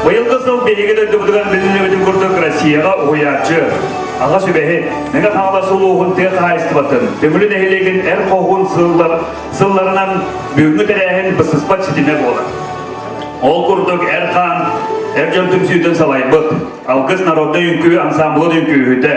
Быйылгы сыл биһиги дойдубутугар билиннибитин курдук Россияҕа уһуйааччы, аҕа сүбэһит, Мэҥэ Хаҥалас улууһун тыа хаһаайыстыбатын, Төҥүлү нэһилиэгин эр хоһуун сыллар, сылларынан бүгүҥҥү тэрээһин быстыспат ситимэ буолар. Ол курдук Эр Хаан эр дьон түмсүүтүн салайбыт, Алгыс народнай үҥкүү ансамблын үҥкүүһүтэ,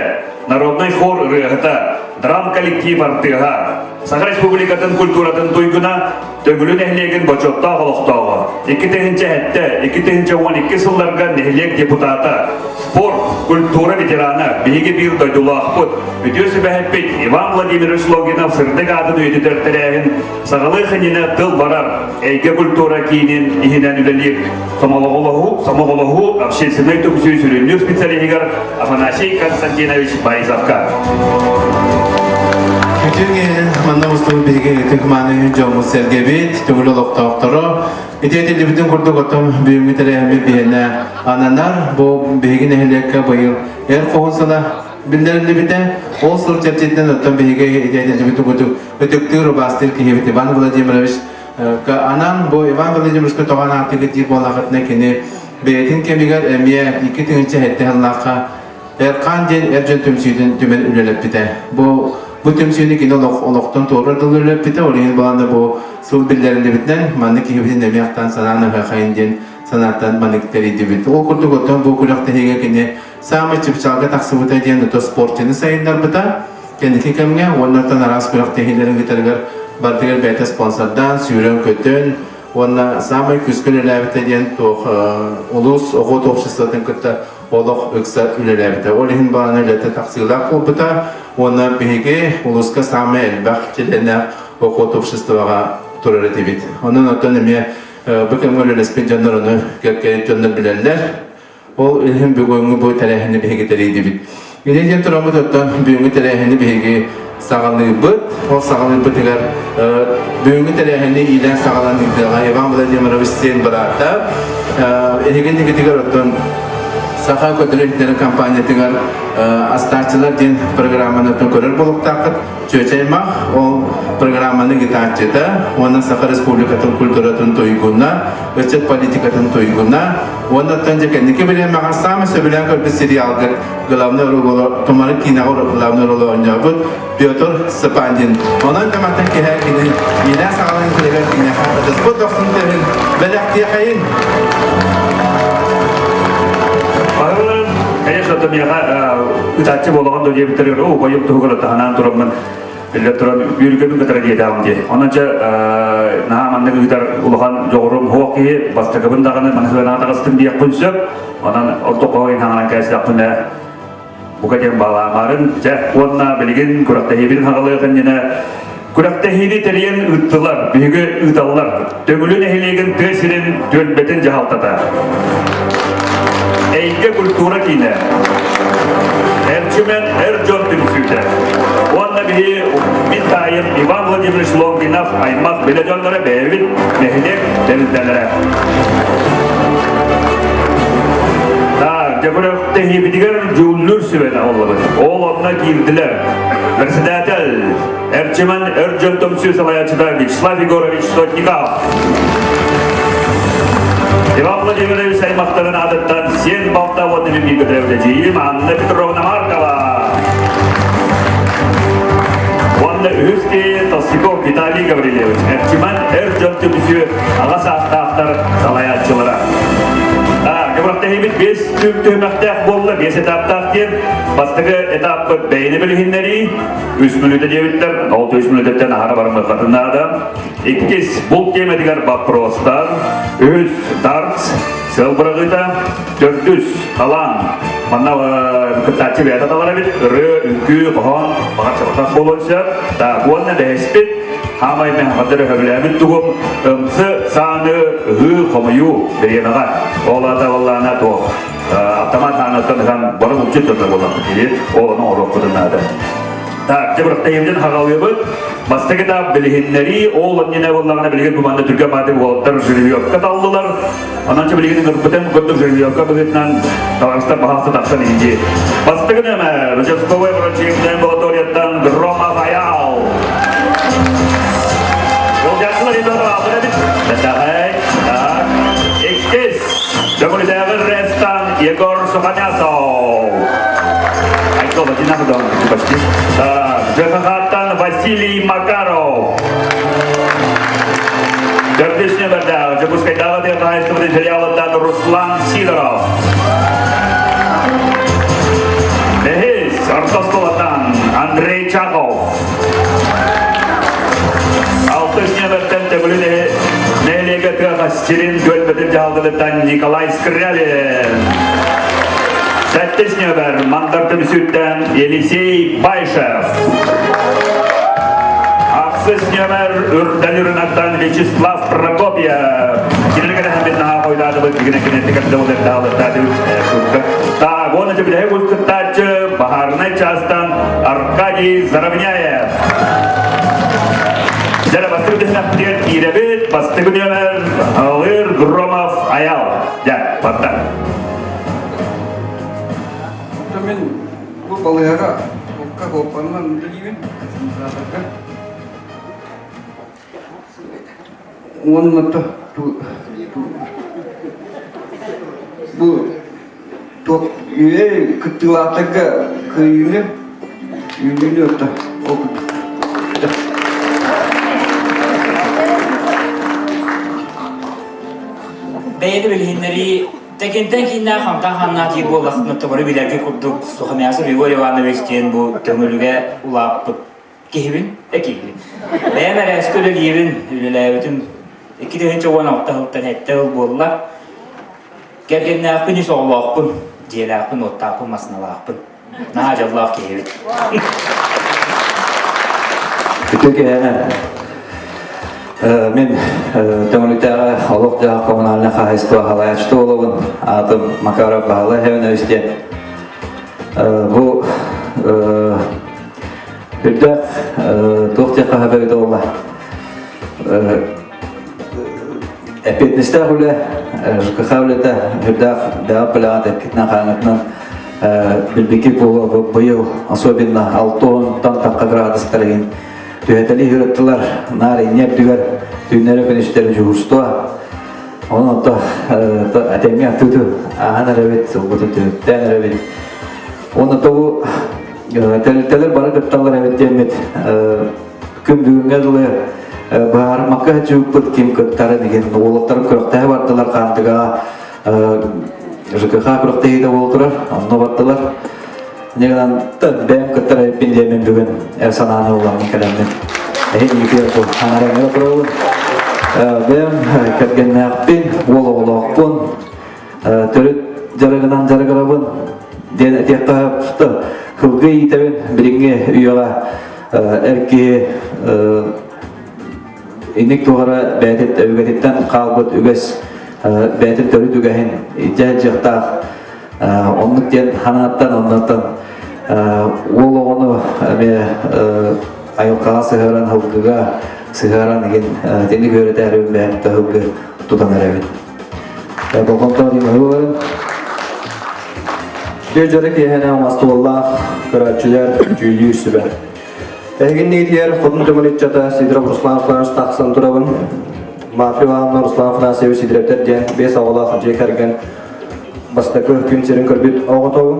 народнай хор ырыаһыта, драм коллектив артыыһа, Саха Республикатын культуратын туйгуна Төҥүлү нэһилиэгин бочуоттаах олохтооҕо, 2007, 2012 сылларга нэһилиэк депутата, спорт, культура ветерана, биһиги биир дойдулаахпыт, үтүө сүбэһиппит Иван Владимирович Логинов сырдык аатын үйэтитэр тэрээһин саҕалыах иннинэ тыл барар, эйгэ культура киинин иһинэн үлэлиир Сомоҕолоһуу, Сомоҕолоһуу общественнай түмсүү сүрүннүүр специалиһыгар Афанасий Константинович Борисовка. Үтүө киһинэн манна устубут биһиги ытык мааны дьоммут сэргэбит, түгүл олохтоохторо. Ити этиллибитин курдук оттон бүгүҥҥү тэрээһиммит биһиэнэ ананар. Бу биһиги нэһилиэккэ быйыл эр хоһун сыла биллэриллибитэ. Ол сыл чэрчитинэн оттон биһиги ити этиллибитин курдук ытыктыыр, убаастыыр киһибит Иван Владимирович Анаан бу Иван Владимировичка тоҕо анаатыгыт диир буоллахытына кини бэйэтин кэмигэр эмиэ 2007 сыллаахха Эркаан диэн эр дьон түмсүүтүн түмэн үлэлэппитэ. Бу бу түмсүүнү кини олох, олохтон туорар дылы үлэлэппитэ, ол иһин балаана бу сыл биллэриллибитинэн маннык киһибитин эмиэ ахтан санаан ыһыахайын диэн санааттан маннык тэрийдибит. Ол курдук оттон бу күрэхтэһиигэ кини саамай чыпчаалга тахсыбыта диэн ото спортчыны сайыннарбыта. Кэнники кэмҥэ уонна араас күрэхтэһиилэрин ыытарыгар барытыгар бэйэтэ спонсордаан, сүүрэн-көтөн уонна саамай күүскэ үлэлээбитэ диэн туох улуус оҕо обществотын кытта олох ыкса үлэлээбитэ. Ол иһин баҕана үлэтэ тахсыылаах буолбута уонна биһиги улууска саамай элбэх чилиэннээх оҕо обществоҕа турар этибит. Онон оттон эмиэ бу кэмҥэ үлэлэспит дьоннор ону кэккэ дьоннор билэллэр. Ол иһин бүгүҥҥү бу тэрээһини биһиги тэрийдибит. Инньэ диэн тураммыт оттон бүгүҥҥү тэрээһини биһиги саҕалыыбыт. Ол саҕалыырбытыгар бүгүҥҥү тэрээһини иилээн саҕалаан ыытыаҕа Иван Владимирович сиэн быраата. Эһиги инникитигэр оттон Саха көтөр компаниятыгар астааччылар диэн программаны көрөр буолуохтааххыт. Чүөчэй Мах ол программаны ыытааччыта уонна Саха Республикатын культуратын туйгуна, ыччат политикатын туйгуна уонна оттон дьэ кэнники бириэмэҕэ саамай сөбүлээн көрбүт сериалгыт главный ролу Тумары киинэҕэ главный ролу оонньообут Петр Сапандин. Онон да мантан киһи кини иилээн саҕалаан күлэгэр киниэхэ ытыспыт дохсун тыаһын бэлэхтиэхэйин. Барыларын, конечно, то миэхэ ытааччы буолаҕын да диэбиттэригэр, оо, бойум туһугар таһанаан тураммын биллэн туран үөргөбүн кытары диэтэҕим дии. Онон чэ наһаа маннык ыытар улахан дьоҕурум суох киһи бастакыбын даҕаны маныһыанаҕа таҕыстым диэхпин сөп. Онон ордук хоһойун хаҥанан кээстэхпинэ бука диэн баалаамаарын чэ уонна билигин күрэхтэһиибин хаҕалыах иннинэ күрэхтэһиини тэрийэн ыыттылар, биһиги ыыталлар. Төҥүлү нэһилиэгин тыа сирин түөлбэтин дьаһалтата. Эйгэ культура киинэ. Эрчимэн эр дьон түмсүүтэ. Уонна биһи мин таайым Иван Владимирович Лонгинов аймах билэ дьонноро бэйэбит нэһилиэк тэрилтэлэрэ. Так, дьэ күрэхтэһиибитигэр дьүүллүүр сүбэни ыллыбыт. Ол онно киирдилэр. Председатель Эрчимэн эр дьон түмсүү салайааччыта Вячеслав Егорович Сотников. Иван Владимирович аймахтарын аатыттан сиэн балта уонна мин бииргэ Анна Петровна Маркова. Уонна үһүс киһи Толстяков Виталий Гаврильевич, Эрчимэн эр дьон түмсүү аҕа саастаахтар салайааччылара. Күрэхтэһиибит биэс түһүмэхтээх буолла, биэс этаптаах диэн. Бастакы этаппыт бэйэни билиһиннэрии, үс мүнүүтэ диэбиттэр, ол үс мүнүүтэттэн аһара барымыахатын наада. Иккис, булт тиэмэтигэр боппуруостар. Үһүс, дартс, сыал быраҕыыта. Төрдүс, талаан. Манна кыттааччы бэйэтэ талар эбит. Ырыа, үҥкүү, хоһоон, баҕар чабырҕах буолуон сөп. Так, уонна бэһиспит, хаамай мэххадыр өһөбүлээбит тугум, ымсы, сааны, ыһыы, хомуйуу бириэмэҕэ. Ол аата буоллаҕына туох автомат хаанаттан ыһан бары булчут дьоннор буоллахпыт дии. Ол ону оҥоруохпутун наада. Так, дьэ бырахтайыбытын хаҕалыыбыт. Бастакы этап билиһиннэрии, ол иннинэ буоллаҕына билигин бу манна түргэн баатык уолаттар жеребьевка таллылар. Онон чэ билигин ыҥырбытым курдук жеребьевка быһыытынан табаарыстар баһаалта тахсан иһии. Бастакы нөмэр участковай врачебная амбулаторияттан Громов Аял. Жолдашылар ребята, Так, иккис. Төҥүлүтээҕи РЭС-тан Егор Сухомясов. Айкол одинаково почти. ЖКХ-тан Василий Макаров. Төрдүс нөмердээх Дьокуускайдааҕы тыа хаһаайыстыбатын филиалыттан Руслан Сидоров. Бэһис орто оскуолаттан Андрей Чахов. Алтыс нөмертэн Төҥүлү нэһилиэгэ тыа сирин көлбөтүн дьаһалтатыттан Николай Скрябин. Сэттис нөмер Мандар түмсүүттэн Елисей Байшев. Ахсыс нөмер Үрдэл Үрүнаттан Вячеслав Прокопьев. Кинилерге дэһэммит наһаа хойдаатыбыт, бүгүн экинеттик Так, он эти билэһи кыттааччы баһаарынай чаастан Аркадий Заровняев. Дьэ, бастакы түһүмэхпитигэр киирэбит. Бастакы нүөмэр Алыр Громов Аял. Дьэ, барда. Мен бу балыыһаҕа укка куоппанынан үлэлиибин. Уонна бу туох үө кыттыылаахтарга кыайыыны үүнүүнү отто Бэйэни билиһиннэрии Тэкинтэн кииннээх хантан ханнаах дии буоллахпына тобары билэргэ курдук Сухомясов Егор Иванович диэн бу Төҥүлүгэ улааппыт киһибин, экиибин. Бэйэм эрээскэ үлэлиибин, үлэлээбитим 2016 сылтан сэттэ сыл буолла. Кэргэннээхпин, үс оҕолоохпун, дьиэлээхпин, уоттаахпын, массыыналаахпын. Наһаа дьоллоох киһибит. Үтүө киһинэн мин Төҥүлүтээҕи олох-дьаһах коммунальнай хаһаайыстыба салайааччыта буолабын. Аатым Макаров Баһылай Һэвинович диэн. Бу үрдээх туох диэххэ сөбө буолла. Эппиэтинэстээх үлэ, ЖКХ үлэтэ үрдээх бэҕэ пылаҕат эккитинэн хааңытынан билбикки буолуо быйыл особенно 60-тан тахха градустар иһин түһэтэлии ыһырыттылар наар инньэ үрдүгэр түүннэри күнүстэри дьуһурстуо онон ото этэҥҥэ туту ааһан эрэбит сылбытын түмүктээн эрэбит уонна тобу тэрилтэлэр бары кытталлар эбит диэммит күн бүгүҥҥэ дылы быһаарымакка сылдьыбыппыт ким кыттарын иһин уолаттарым күрэхтэһэ бардылар хаандыгаҕа ЖКХ күрэхтэһиитэ буола турар онно бардылар Ньыгынан бэйэм кыттар эбиппин диэммин бүгүн эр санааны уламмын кэлэммин эһин иитиэр бу аҥарыҥҥа турабын бэйэм кэргэннээхпин уол оҕолоохпун төрүт дьарыгынан дьарыгырабын диэн этиэххэ сылгы иитэбин билиҥҥи үйэҕэ эр киһи инник туох эрэ бэйэтин өбүгэтиттэн хаалбыт үгэс бэйэтин төрүт үгэһин илдьэ сылдьыахтаах оннук диэн санааттан оннуттан уол оҕону эмиэ айылҕаҕа сыһыаран сылгыга сыһыаран игин итинник үөрэтээрибин бэйэм да сылгы тутан эрэбин болҕомто диэн Дьэ дьоро киэһэнэ оҥостуоллаах көрөөччүлэр дьүүллүүр сүбэ. Эһигинниитигэр Хотун Төҥүл ыччата Сидоров Руслан Русланович тахсан турабын. Мафия Ивановна Руслан Афанасьевич Сидоровтар диэн биэс оҕолоох дьиэ кэргэн бастакы күн сирин көрбүт оҕотобун.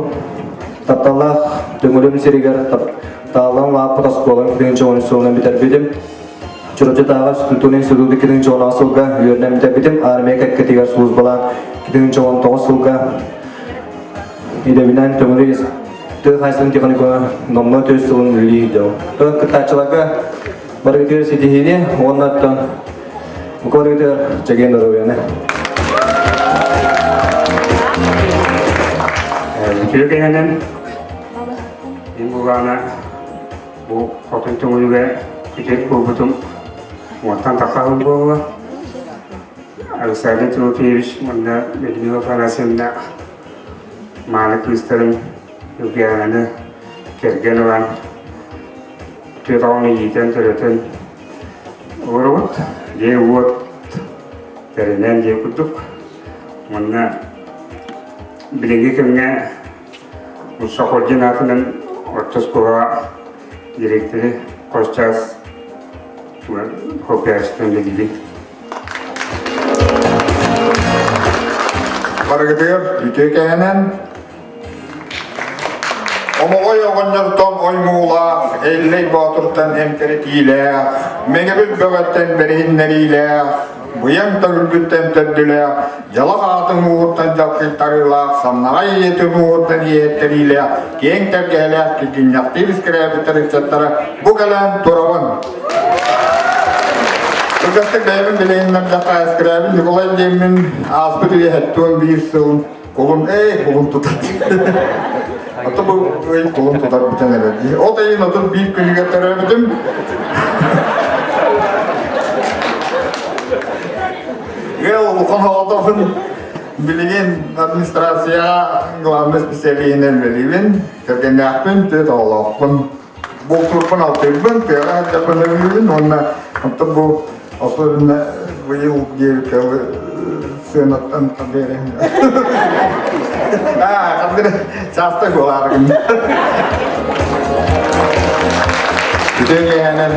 Тапталлаах Төҥүлүм сиригэр тааллан улааппыт оскуолам 2013 сылынан бүтэрбитим. Чурапчытааҕы культурный институт 2010 сылга үөрэнэн бүтэрбитим. Армия кэккэтигэр службалаан 2019 сылга идэбинэн Төҥүлү тыа хаһаайыстыбатын техникума номнуо төс сылын үлэлии сылдьабын. Тон кыттааччыларга барыгытыгар ситиһиини уонна оттон барыгытыгар чэгиэн доруобуйаны. Үтүө кэһэнэн мин булаана бу хотун төҥүлүгэ күтүөт буолбутум уонтан тахса сыл буолла. Александр Тимофеевич уонна Людмила Афанасьевна мааны кыыстарын Любиананы кэргэн ылан түөрт оҕону иитэн төрөтөн олоробут. Дьиэ-уот тэринэн дьиэ курдук. Уонна билиҥҥи кэмҥэ Соколдин аатынан орто оскуолаҕа директоры хос чаас хоккеистан үлэлиибин. Барыгытыгар үтүө кэһэнэн Омоҕой оҕонньортон оймуулаах, Эллэй Боотуртан эмтэритиилээх, Мэҥэбил бөҕөттөн бэриһиннэриилээх, Быйаҥ төгүлгүттэн төрдүлээх, Дьалах аатын ууһуттан дьалкыйтарыылаах, Самнаҕай ийэтин ууһуттан иэһэттэриилээх, Киэҥ тэлгэһэлээх киргинньэхтиир искирээбиттэр ыччаттара бу кэлэн турабын. Кылгастык бэйэбин билиһиннэрдэххэ, Скрябин Николай диэммин ааспыт үйэ 71 сыл Кулун эй, кулун тутар. Ото бу ый кулун тутар бүтэн эрэр дии. От ыйын 31 күнүгэр төрөөбүтүм. Ыал улахан оҕотоһун билигин администрацияҕа главный специалиһинэн үлэлиибин. Кэргэннээхпин, түөрт оҕолоохпун. Бултуурбун алтыырбын, тыаҕа сылдьарбын өлүүбүн уонна оттон бу особенно быйыл диэбиккэ сыанаттан хардыырын. Аа, хардыыр часто буолааргын. Үтүө киэһэнэн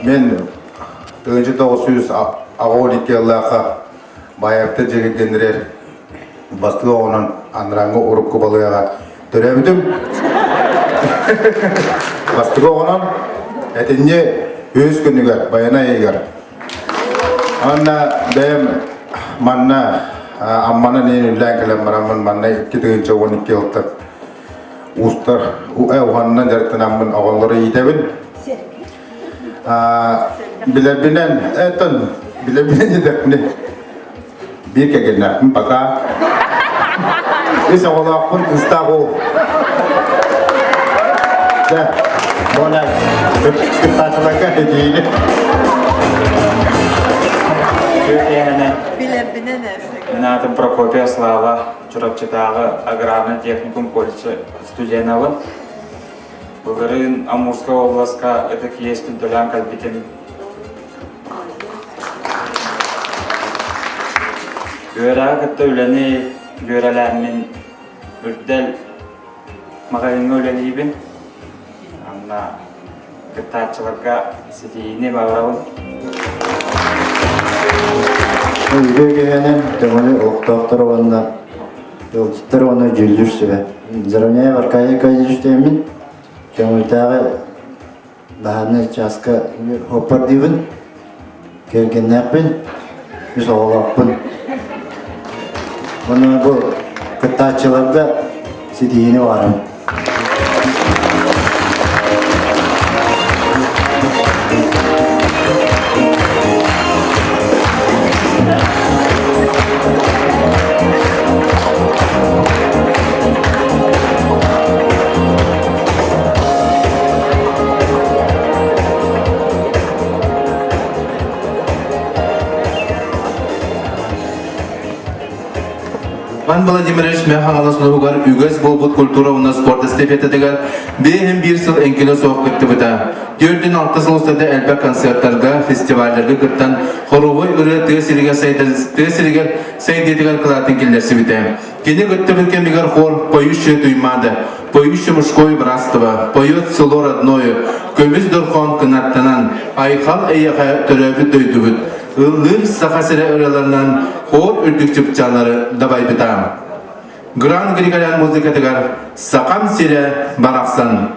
мен тыынчы 982 yılлаахха Байарты дьиэгиргэннэрэр бастыҥ оҕонон анарааҥҥы урукку балыаҕа төрөөбүтүм. Бастакы оҕонон этинньи үһүс күнүгэр Байанай ыйыгар. Уонна бэйэм манна Амманан иин үллээн кэлэн бараммын манна 2012 сылтан уустар уһанынан дьарыктанаммын оҕолору иитэбин. Билэрбинэн, этон билэрбинэн диэтэхпинэ биир кэргэннээхпин пока. Үс оҕолоохпун, кыыстаах уол. Дьэ, буолай, кыттааччыларга этиини. Билэрбинэн Мин аатым Прокопия Слава, Чурапчытааҕы аграрнай техникум колледжа студенабын. Былырыын Амурскай областка ытык иэспин төлөөн кэлбитим. Үөрэҕи кытта үлэни дьүөрэлээммин Үрдэл маҕаһыыҥҥа үлэлиибин. Анна кыттааччыларга ситиһиини баҕарабын. Үтүө киһинэн Төҥүлү олохтоохторо уонна ыалдьыттар уонна дьүүллүүр сүбэ. Заровняев Аркадий Аркадьевич диэммин Төҥүлүтээҕи баһаарынай чааска оппардыыбын, кэргэннээхпин, үс оҕолоохпун. Уонна бу кыттааччыларга ситиһиини баҕарабын. Иван Владимирович Мэхаҥалас улууһугар үгэс буолбут культура уонна спорт эстафетатыгар биэһин биир сыл эҥкилэ суох кыттыбыта. Түөртүн алта сыл устата элбэх концертарга, фестивалларга кыттан хоровой ырыа тыа сиригэр тыа сиригэр сайдыытыгар кылаатын киллэрсибитэ. Кини кыттыбыт кэмигэр хор «Поющая Туймаада», «Поющее мужское братство», «Поет село родное», «Көмүс дорхоон кынаттанан», «Айхал эйиэхэ төрөөбүт дойдубут», Ыллыыр Саха сирэ ырыаларынан хор үрдүк чыпчааллары дабайбыта. Гран Григорян музыкатыгар «Сахам сирэ барахсан»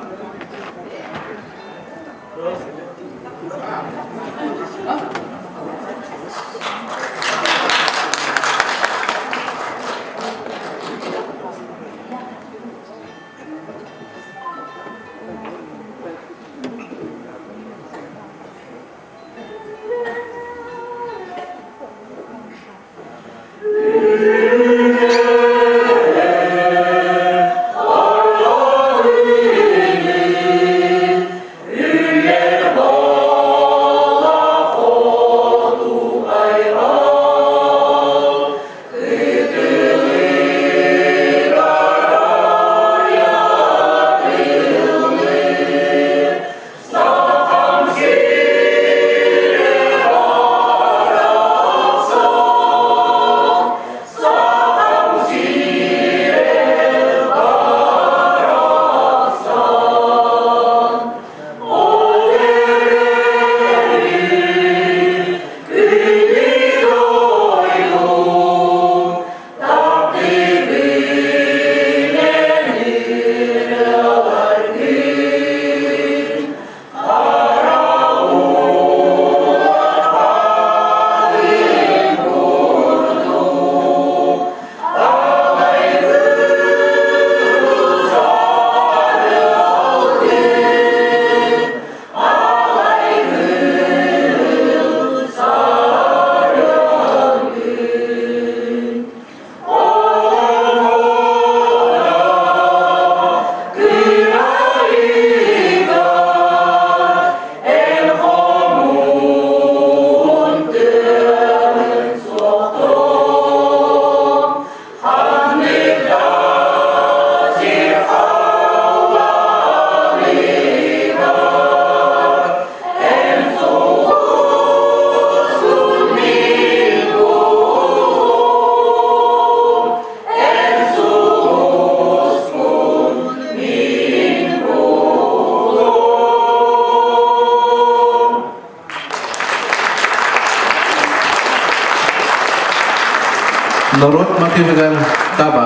Норуот матыыбыгар таба.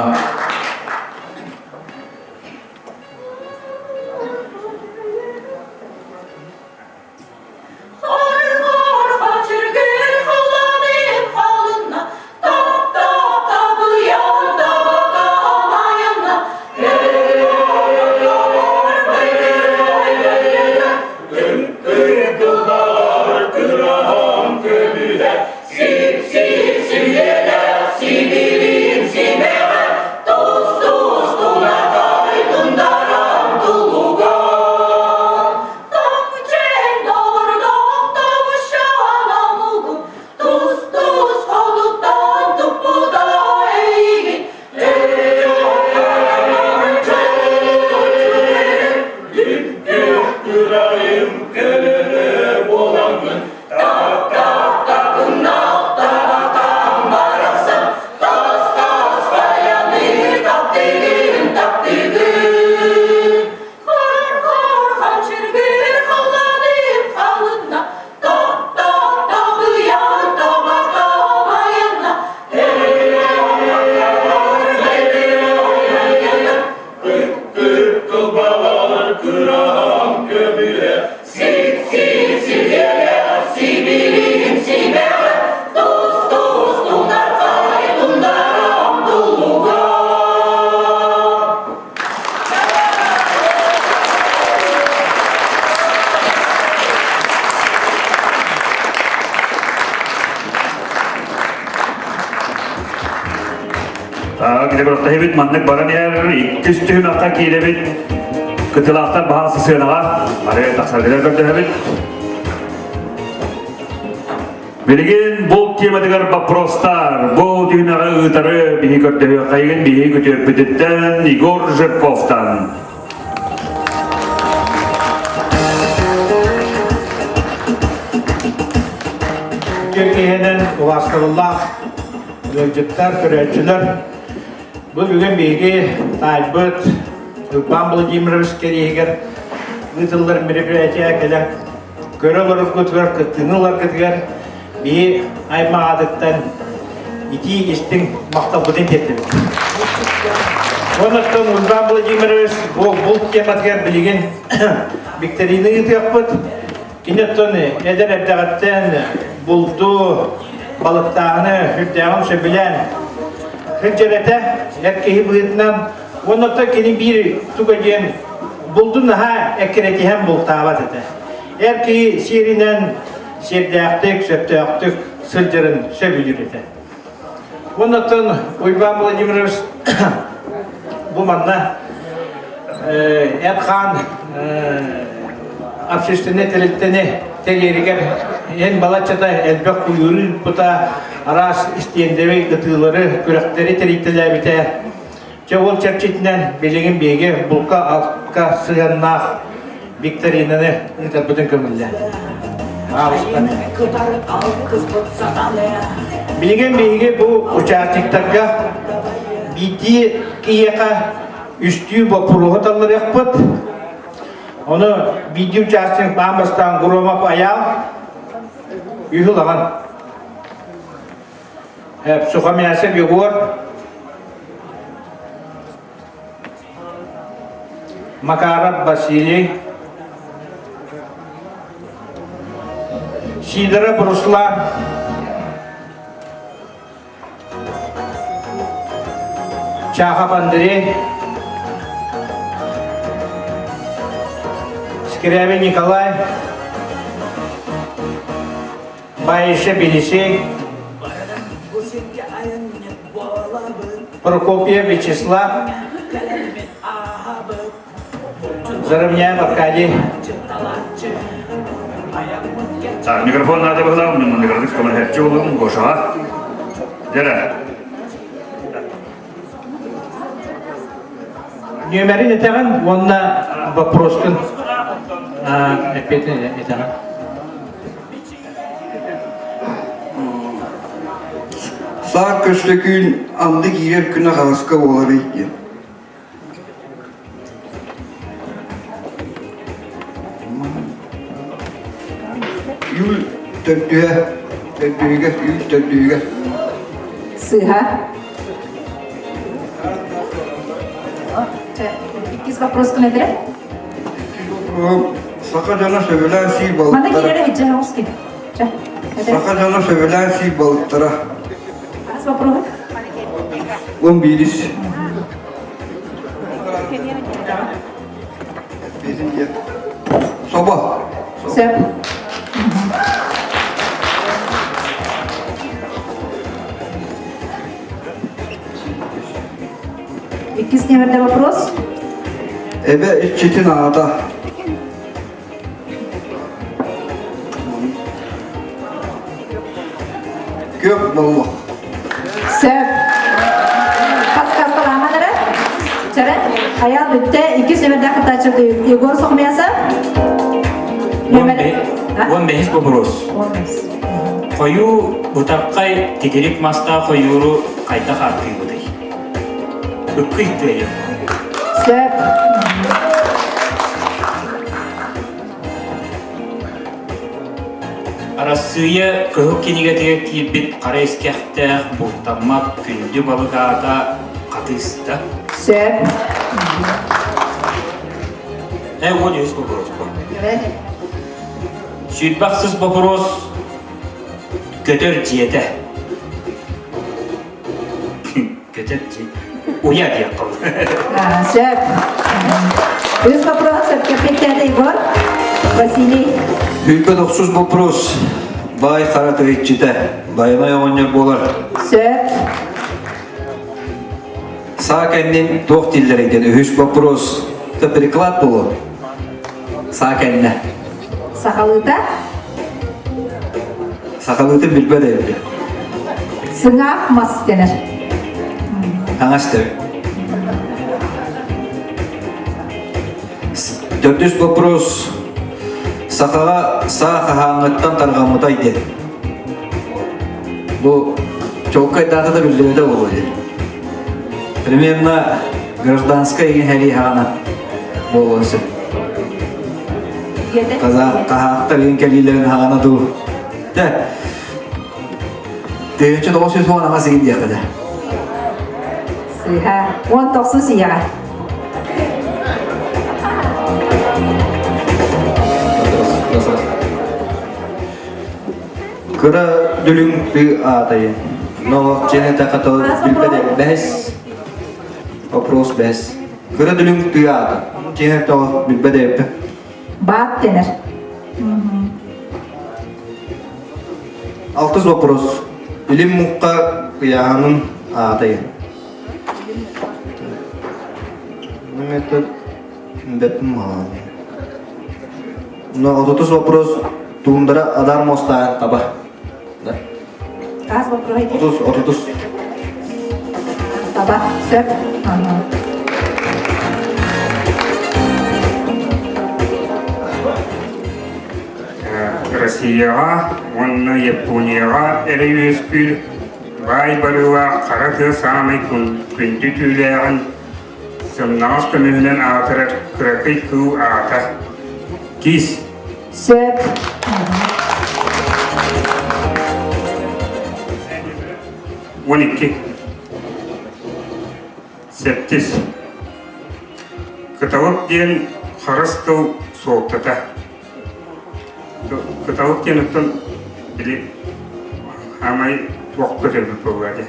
Күрэхтэһиибит маннык баран иһэр иккис түһүмэххэ киирэбит. Кытылаахтар баһаас сыанаҕа бары тахсаргытыгар көрдөһөбүт. Билигин булт тематыгар боппуруостар. Бу түһүмэҕи ыытары биһи көрдөһүөххэйигин биһи күтүөппүтүттэн Егор Жирковтан. Үтүө киһинэн убаастабыллаах ыалдьыттар, көрөөччүлэр бу бүгүн биһиги таайбыт Уйбаан Владимирович кэриэһигэр ыытыллар мероприятие кэлэн көрө олороргутугар, кыттыыны ыларгытыгар биһи аймах аатыттан итии истиҥ махталбытын тиэрдэбит. Оннуттан Уйбаан Владимирович бу булт тематыгар билигин викторина ыытыахпыт. Кини оттон эдэр эрдэҕиттэн булду, балыктааһыны сүрдээҕин сөбүлээн сылдьар этэ, эр киһи быһыытынан. Уонна оттон кини биир туга диэн булду наһаа эккирэтиһэн бултаабат этэ. Эр киһи сиэринэн сиэрдээхтик, сөптөөхтүк сылдьарын сөбүлүүр этэ. Уонна оттон Уйбаан Владимирович бу манна Эр-хаан общественнай тэрилтэни тэрийэригэр эн балаччата элбэх куйууру ыыппыта, араас истиэндэри, ытыылары, күрэхтэри тэрийтэлээбитэ. Дьэ ол чэрчитинэн билигин биһиги булка-алтка сыһыаннаах викторинаны ыытарбытын көҥүллээн. Билигин биһиги бу участниктарга биирдии киһиэхэ үстүү боппуруоһу талларыахпыт. Ону биирдии участник аан бастаан Громов Айаал үһү ылаҕын. Сухомясов Егор Макаров Василий, Сидоров Руслан, Чахов Андрей, Скрябин Николай, Баишев Елисей, Прокопьев Вячеслав, Заровняев Аркадий. Так, микрофон надо было, мне көмөлөһөччү болугун Гошаҕа. Дьэрэ. Нүөмэрин этэҕин уонна вопроскун эппиэтин этэҕин. Саар Көстөкүүн анды киирэр күнэ хаҕыска буоларый диэн. Юль төрдүһэ, төрдүһүгэр, Юль төрдүһүгэр. Сыыһа. Иккис вопрос ким этэрэ? Саха дьоно сөбүлээн сиир Манна балыктара. киирэрэ иджэ оҕус Чэ. Саха дьоно сөбүлээн сиир балыктара. Ас вопроһу? Он биирис. Собо. Сөп. Иккис нөмерде вопрос. Эбэ иччитин аата. Күөх боллох. Сөп. Подсказкалааман эрэ. Чэрэ, айаал бүттэ. Иккис нөмердээх кыттааччы Егор Сохмяса. Уон бэһис вопрос. Хойуу бытархай титирик мастаах хойууру хайдах ааттыыбытый? Ыккый тыайым. Сөп. Арассыыйа Кыһыл кинигэтигэр киирбит хара искэхтээх бултаммат күндү балык аата хатыыста. Сөп. Э, 13 вопрос был. Сүүрбэхсис вопрос көтөр дьиэтэ. Көтөр дьиэ. Уйа диэх Сөп. Үс вопрос сөпкө эппиэттээтэ Егор. Василий. Сүүрбэ тохсус вопрос. Баай хара тыһыччыта. Байанай оҕонньор буолар. Сөп. Саа кэннин туох дииллэрий диэн үһүс вопрос. Это переклад буолуо. Саа кэннэ. Сахалыыта? Сахалыытын билбэт эбит. Сыҥаах мас дэнэр. Таҥас деп. Төрдүс вопрос. Сахаҕа саа хаһааҥҥыттан тарҕаммытай диэн. Бу чуолкай даата да биллибэтэ буолуо диэн. Примерно гражданскай иҥэһэрии хаана буолуон сөп. Казах хаһаахтар иҥ кэлиилэрин хаана дуу. Тэ. 1910 аҕа сигин диэххэ дэ. Сыыһа. 19 ийэҕэ. Кыра дүлүҥ тыы аатайын. Но чиэнэ тахатыл билбэт бэһис. Вопрос бэһис. Кыра дүлүҥ тыы аата. Чиэнэ тоҕо билбэт эбиппэ. Баат дэнэр. Алтыс вопрос. Илим мукка ыйааһынын аатайын. Это Но отутус вопрос туундара адар мостаан таба. Да? Аз вопрос. Отус, отутус. Таба, сөп. Россияҕа уонна Японияҕа эрэ үөскүүр баай барыылаах хара тыа саамай күндү түүлээҕин Сымнаҕас көмүһүнэн аатырар кыракый кыыл аата киис. Сөп. 12. Сэттис. Кыталык диэн харыс тыл суолтата. Кыталык диэн оттон били хаамай туох көтөрбүт буолуо дии.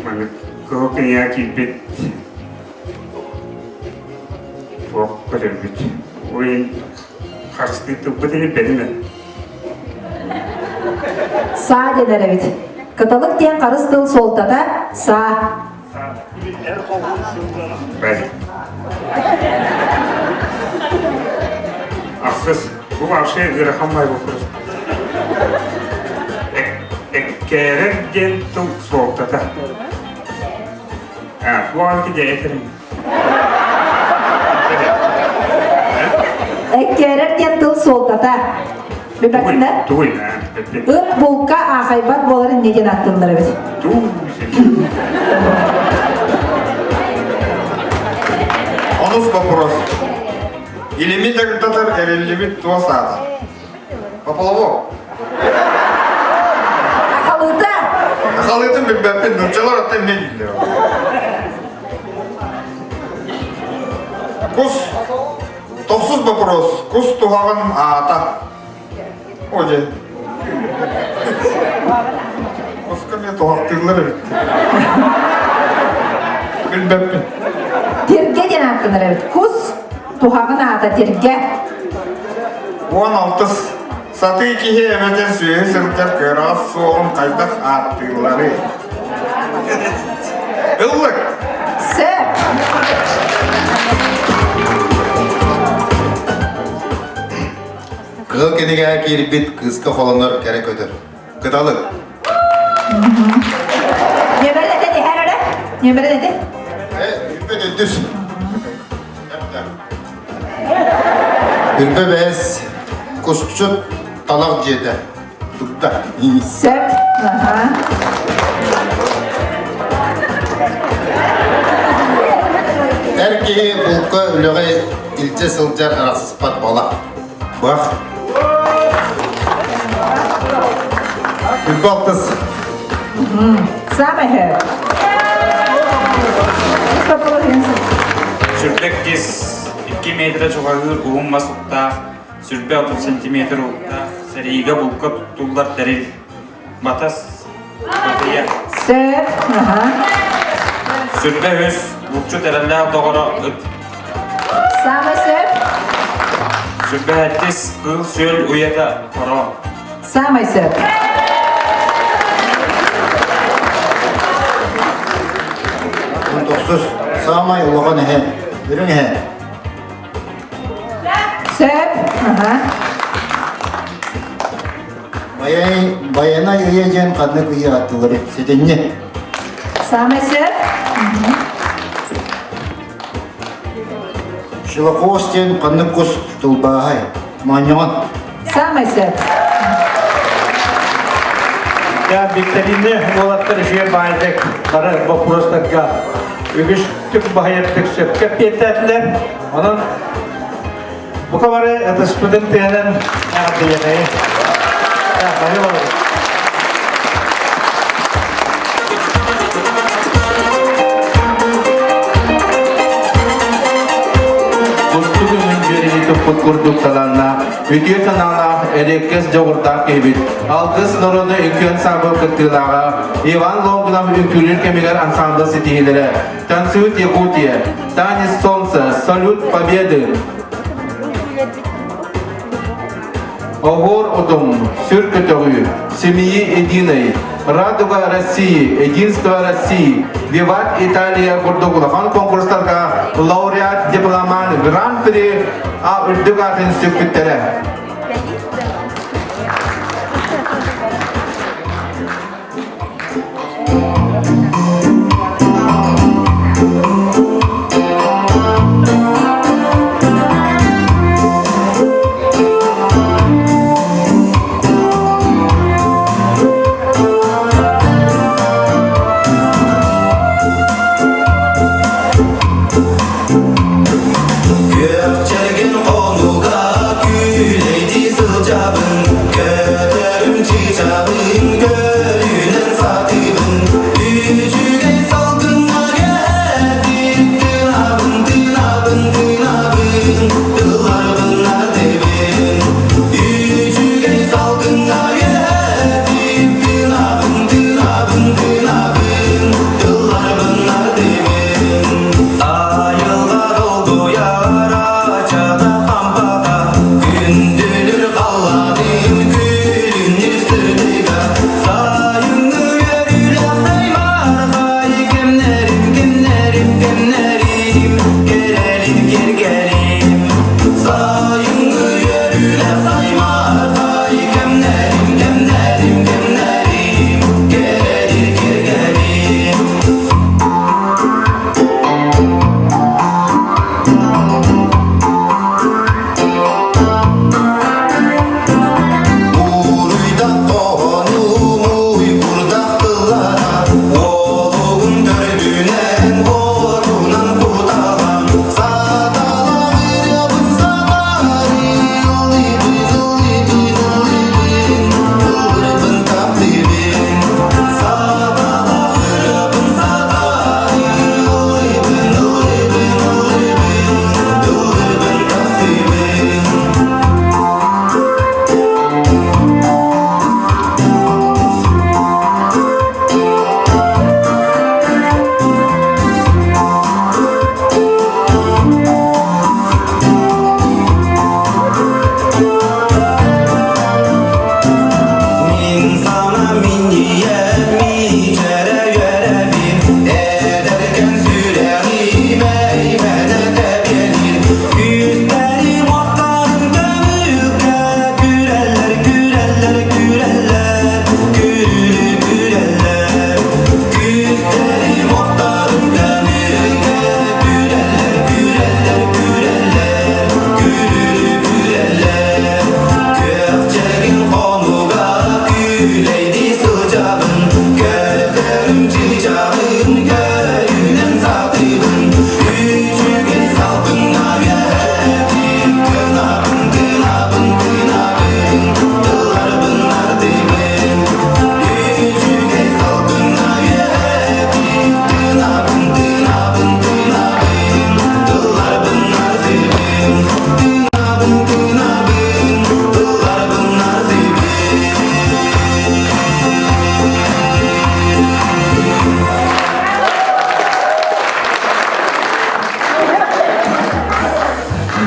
Маннык кыһыл кинигэ киирбит туох көтөрбүт. Ол иһин харыстыы тылбыт ини бэримэ. Саа дэнэр эбит. Кыталык диэн харыс тыл суолтата саа. Ахсыс, бу вообще ыарахан бай вопрос. Эккээрэр диэн тыл суолтата. А, бу анки дьэ Эккээрэр диэн тыл суолтата. Билбэккин да? Тугуй? Ыт булка аахайбат буолар инньэ диэн аттыллар эбит. Онус вопрос. Илими дагдатар эриллибит туос аата. Поплавок. Халыта! Халытын билбэппин, нууччалар оттон эмне дииллэр. Кус тохсус вопрос. Кус туһаҕын аата. О, дьэ. Куска эмиэ туһахтыыллар эбит. Билбэппин. Тиргэ диэн ааттанар эбит. Кус туһаҕын аата тиргэ. Уон алтыс. Сатыы киһи эбэтэр сүөһү сылдьар кыараҕас суоҕун хайдах ааттыылларый? Ыллык! Сөп! Кыһыл кинигэҕэ киирбит кыыска холонор кэрэ көтөр. Кыталык. Нөмөрүн этэн иһэр эрэ. Нөмөрүн этин. Үрбэ төттүс. Үрбэ бэс кусчут талах дьиэтэ. Тутта. Сөп. Аха. Эр киһи булка үлэҕэ илдьэ сылдьар арахсыспат бала. Бах. Үрбэ алтыс. Самый хөп. Сүрбэк кис 2 метр чугаһыыр уһун мас уктаах, сүрбэ 30 сантиметр уктаах, сэриигэ булка туттуллар тэрил. Батас, батыйа. Сөп. Аха. Сүрбэ үс, булчут эрэллээх доҕоро ыт. Самый сөп. Сүрбэ сэттис, кыыл-сүөл уйата хоро. Самый сөп. Тохсус саамай улахан эһэ, үрүҥ эһэ. Сөп. Аха. Байанай ыйа диэн ханнык ыйы ааттыыллар сэтинньи. Саамай сөп. Шилохвост диэн ханнык кус тылбааһай? Моонньоҕон. Саамай сөп. Я викторина уолаттар үчүгэй баайдык бары боппуруостарга үгүстүк баһыйардык сөпкө эппиэттээтилэр. Онон Бука бары ытыспытын тыаһынан эҕэрдэлиэҕэй. Бары олорун. Кустук өҥүн дьүөрэни туппут курдук талааннаах, үтүө санаалаах, эриэккэс дьоҕурдаах киһибит. Алгыс народу үҥкүү ансаамбыл кыттыылааҕа Иван Лонгунов үҥкүүлүүр кэмигэр ансаамбыл ситиһиилэрэ «Танцует Якутия», «Танец солнца», «Салют Победы», Оһуор утум, сүр көтөҕүү, Семьи единой, Радуга России, Единство России, Виват Италия курдук улахан конкурстарга лауреат, дипломант, гран-при а үрдүк аатын сүкпүттэрэ. Күөх чэгин хонуга күүлэй.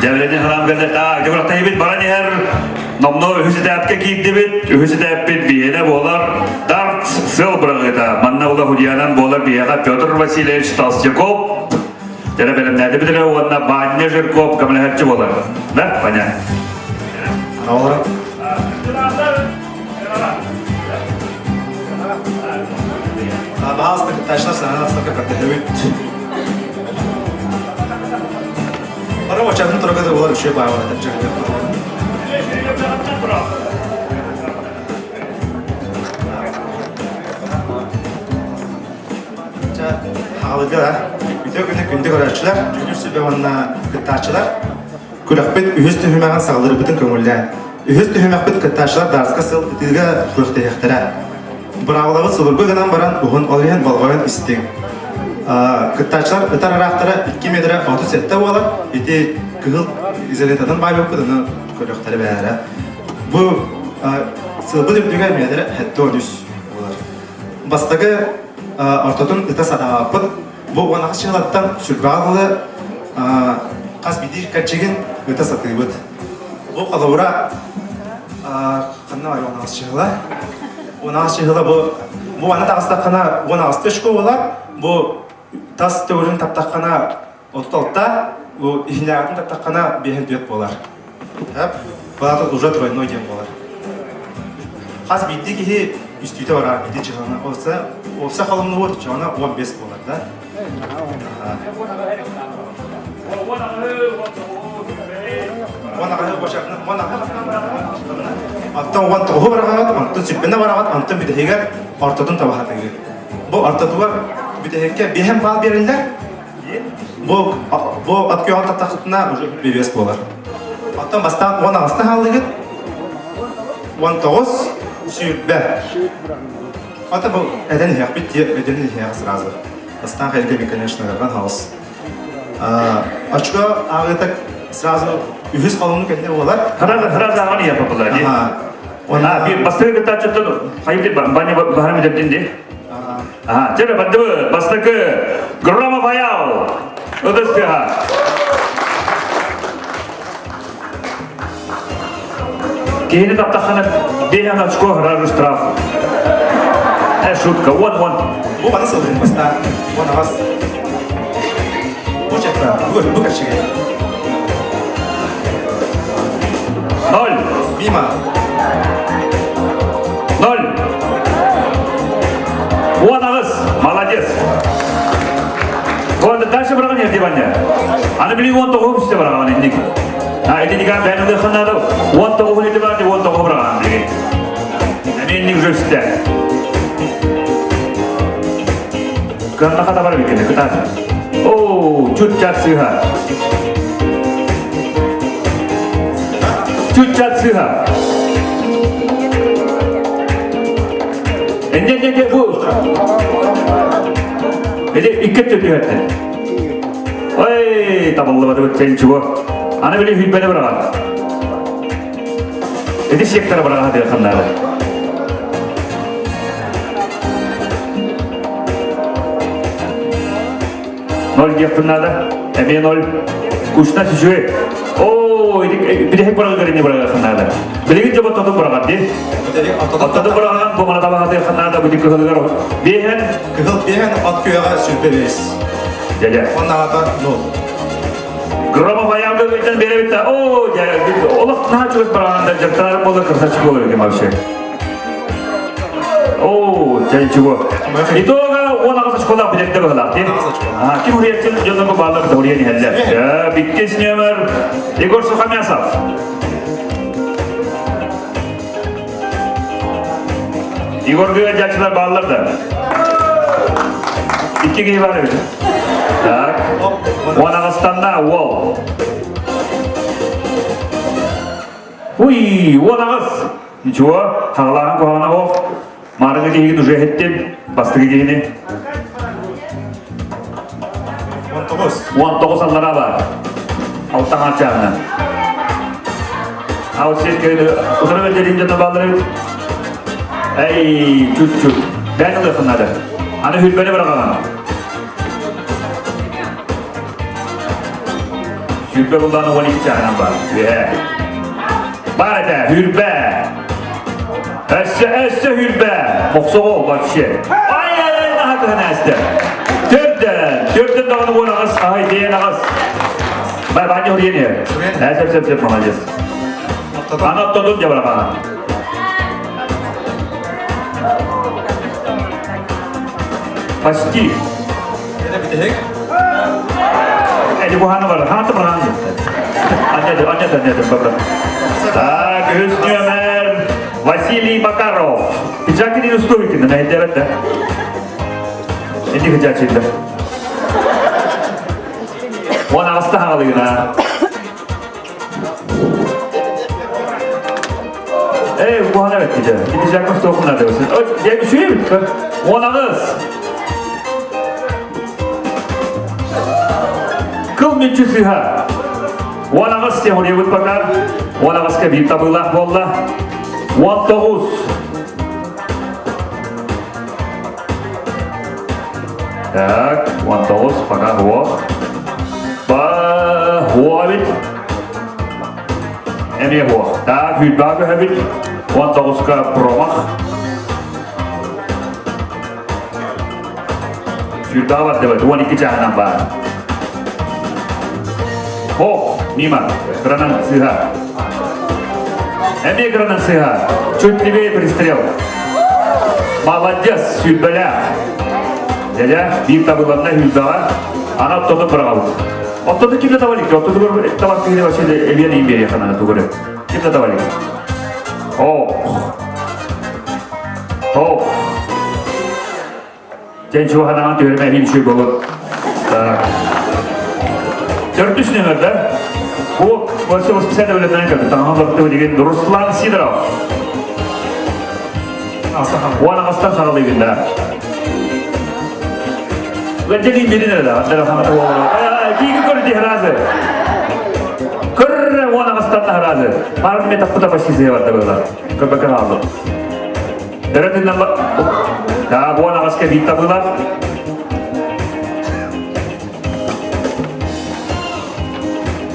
Дьэбэлэни хараам кэллэ. Так, дьэ баран иһэр. Номно үһүс этээпкэ киирдибит. Үһүс этээппит биһиэнэ буолар. Дарт сыл быраҕыыта. Манна була худьянан буолар биһиэхэ Петр Васильевич Толстяков. Дьэ бэлэмнээтибит эрэ уонна Баанньа Жирков көмөлөһөөччү буолар. Да, Ваня? Олору. Баҕаста кыттааччылар санаан ахсарга көрдөһөбүт. Бары очатын турага да болар үчүгэй баҕа Хаалыга үтүө күнү күндү көрөөччүлэр, дьүүллүүр сүбэ уонна кыттааччылар. Күрэхпит үһүс түһүмэҕин саҕалыырбытын көҥүллээн. Үһүс түһүмэхпит кыттааччылар дааска сыл ытыыга күрэхтэһиэхтэрэ. Быраабылабыт судургу гынан баран уһун, ол иһин болҕойон истиҥ. Кыттааччылар ытар араахтара 2 метрэ 37 буолар. Ити кыһыл изолентатын баайбыппыт, ону көрүөхтэрэ бэйэлэрэ. Бу сылбыт үрдүгэр метрэ 73 буолар. Бастакы ортотун ыта сатаабаппыт. Бу 16 чыһылаттан сүрбэҕэ дылы хас биирдии кэрчигин ыта сатыыбыт. Бу холобура ханна бар 16 чыһыла? 16 чыһыла бу бу аны таҕыстаххына 16 очко буолар. Бу тас төгүрүн таптаххына 36, бу иһинээҕитин таптаххына 54 буолар. Баата уже тройной диэн буолар. Хас биирдии киһи үстүүтэ барар ити чыһылана. Олса, олса холумнубут чыһылана 15 буолар да. Онтон уон тоҕуһу бараҕаҕыт, онтон сүппэнэ бараҕыт, онтон бүтэһигэр ортотун табаһатыгыт. Бу ортотугар бүтэһиккэ биэһэн баал биэрэллэр. Бу бу от күөҕүн таптахытына уже бибиэс буолар. Оттон бастаан 18-та хааллыгыт, 19 сүүрбэ. Ата бу этэн иһиэхпит диye этэн иһиэх сразу. Бастаан хайырга конечно, ыархан хаос. Очко ааҕыыта сразу үһүс колонну кэннэ буолар. Сразу сразу ааҕан иһэ популар дии. Ага. Bir бастакы кыттааччыттан хайыр баня баһарам эдэрдин ди. Ага, чэ бардыбы бастакы Громов Аял. Ытыс тыаһа. Киһини таптаххына биэһэн очко сразу штраф. Э, шутка. Вон, вон. Бу баны сылдьын баста. Вон авас. Бу чекта. Бу бу кэрчигэ. Ноль. Мимо. Ноль. 18. Молодец. Вот дальше бырағын ерде баня. Аны билиг 19 үсте бырағын инник. А эти диган бәйін ұлықынады 19 еті бар деп 19 бырағын деген. Әмен уже үсте. Кыаннаха да бар биккене кытар. О, чут-чат сыха. Чут-чат сыха. Энде энде бу. Эде икки түһәттен. Ой, табыллыбаты бит чего. Аны били хүлбәне быраган. Эди сектора быраган диye ханнары. Ноль диэхпин наада. Эмиэ ноль. Кушна сүшүө. Оо, бидэһик быраҕыгар инни быраҕыаххын наада. Билигин дьэ оттотун быраҕар дии. Оттотун быраҕан бу мана табаһатыаххын наада бу кыһылыгар биэһэн. Кыһыл биэһэн от күөҕэ сүрбэ биэс. Дьэ-дьэ. Оннаата нол. Громов аялга бүттен беребит да, оо, дьэ, олох наһаа чугас быраҕан да дьарыктанар буолар красавчик буолар эбит вообще. Оо, дьэ чего. Итога 18 очколаах билетте быһылаах дии. А, ким уруйаччын дьоннорго бааллар да уруйан иһэллэр. Иккис номер Егор Сухомясов. Егор дьаачылар бааллар да. Икки киһи бар эбит. Так. 18-танда уол. Уй, 18. Ничего, хаҕалааһын куһаҕана суох. Маарыҥҥы киһигин уже иһиттим, бастакы киһини. 19. 19 аллара бар. Алтан ачаана. А вот сен көйді утары өздерин жана баллар эбит. Эй, чуть-чуть. Бән ылыахын надо. Аны хүрбәне бырағаған. Сүүрбэ буллааны 12 чааһынан бар. Үһэ. Бар этэ, хүрбэ. Өссө, өссө хүрбэ. Мохсоҕол вообще. Ай-ай-ай, наһаа кыһын ээстэ. Төрдөн, төрдөн даҕаны 18, аһай, диэн аҕыс. Бай, баанньа хурьен Э, сөп, сөп, сөп, молодец. Аны оттодун дьабара баҕа. Почти. Эти буһаны бар, ханаты баран. Аннеты, аннеты, аннеты, бабра. Так, үс нүөмэр Василий Макаров. Пиджакини устуйкин, на эдерет, да? Иди хачачында. Он аста хагалыгына. Эй, буһана бетти же. Пиджакын стохуна дебесин. Ой, я bir şey Он ағыз. Кыл мүнчү сыһа. Он аҕыс теория пока. Он аҕыска биир табыылаах буолла. 19. Так, 19 пока хуох. Ба, хуох эбит. Эмиэ хуох. Так, хүлбаа көһөбүт. 19-ка промах. Сүүрбэҕэ бардыбыт, 12 чааһынан баар. Ох, мимо, кыранан сыыһа. Эмиэ кыранан сыыһа. Чуть левее пристрел. Молодец, сүүрбэлээх. Дядя, биир табылланна сүүрбэҕэ. Ана оттотун быраҕабыт. Оттоту ким да табалик, оттоту табар киһини вообще эбиэн иин биэриэххэ наада тугу эрэ. Ким да табалик. Ох. Ох. Дьэн чугаһанаҕын түһэрмэ иһин үчүгэй буолуо. Төрдүс нөмөр да? Бу вообще восписание үлэтинэн көрдүк. Таҥаһын олордубут деген Руслан Сидоров. Уон аҕыстан саҕалыыбын да. Лэддэгин билин эрэ да. Андара хаҥата буолар. Киги көрдү разы. Көррө уон аҕыстан разы. Барым мен таппыта почти сыйабарда была. Көбөкө хаалдым. Дөрөтүнэн Да, буон аҕаска биир табыылаах.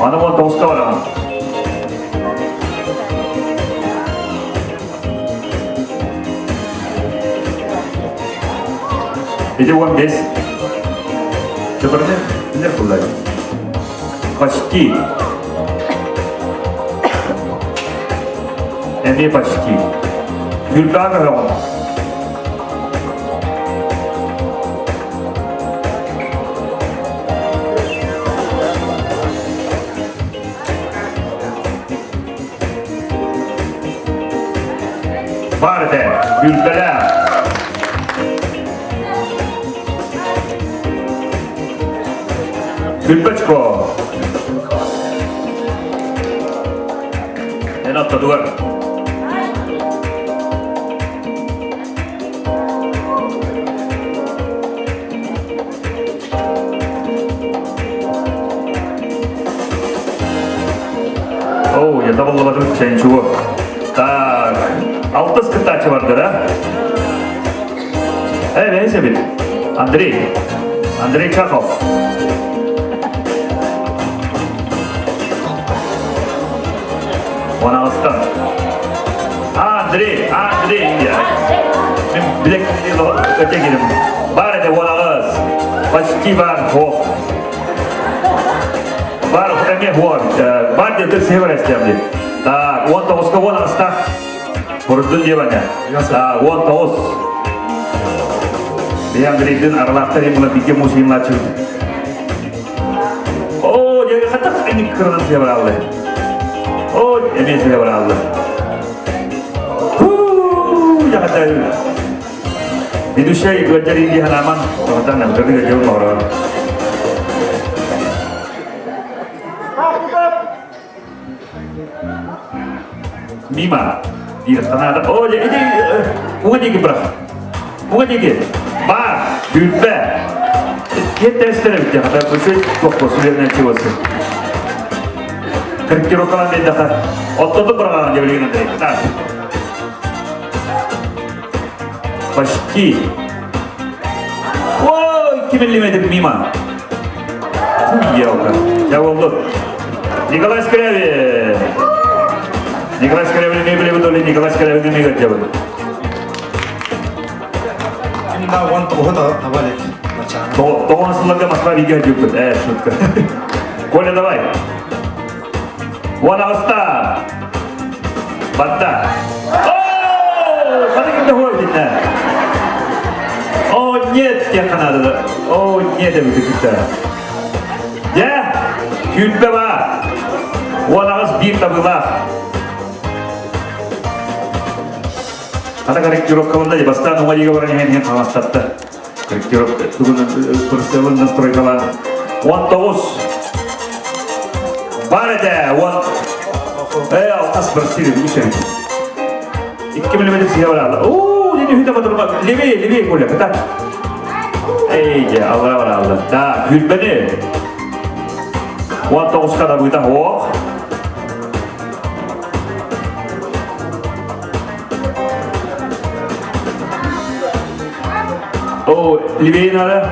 Аны буон тоҕуска бараҕын. Ити 15. Чөпөрүнэ билер куллар. Почти. Эмиэ почти. Күрбэҕэ көһөҕүн. Бар этэ, күрбэлээх. Күрбэчко. Эн аттатыгар. Оу, я табыллабатым ченчугу. Так, алтыс кыттааччы барды да? Э, бэйсе бит. Андрей. Андрей Чахов. Он аҕыстан. Андрей, Андрей Мен билек өте кирим. Бар эте он аҕыс. Почти бар хох. Бар эме хуор. Бар дете север эстемди. Так, 19-ка он аҕыста. Бурдун диэбэне. Так, 19. Би Андрейдин аралаахтар имла биге мусимлачы. Оо, дьэ хатах инник кырынан сыа бараллы. Оо, эмиэ сыа бараллы. Хуу, яхата. Ведущая Гвардия Индии ханаман, тоҕотан намтырды гачыл моҕорор. Мимо. Диир санаата. Оо, дьэ, ити, уга диэки бырах. Уга диэки. Бар, бүлбэ. Киэт тэстэр эбит хата бу туох суверенный чего-сы. Корректировкалан биэрдэхэ. Оттоту быраҕаҕын дьэ билигин Андрей. Так. Почти. Ой, 2 миллиметр мимо. Фу, елка. Я волду. Николай Скрябин. Николай Скрябин мебели выдали, Николай Скрябин мебели делали. Ким да он тоҕо табалек. Тоҕо сылларга Москва видео дьуппут. Э, шутка. Коля, давай. Уон аҕыста. Батта. О, ханы кимде хуой динне. О, нет, диэн надо. О, нет, эбит күттэ. Дьэ, күүрбэ баар. 18 биир табыылаах. Хата корректировкалында бастаан уҥа диэки баран иһэн иһэн хаҥастатта. Корректировка тугун прицелын настройкалаан. 19. Бар этэ, он... Э, алтас простили, үс эбит. 2 миллиметр сиһэ бараалла. Оо, не үһүтэ батырма. Левее, левее, Коля, кыта. Эй, дьэ, аллара бараалла. Да, күлбэни. 19-ка табыыта хоох. О, левее надо.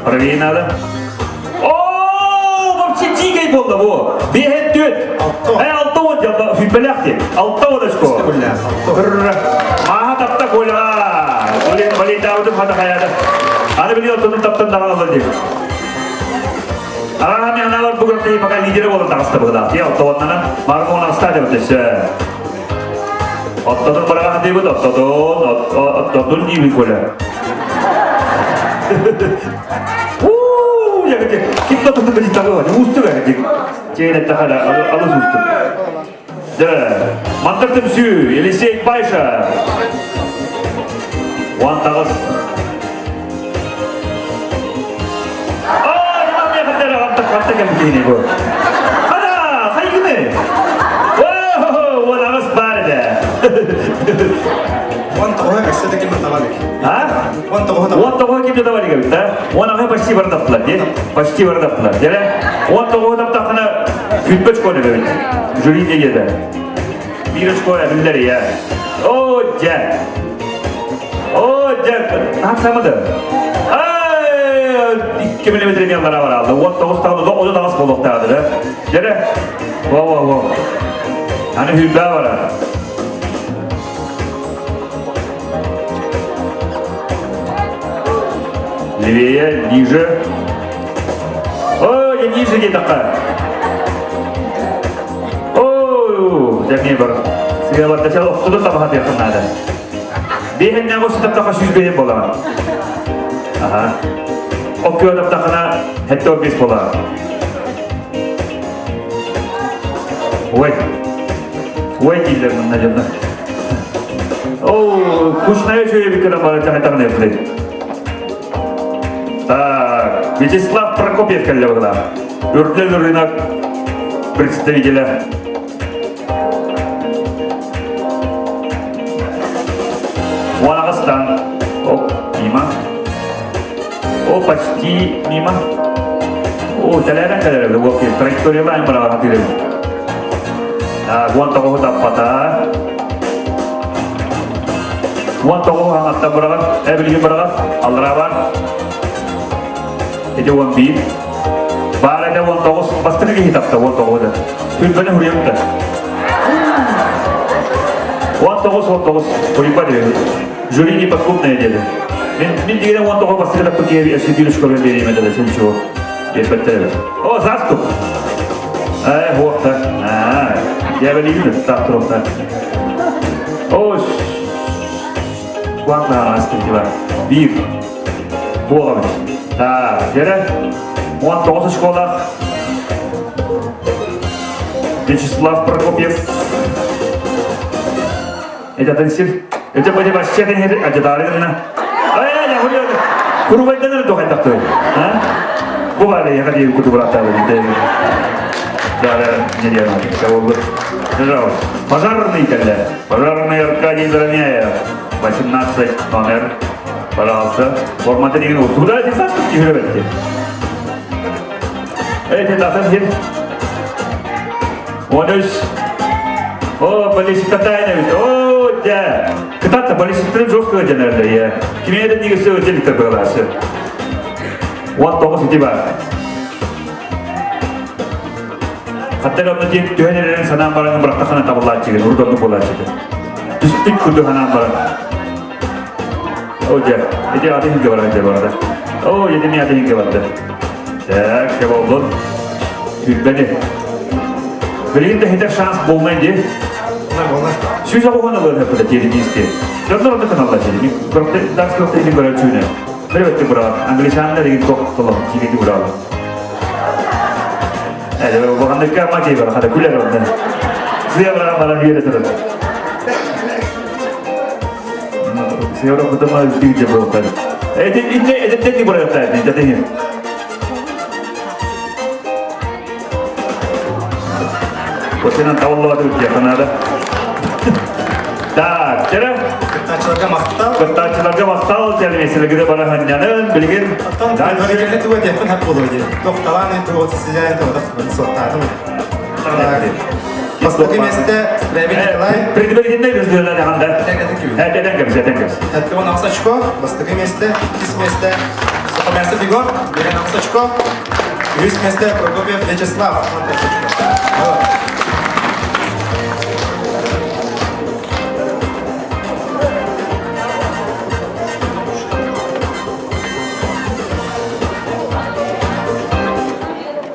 Правее надо. О, вообще дикой болды бу. Бехет түт. Э, алты он дьалла хүппелэх ти. Алты он очко. Маха тапта Коля. Олен балетаудым хата хаяда. Аны били оттонун таптан даҕалалар дип. Аҕа мен аналар бу күрэхтэһии пока лидері болан таҕыста быһыылаах. Ти оттооннанан мармон аста деп өтөсө. Оттотун бараҕа дейбит, оттотун, оттотун диибит Коля. Уу, я ким да туту билит табы, уустук ээ Чейнетте халя алыс уустук. Да, Мантар Түмсүү, Елисей Пайша. Уан тағыс. Ай, маме хаттара хатта хатта кем киһини бу. Хана, хайгыны. О, уан ағыс бар еді. Уан тоҕо өссө да ким табалик. А? Уан тоҕо Уон тоҕо ким табалик эбит, да? Уан аҕай почти бардаптылар, де? Почти бардаптылар. Дere, уон тоҕо таптахына Күлбэч коля эбит. Жюри диэдэ. Биир очко эбиллэр я. О, дьэ. О, дьэ. Наһаа да. Ай, 2 миллиметр миаллара баралды. 19 тағды, ода тағыс болуқтағды, да? Дere. Во, во, во. Аны хүлбә бара. Левее, ниже. О, я ниже диэтэххэ. О, дьэ бар. Сыга барда сел охтуду табаха диэххин наада. Биэһэннээх ус таптаха сүүс биэһин буолаҕын. Аха. Оккуо таптахына хэтте бис буолаҕын. Ой. Ой дииллэр мынна дьонно. О, кучная үчүгэй биккена бары чахайтаҕын эппит. Так, Вячеслав Прокопьев кэллэ быһылаах. Үрдэл рынок представителя. Уанаҕастан. О, мимо. О, почти мимо. О, тэлээрэн кэлэр эбит. Траекториялаан быраҕа хатыыр эбит. Уон тоҕуһу таппата. 19 хаҥаттан быраҕар, эбилги быраҕар, аллараа бар. Ити 11. Баар этэ 19, бастакы киһи тапта 19 да. Түрбэни хуруйбута. 19, 19, хуруйба диэби. Жюри неподкупное диэби. Мин, мин дигенэ 19 бастакы таппыт киһи өссө биир школе биэриэм этэ да, ничего. Диэппэттэр. О, заступ! Э, хуохта. Аа, дьээбэлиибин, таах туруохта. О, Куанна астыктыба. Биир. Буолабыт. Так, дьэрэ. 19 школах. Вячеслав Прокопьев. Это тенсир. Это будет вообще тенсир. Адьатаарыгынна. Ай, я говорю, курубайданыр дохайдахты. А? Бу бары я хотел куту брата. Да, да, не делаю. Пожарный кэллэ. Пожарный Аркадий Дороняев. 18 номер. Пожалуйста. Форматы деген Куда эти сашки жүрөбетти? Эти татын сен. Он үс. О, баллистика тайна ведь. О, да. Кытатта баллистиканы жестко денерде. Я. Кимеде негізі өтеліктер бағаласы. 19 ити бар. Хатта онно диэн түһэн эрэрин санаан баран бырахтахына табыллааччыгын, урут оннук буолааччыгын. Түспүт курдук санаан баран. О, дьэ, ити аты иһингэ барар дьэ барда. О, ити ми аты иһингэ барда. Так, дьэ болдун. Күлбэни. Билигин да хитер шанс болмай дии. Сүүс оҕоһун ылыан өппүтэ тиэридиисти. Дьоннор онно каналла сири. Дарс көктө иһин көрөр чүүнэ. Бир өттү бұрал. Англичаннар деген тоқтолом, тигети бұрал. Әлі оғандыққа ма кей бар, қада күлер онда. Сыя бұраған бара үйелі тұрады. Сыя бұраған бұтыма үлтігінше болықтар. Этин, этеттен не бұраяқтар, жатыны. Осынан табыллыбаты үтүөххэ наада. Так, чэрэ. Кыттааччыларга махтал. Кыттааччыларга махтал, сэлмиэсэлэргэ бара ханньанын, билигин. Оттон предварительный туга диэхпин хап буолуо дии. Тохталаан эн тугу сизээн тугу суоттаатым. Бастакы миэстэ Скрябин Николай. Предварительный результат ханда. Этен кэбис, этен кэбис. Эттион 6 очко, бастакы миэстэ, иккис миэстэ Сухомясов Егор, берен 6 очко, үһүс миэстэ Прокопьев Вячеслав, 15 очко.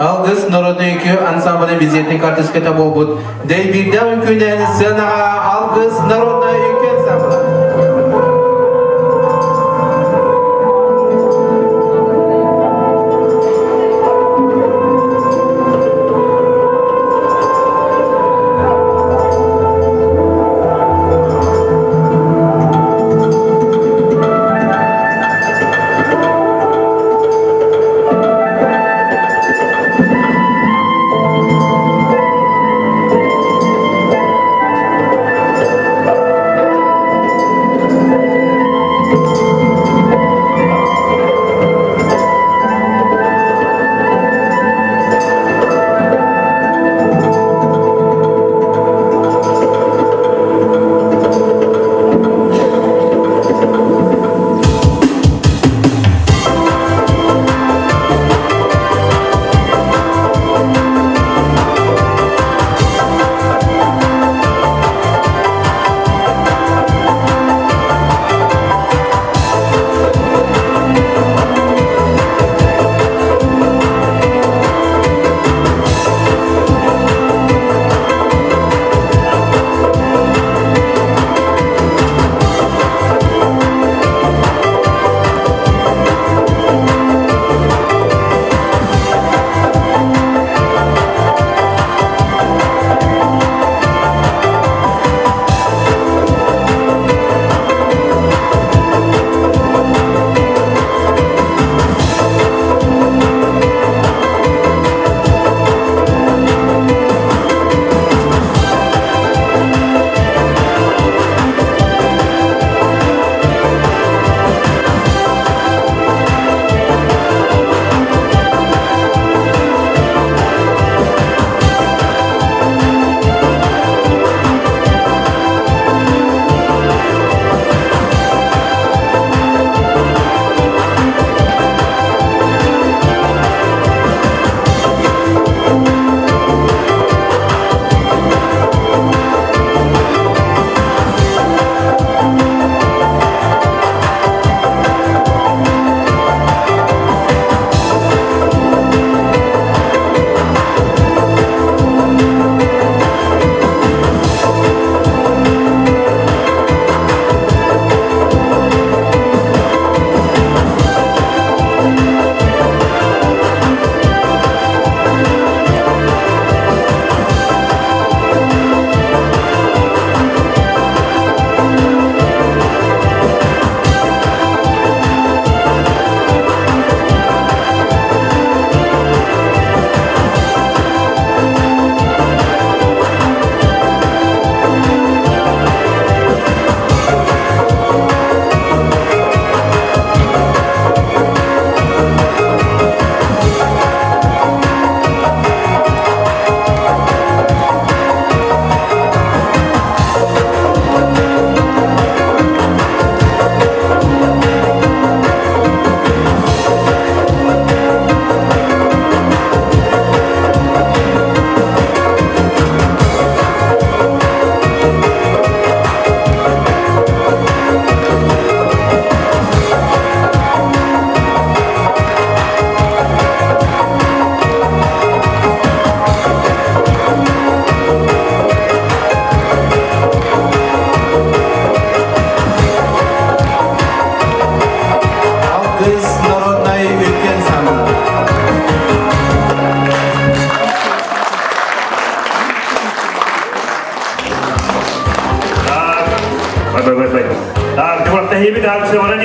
Алгыс народный үҥкүү ансамблын визитный карточката буолбут Дэйбиирдээх үҥкүүнээн сценаҕа Алгыс народнай үҥкүү ансамбла.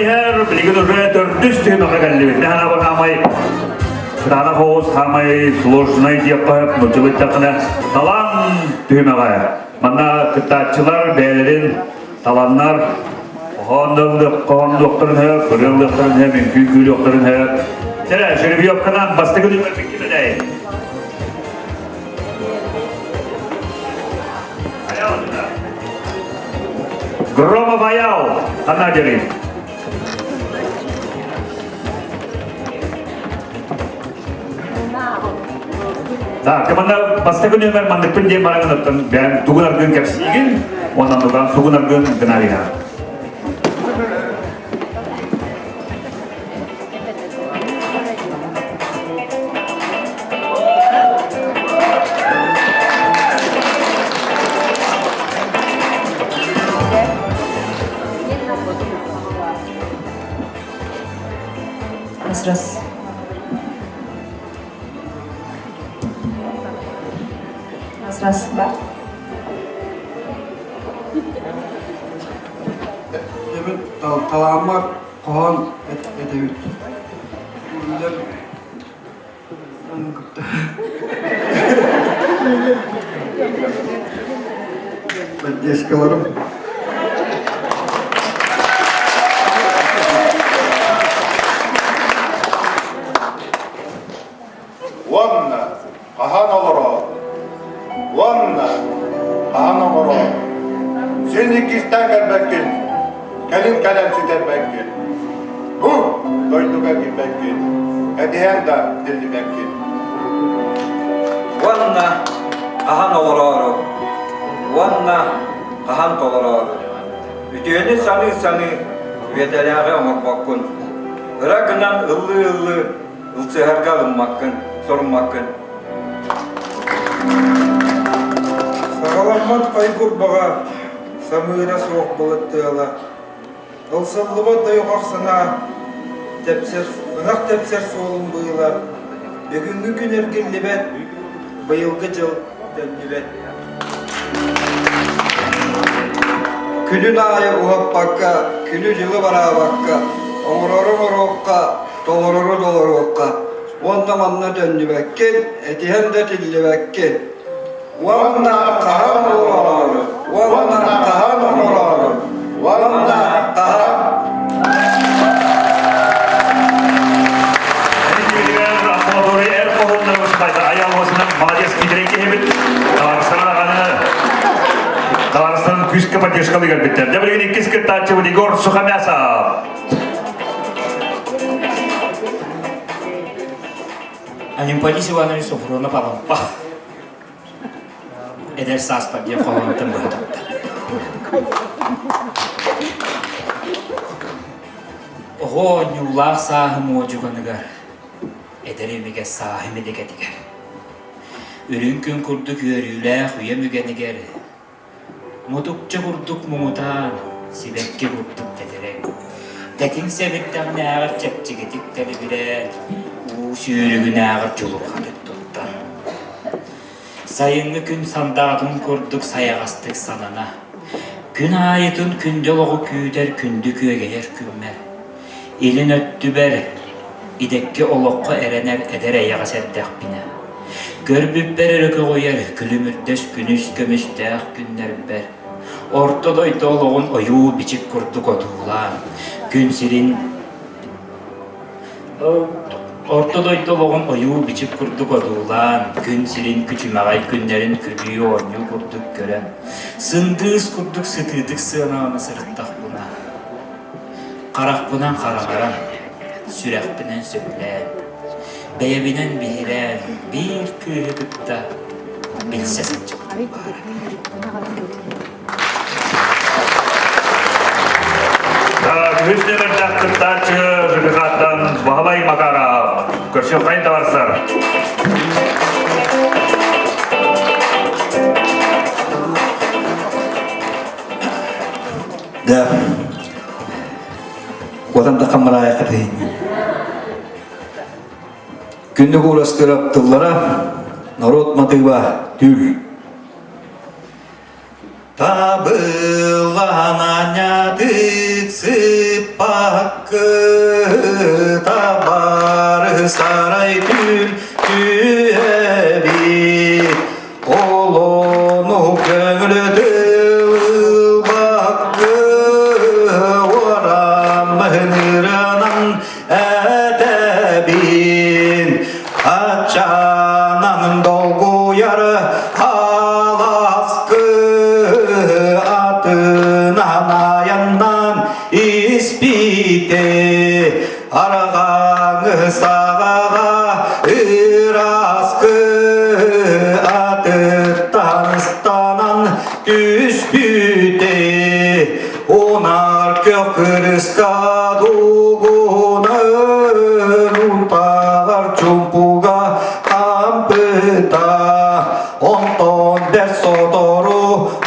иһэр, билигин уже төрдүс түһүмэххэ кэллибит. Мэхэнэ хаамай кытаанах оҕус, хаамай сложный диэххэ нуччалыттахына талаан түһүмэҕэ. Манна кыттааччылар бэйэлэрин таланнар хоһооннуохтарын сөп, ырыалыахтарын сөп, үҥкүү күүлүөхтэрин сөп. Чэрэ, жеребьевканан бастакы түһүмэхпит кимэтэй? Громов Аял, Анадырь. Так, манна бастакы нүөмэр манныкпын диэн баран оттон бэйэм тугун аргын кэпсиигин, уонна нуган тугун аргын гынариха. Раз, раз. Раз, раз, два. Талааммар хоһоон этэбит. Поддержкаларым. Уонна хаһан олороор, уонна хаһан оҥороор. Син иккистээн кэлбэккин, кэлин кэлэн сүтэрбэккин. Бу дойдуга киирбэккин, этиһэн да тиллибэккин. Уонна хаһан олороору, уонна хаһан толороору. Үтүөнү саныы-саныы үөтэлээҕи оҥорбоккун. Ыра гынан ыллыы-ыллыы ылсыһарга ылыммаккын, соруммаккын. Саҕаламмат хойгурбаҕа самыыра суох былыт тыала, ылсыллыбат дойҕох санаа тэпсэр, ынах тэпсэр суолун быыла, бүгүҥҥү күн эргиллибэт, быйылгы дьыл төннүбэт. Күнүн аайы уһаппакка, күнү-дьылы бараабакка, оҥорору оҥоруохха, толорору толоруохха уонна манна төннүбэккин, этиһэн да тиллибэккин. Уонна хаһан олороору, уонна хаһан оҥороору, уонна хаһан Молодец, киһибит. Табаарыстарын күүскэ поддержкалыы кэлбиттэр. Дьэ билигин иккис кыттааччыбыт Егор Сухомясов. Анемподист Иванович Софронов Алампа эдэр сааспар диэн хоһоонтон быһа тутта. Оҕо оонньуулаах сааһым уодьуганыгар, эдэр имигэс сааһым идэгэтигэр, үрүҥ күн курдук үөрүүлээх үйэм үгэнигэр Мутукча курдук муҥутаан, сибэкки курдук тэтэрэн, тэтиҥ сэбирдэҕинээҕэр чэпчэкитик тэлибирээн, уу сүүрүгүнээҕэр дьулурҕатык туттан. Сайыҥҥы күн сандаатын курдук сайаҕастык санана, күн аайытын күндү олоҕу күүтэр күндү күөгэйэр күммэр, илин өттүбэр идэкки олоххо эрэнэр эдэр эйэҕэс эрдэхпинэ, Көрбүппэр эрэ көҕүйэр күлүмүрдэс күнүс көмүстээх күннэрбэр, орто дойду олоҕун ойуу-бичик курдук одуулаан, күн сирин Орто дойду олоҕун ойуу-бичик курдук одуулаан, күн сирин күчүмэҕэй күннэрин күлүү-оонньуу курдук көрөн, сындыыс курдук сытыытык сыаналана сырыттахпына, харахпынан хараҥаран, сүрэхпинэн сөбүлээн, бэйэбинэн биһирээн биир кыыһы кытта билсэ сылдьыбытым баара. Үһүс нүөмэрдээх кыттааччы ЖКХ-тан Баһылай Макаров. Көрсүөххэйин табарсар. Да. Куотан да хаммараайа хатыйын. Күндү куурастырап тыллара народ матыыба түүл. Табыллан анньатык сыппыт. Сыппаккы табары сарай түүл түһэбит Олону көҥүлөтү ылбаккы Уораммыһыныранан этэбин Аччанан долгуйар аласкы атынан айаннан испите арҕаҥы саҕаҕа ыраскы атыттан ыстанан түспүтэ Унар көх кырыска дугунан унтаҕар чумпуга хампыта онтон бэрт сотору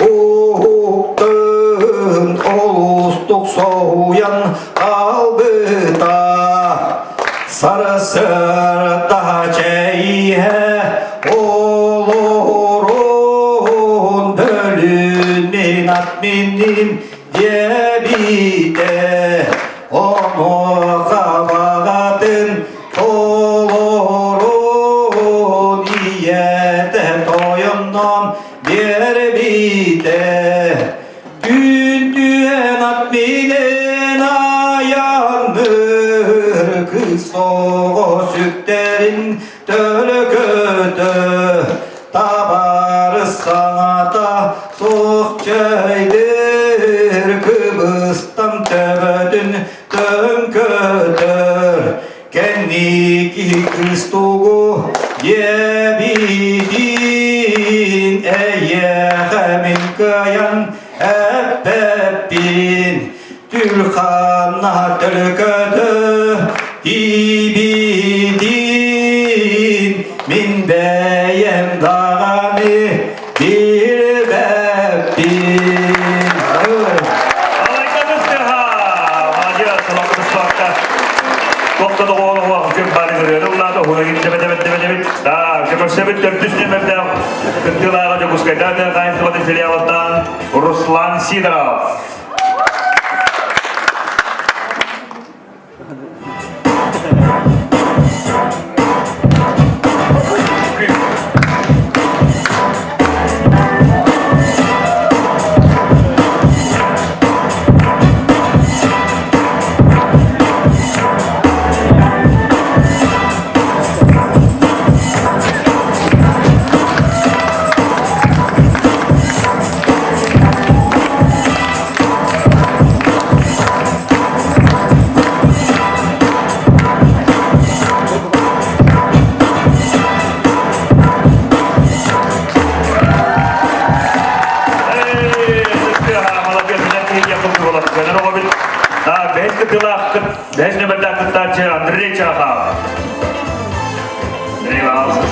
уһуктун олустук соһуйан албыта сарсыарда чэйиһэ олорун бөлүн мин ат минним диэбитэ онуоха баҕатын толорун ийэтэ тойоннон биэрбитэ Түүн түһэн ат минэн айанныр кыыс оҕо сүктэрин төлөкөтө табаарыс саҥата суох чэйдир кыбыстан төбөтүн төҥкөтөр кэнники кыыс тугу диэбитин эйиэхэ мин кыайан эппэппин Түрханна төлкөтө тиибитин мин бэйэм даҕаны билбэппин. Кыттыылааҕа Дьокуускайдааҕы хаһаайыстыбатын филиалыттан Руслан Сидоров. Бэс нөмердээх кыттааччы Андрей Чахов. Андрей Иванович,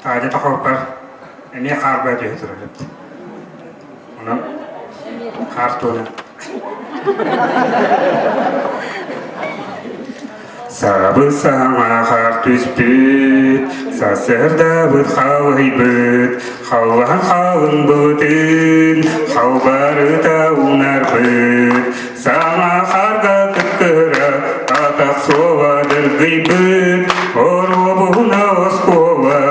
Таня тохоппар эмиэ хаарбаа түһэ турар эбит. Онон хаар туона. Сабы саҥа хаар түспүт, сарсыардабыт халыйбыт, халлаан халыҥ былытын, халбарыта уунарбыт. Саҥа хаарга кыккыра атах суола дыргыйбыт, оруобуна оскуола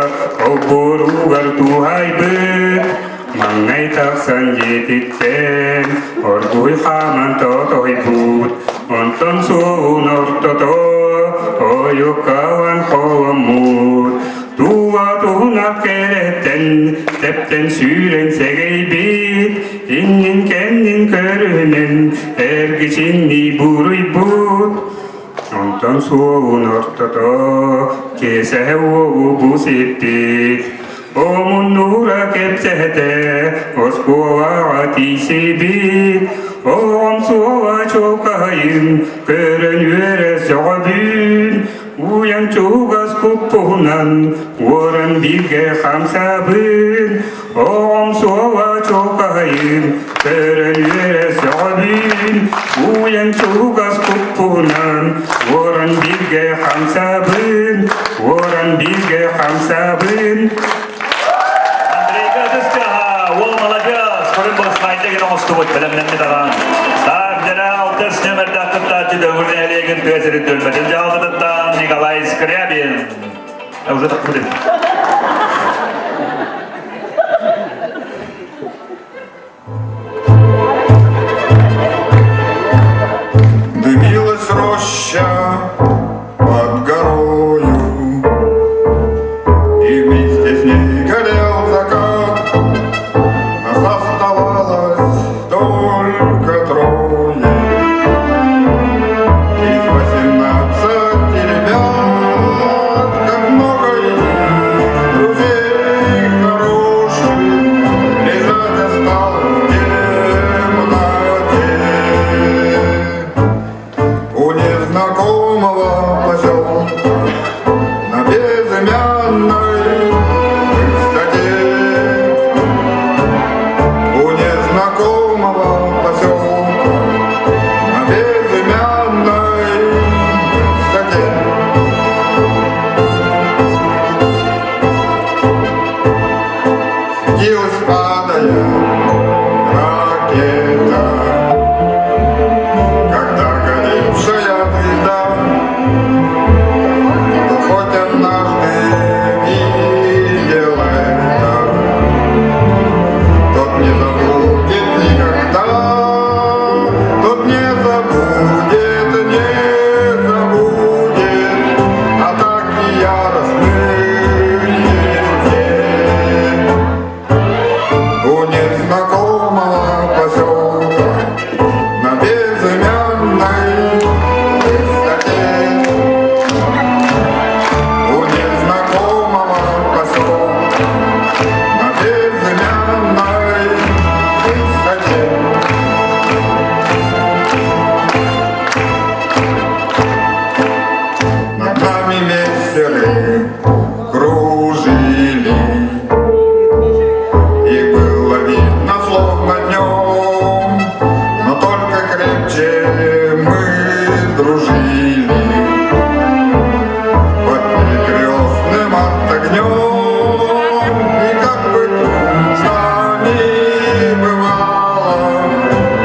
олбуоругар туһайбыт. Маҥнай тахсан дьиэтиттэн оргууй хааман тотойбут, онтон суолун ортото ойуккалан холоммут. Тула туһуна кэрэттэн тэптэн сүүрэн сэгэйбит, иннин-кэннин көрүнэн эргичиҥнии буруйбут. Онтон суолун ортото киэсэһэ уолу бу сиппит. Омуннуура кэпсээтэ, оскуолаҕа тиийсибит, оҕом суола чуолкайын көрөн үөрэ сөҕөбүн, уйан чугас куппуһунан уоран бииргэ хамсабын, оҕом суола чуолкайын көрөн үөрэ сөҕөбүн, уйан чугас куппуһунан уоран бииргэ хамсабын, уоран бииргэ хамсабын. Андрейга Дыскаха, уол молодец! слайда гына оҥостубут, бэлэмнэммит аҕаан. Так, дьэрэ алтыс нөмердээх кыттааччы Дөҥүр нэһилиэгин тыа сирин түөлбэтин дьаһалтатыттан Николай Скрябин. Уже так будет. Дымилась роща под горою, И вместе с ней горел закат. Нас оставалось только трое. Из 18 ребят, как много их, друзей хороших, Лежать осталось в темноте. У незнакомого поселка на безымянной высоте. У незнакомого поселка на безымянной высоте. Светилась, падая, ракета, когда горевшая звезда, кто хоть однажды видел это, тот не забудет никогда, тот не забудет, не забудет атаки яростных нигде. У незнакомого поселка на безымянной высоте. У незнакомого поселка на безымянной высоте. Над нами мессеры кружили, И было видно словно днем, Но только крепче мы дружили. Под перекрестным огнем, И как бы трудно ни бывало,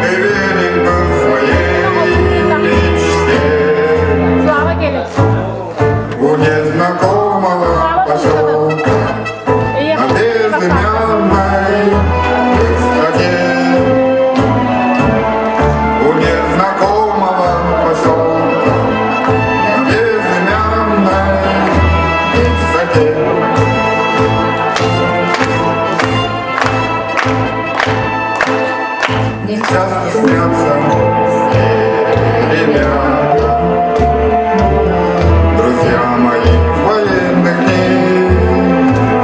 Ты верен был своей мечте. У незнакомого поселка на безымянной высоте. У незнакомого поселка на безымянной высоте. Мне часто снятся ребята, друзья мои военных дней,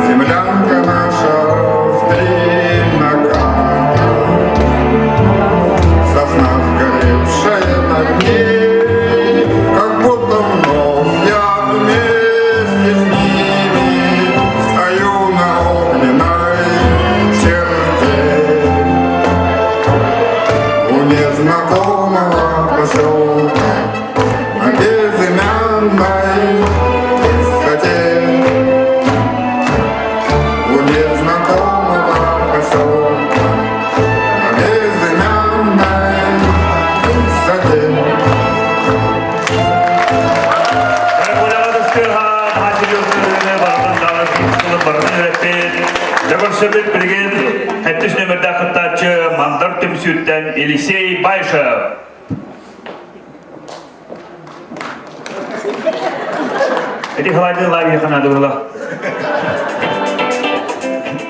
землянка наша в три наката, сосна сгоревшая над ней, как будто вновь я вместе с ними стою на огненной черте. У незнакомого поселка на безымянной высоте. У незнакомого поселка на безымянной высоте. Дөгөрсөбүт билигин хэттис нөмердээх кыттааччы Мандар түмсүүттэн Елисей Байшев. Эти халайды лайвия ханады была.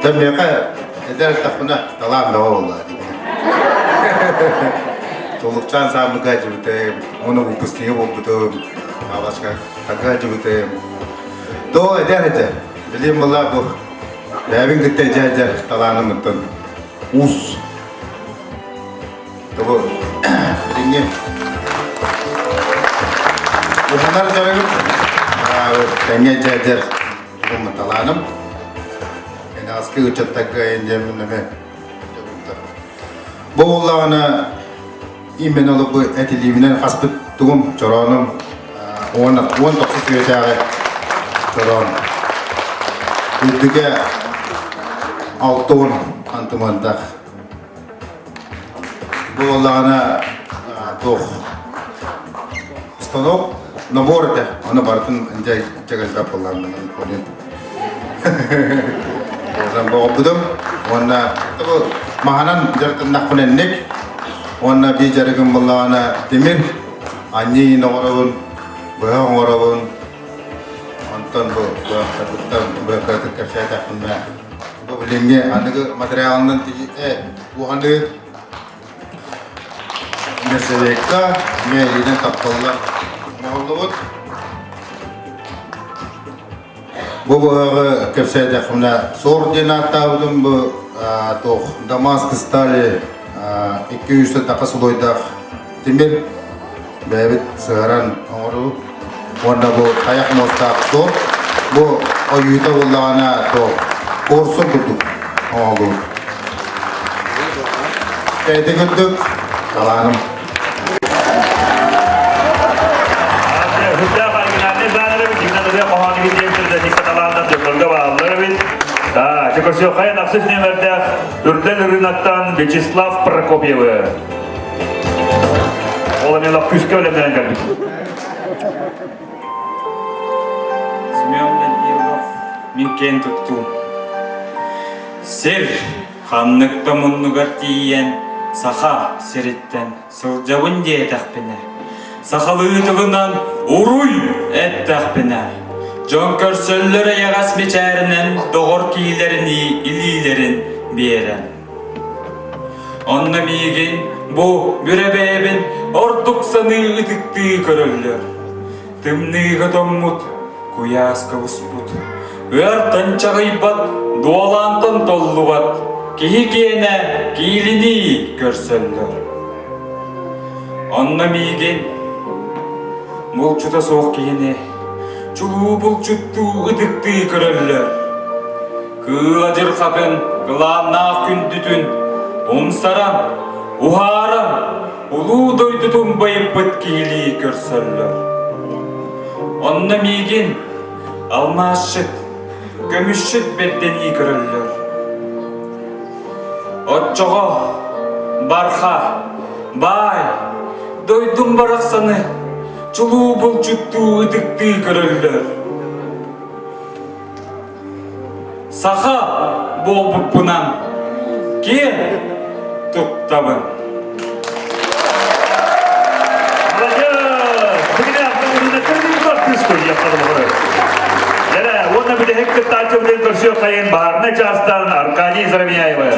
Тэммиэхэ эдэр тахпына талаан бөҕө буолла. Тулукчаан саамыга дьыбытым, уонна выпускнига буолбутум, Алашка тага дьыбытым. Доо эдэр этэ, билим была бу бэйэбин кытта дьэ-дьэ талааным уус. Тобу билиҥҥи уһанар дьарыгым, тэҥҥэ дьэ-дьэр талааным. Кэнэҕэски ыччаттарга индиэммин эмэ Бу буоллаҕына именно бу этилиибинэн хаспыт тугум чороонум 19 үйэтээҕи чороон. Үрдүгэ 60 хантымандаах. Бу буоллаҕына туох станок набор этэ. Ону барытын дьэ элбэх буоллаҕына Боҕорбутум уонна маһанан дьарыктаннахпын энник уонна бии дьарыгым буоллаҕына тимир анньыы оҥоробун, быһа оҥоробун. Онтон бу быһахтарбыттан быһахтарытын кэпсээтэхпинэ бу билиҥҥи аныгы материалынан уһаныы нержавейка мээлинэн тапталлар оҥоһуллубут. Бу быһаҕы кэпсээтэхпинэ, сор диэн ааттаабытым бу туох Дамаск стали 200 таха слойдаах тимир бэйэбит сыһаран оҥоруу уонна бу тайах муостаах сор бу ойуута буоллаҕына туох куорсун курдук оҥоһуллубут. Ити курдук талааным. Үрдээх оригинальный жанр эбит, дьиҥнэн ырыа хоһоон иһин диэн сирдэтиккэ талааннар дьоннорго бааллар эбит. Да, көрсүөххэйин ахсыс нүөмэрдээх Үрдэл ырыынактан Вячеслав Прокопьевы. Ол эмиэ күүскэ үлэмнэнэн кэлбит. Семен Данилов мин киэн туттуум. Сир ханнык да муннугар тиийэн саха сириттэн сылдьабын диэтэхпинэ, сахалыы тылынан уруй эттэхпинэ, дьон көрсөллөр эйэҕэс мичээринэн доҕор киһилэринии илиилэрин биэрэн. Онно миигин бу бүрэ бэйэбин ордук саныы ытыктыы көрөллөр. Тымныыга тоҥмут, куйааска буспут, ыартан чаҕыйбат, дуолаантан толлубат, киһи киэнэ киилинии көрсөллөр. Онно миигин булчута суох киһини чулуу булчуттуу ытыктыы көрөллөр. Кыыл адьырҕатын кылааннаах күндүтүн умсаран, уһааран, улуу дойдутун байыппыт киһилии көрсөллөр. Онно миигин алмаасчыт, көмүсчүт бэрдэнии көрөллөр. Оччоҕо барха, баай, дойдум барахсаны чулуу булчуттуу ытыктыы көрөллөр. Саха буолбуппунан киэн туттабын. Уонна бүтэһик кыттааччыбытын көрсүөххэйин баһаарынай чаастан Аркадий Заровняевы.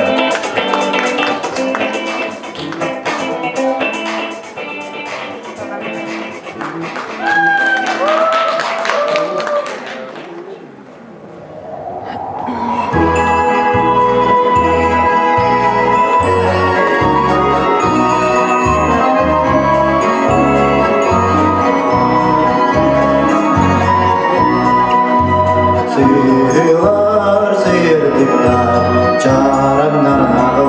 Сыһыылар сыйырдыктар, чараннар.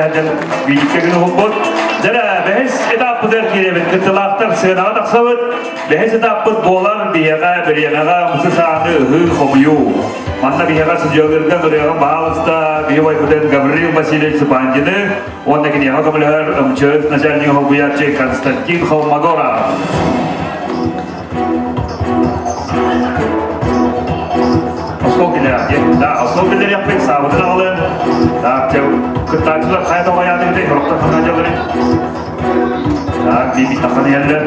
сылдьан бииргэ күн уһулбут. Дьэ, бэһис этаппытыгар киирэбит. Кыттылаахтар сыанаҕа тахсабыт. Бэһис этаппыт буолар биһиэхэ бириэмэҕэ мусы сааны ыһыы хомуйуу. Манна биһиэхэ судьуйалыырга ырыаҕын баһаалыста биһи убайбытын Гаврил Васильевич Цыпандины уонна киниэхэ көмөлөһөр МЧС начальнига холбуйааччы Константин Холмогоров. Остуол киллэриэхпит. Да, остуол киллэриэхпит, саабытын аҕалыан. Так, кыттааччылар хайа тоҕойаатыгытай, сорохтор ханна дьаллары. Так, биибит тахсан иһэллэр.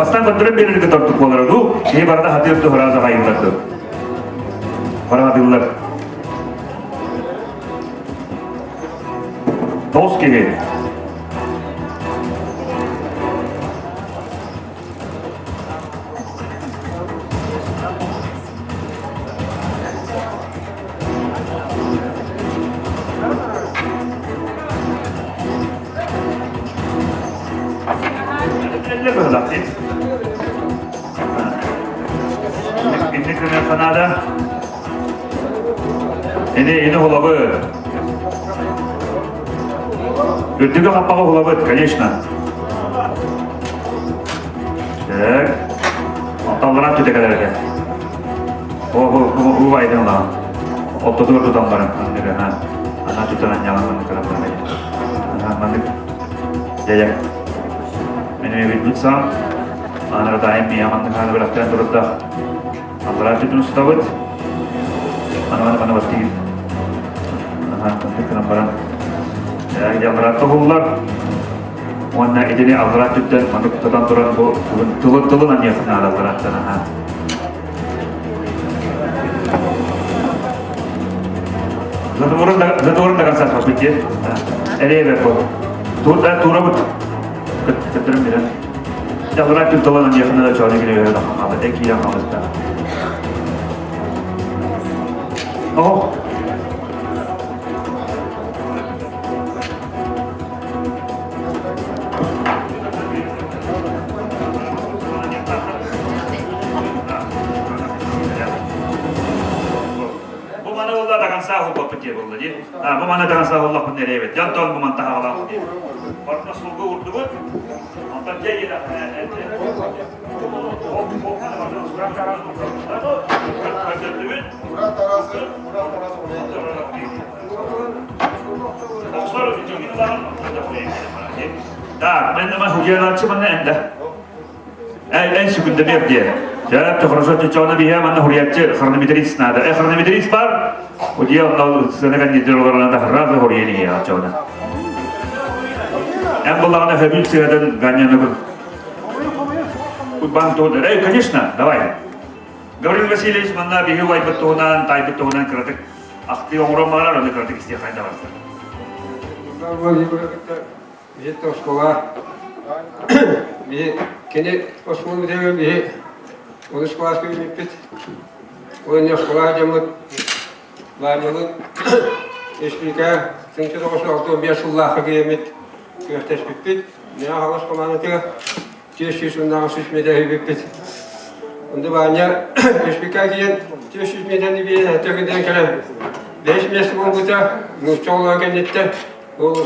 Бастаан көрдөрөн биэрэргэ тортук буолара дуу, киһи барыта хатыыр туһура заҕайыллар дуу. Бараадыллар. Тоҕус киһи. Инник гыныахха наада. Ини ини хулабыт. Үрдүгү хаппаҕы хулабыт, конечно. Так. Алталларан түтэ кэлэр этэ. О, бу бу бу байдын лаҕан. Оттотугар тутан баран, маннык аха. Ана тутан анньаҕан маннык кыран баран. Аха, маннык. Дьэ, Мен эбит саам. Анаратайым мия маннык хааны бэлэхтээн турардаах. Аллараа түтүн устабыт. Аны маны баттыыр. Аха, маннык гынан баран. Аллараа тоһуллар. Уонна итини аллараа түттэн маннык тутан туран бу тылын тылын аньыахын наада алларааттан аха. Затворын да конца спасбыт дии. Эрее бу. Туурабыт. Көттөрүм билэн. Аллараа түн тылын аньыахын да чооню киле хаалбыт. Киирэн хаалбыттар. Оһо. Бу маны болла до конца хуппаппыт дии болла дии. А, бу маны до конца хуллахпын неребет. Дьон бу манта хаалаах дии. Барытына сулгу урдубут. Онтон дьэ Так, мен нема худьяларчы манна энде. Эн секунда бер дие. Жап, хорошо, чечона бия манна хурьячы хронометрист надо. Э, хронометрист бар. Удия онно сынаган неделаларына да разы хурьяни я чона. Эн буллагана хөбүл сыадан ганяны күн. Кутбан туһунан. Эй, конечно, давай. Гаврил Васильевич манна биһи убайбыт туһунан, тайбыт туһунан кыратык ахтыы оҥорон барар, оны кыратык истиэххэ да барсар. Биһи оскуола биһи кини оскуола бүтэрэр биһи онус кылааска үүммүппүт. Уонна оскуола дьоммут Ванялын республика 1965 сыллаахха киэммит күрэхтэспиппит. Миэхэ хаҥас командатыгар 400 уоннааҕы сүүс миэтэ үһүбүппүт. Онду Ваня республика киэн 400 миэтэни биэрэн төкүнэн кэлэн бэһис миэстэ буолбута нуучча оҕолоро кэнниттэн ол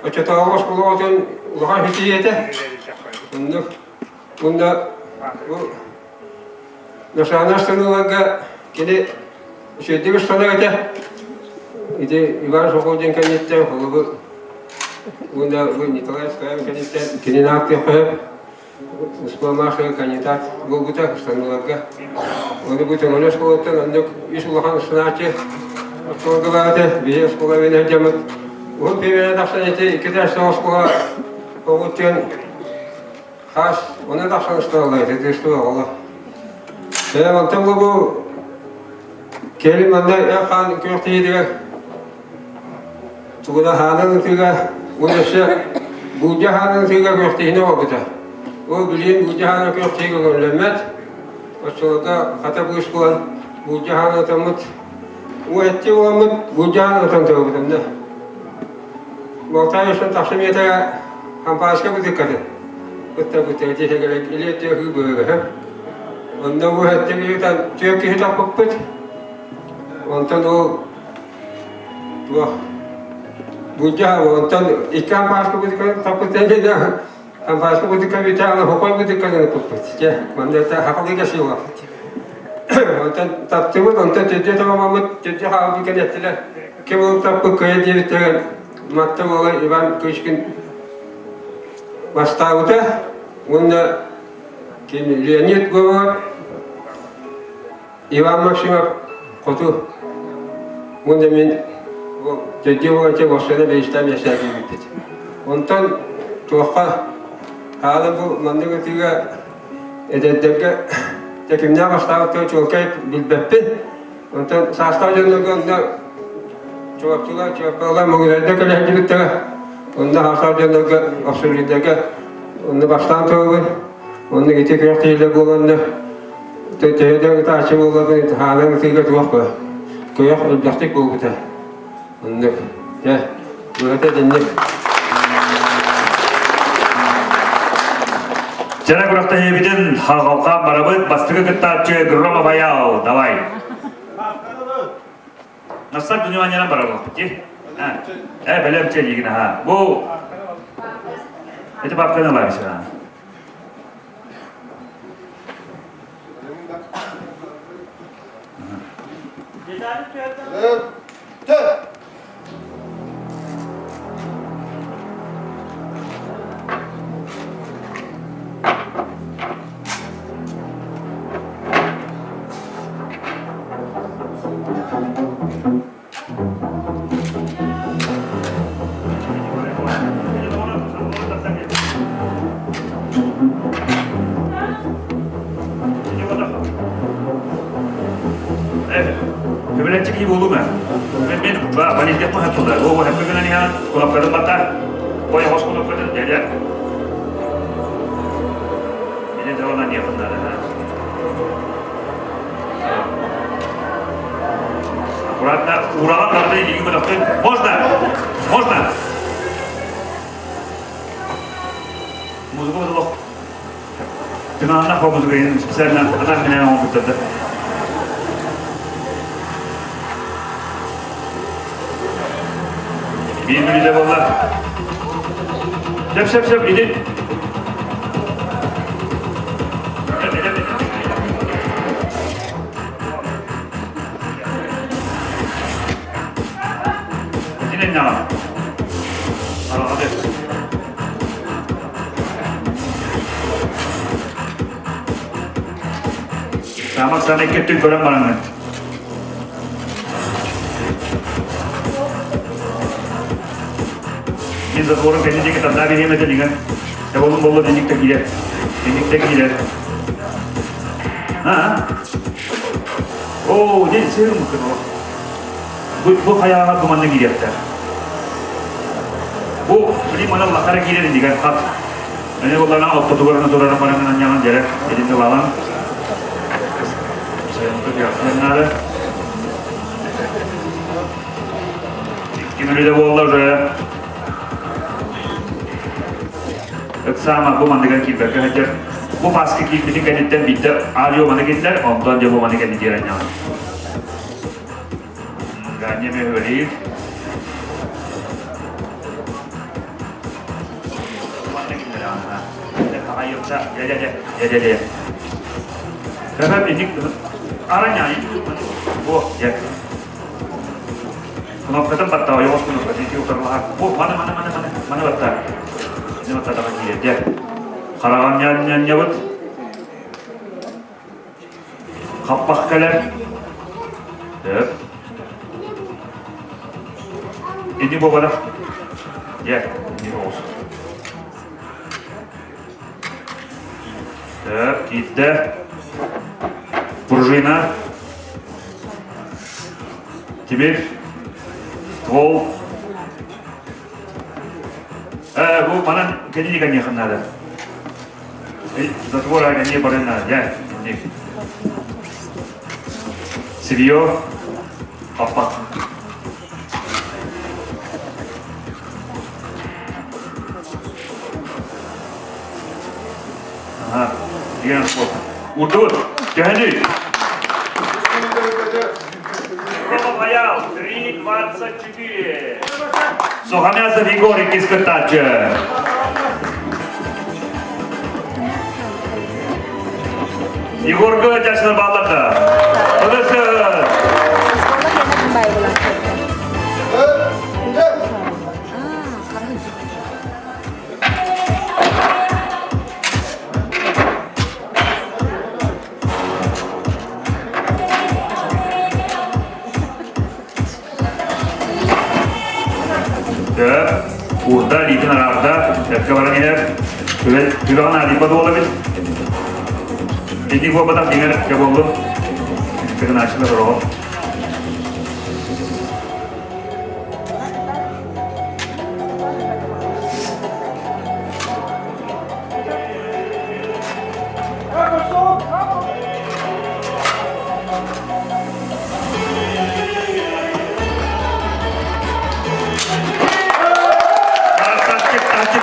оччотооҕу оскуола оҕотун улахан ситиһии этэ. Оннук уонна бу Национальнай станыыларга кини үчүгэйдик ыстанар этэ. Ити Иван Сокол диэн кэнниттэн холобур уонна бу Николай Скаев кэнниттэн кинини ааттыахха сөп. Оскуола кандидат буолбута ыстаныыларга. Оны бу Төҥүлү оскуолаттан оннук үс улахан ыстанааччы оскуолага баар этэ. Биһи оскуола үөрэнэр дьоммут. Уһун пиэмэнэ тахсан ити икки этээстээх оскуола оҕуттан Хас, оны тахсан ыстааллар, ити оҕолор. Ээ, онтон бу бу кэлин манна эр хаан күөх тиийдигэр. Тугуна хаанан ытыыга уонна өссө буулдьа хаанан ытыыга күрэхтэһиини оҥорбута. Ол билигин буулдьа хаанан күрэхтэһиигэ көҥүллэммэт. Оччолорго хата быыс булан буулдьа хаанан ытаммыт. Уу эттии буламмыт буулдьа хаанан ытан турабыт онно. Болтай өссө тахса миэтэрэ хампааска бытыккатын. Ыттарбыттар ити илиэ тыаһыы быһыыга. Онно уу эттии киһи түөрт киһи таппыппыт. Онтон ол туох Будьа онтон икки ампааска бытыкка таппыттан дьэ ампааска бытыкка бүтэ аны хокой бытыкка гыныппыппыт. Дьэ манна хахалыы кэсиилаахпыт. Онтон таптыбыт, онтон төрдүө табаммыт, төрдүө хаалбыт кэнэттилэр. Ким ол таппыт кыайа диэбиттэригэр Матта уола Иван Кычкин бастаабыта уонна ким Леонид Говоров Иван Максимов хоту уонна мин төрдүө буоланча Москваны бэйистээн миэстэҕэ киирбиппит. Онтон туохха хаала бу маннык ытыыга эдэрдэргэ тэтимнээх бастаабыттары чуолкай билбэппин. Онтон саастаах дьоннорго онно Чурапчылар, Чурапчылар Моҥгуларда кэлэ сылдьыбыттара. Онно саастаах дьоннорго обсуждениеларга онно бастаан турабын. Онно ити күрэхтэһиилэр буоланнар төһө да ытааччы буолларбын хаалан ытыыга туох ба күрэх элбэхтик буолбута. Оннук. Дьэ, быһата итинник. Чара күрэхтэһиибитин хаҕалҕаан барабыт. Бастакы кыттааччы Громов Аял. Давай. Насак внимание барабыт. Э, бэлэм чэлигин аха. Бу Это папканы лайся. Көбүлэччи киһи буолума. Мен мен ба балилдек ма хатылар. О хәппе гынан иһан кунапкатын бата. Кой хос кунапкатын дәдә. Мене дәвана не хыннары. Аккуратно, ураган барды илиги көтөхтүн. Можно! Можно! Музыка бутулук. Тыҥааннах по музыка специально ана менен оҥорбуттар. Биир мүнүүтэ буолла. Сөп, сөп, сөп, иди. Самак сана икки көрөн бараҥын. Мин затворым кэнни диэки тардаа биһиэм этэ дигэн. Эболум болло динник да киирэр. Динник да киирэр. А? Оо, дин сыыр мыкын Бу, бу хайаҕа бу манна киириэхтэр. Бу били мана лахара киирэр иннигэр хат. Эне боллана оттотугар турар баранан ньаҕан дьэрэ эдин тылалан. Надо. Ким үлэ буолла уже. Ыксаама бу манныгар киирбэккэ сылдьар. Бу паска киирбитин кэнниттэн биирдэ аудио маны киллэр, онтон дьэ бу маны кэнни диэрэн ньаҕан. Ганя мөһүөлиир. Кнопкатын баттаа, ойоҕос кнопкатын ити утарылаһар. Бу маны маны маны маны маны баттаа. Ини баттаатаҕа киирэр. Хараҕан ньанньабыт. Хаппах кэлэр. Төп. Ини буолара. Дьэ, ини оҕус. Төп, киирдэ. Пружина. Теперь ствол. Бу манан кэнники каньяхын надо. Затвор не барына, я Сырье, папа. Ага, деген вот. Удут, тяни. Рома 3.24. Сухомясов Егор Кискатача. Егорга жашына балларда. Тынысы. Уурда лиитин араарда, эргэ баран иһэр, түгэҕин аадыйбат уол эбит. Итинник буолбатах дьиҥэр дьэ буоллун. Тыгынааччылар ороҕо.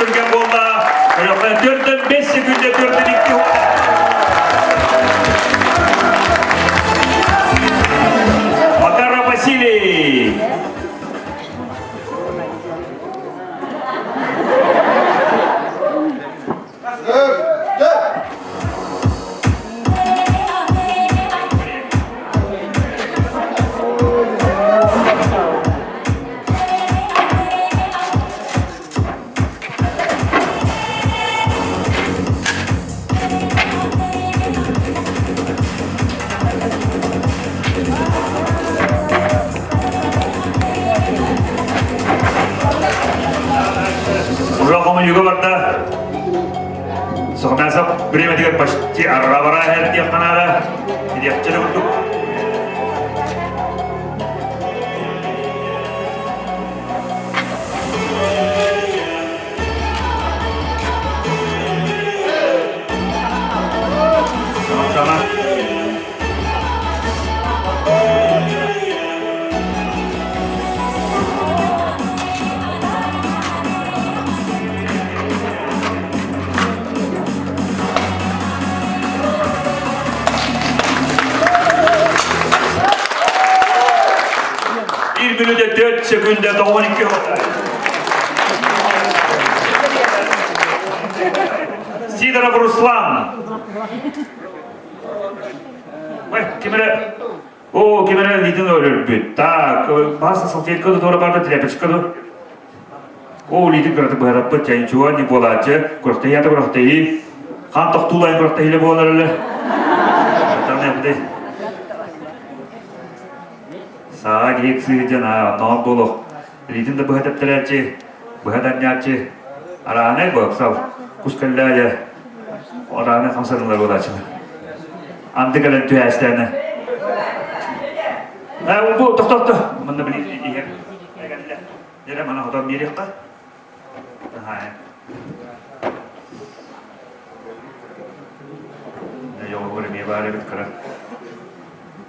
Түргэн буолла. Төртөн 5 секунда төртөн 2 Макаров Василий. Ура хомуйуга барда. Сохомясов бириэмэтигэр почти арра-бара иһэр диэххэ наада. Диэхчэ да курдук. Сама-сама. Bir minüte 4 sekünde 92 Сидоров Руслан. Ой, кимere О, кимere литин өлөрбүт. Так, бас салфетка да туора барда, тряпочка да. Оо, илиитин кыратык быһараппыт, чайынчуга не буолааччы, күрэхтэһии ата күрэхтэһии, хаан тохтуулайын күрэхтэһиилэ буолар эле. Саа киһи сыһыдьан онноон буолуох. Илиитин да быһа тэптэрээччи, быһа данньааччы, араанай боксал, кус кэллээйэ, араанай хамсанылар буолааччылар. Анды кэлэн түһээстээнэ. Ээ, бу тохтотто. Манна били иһэр. Дьэ, мана хотон биэриэххэ. Йоҕур эмиэ баар эбит кыра.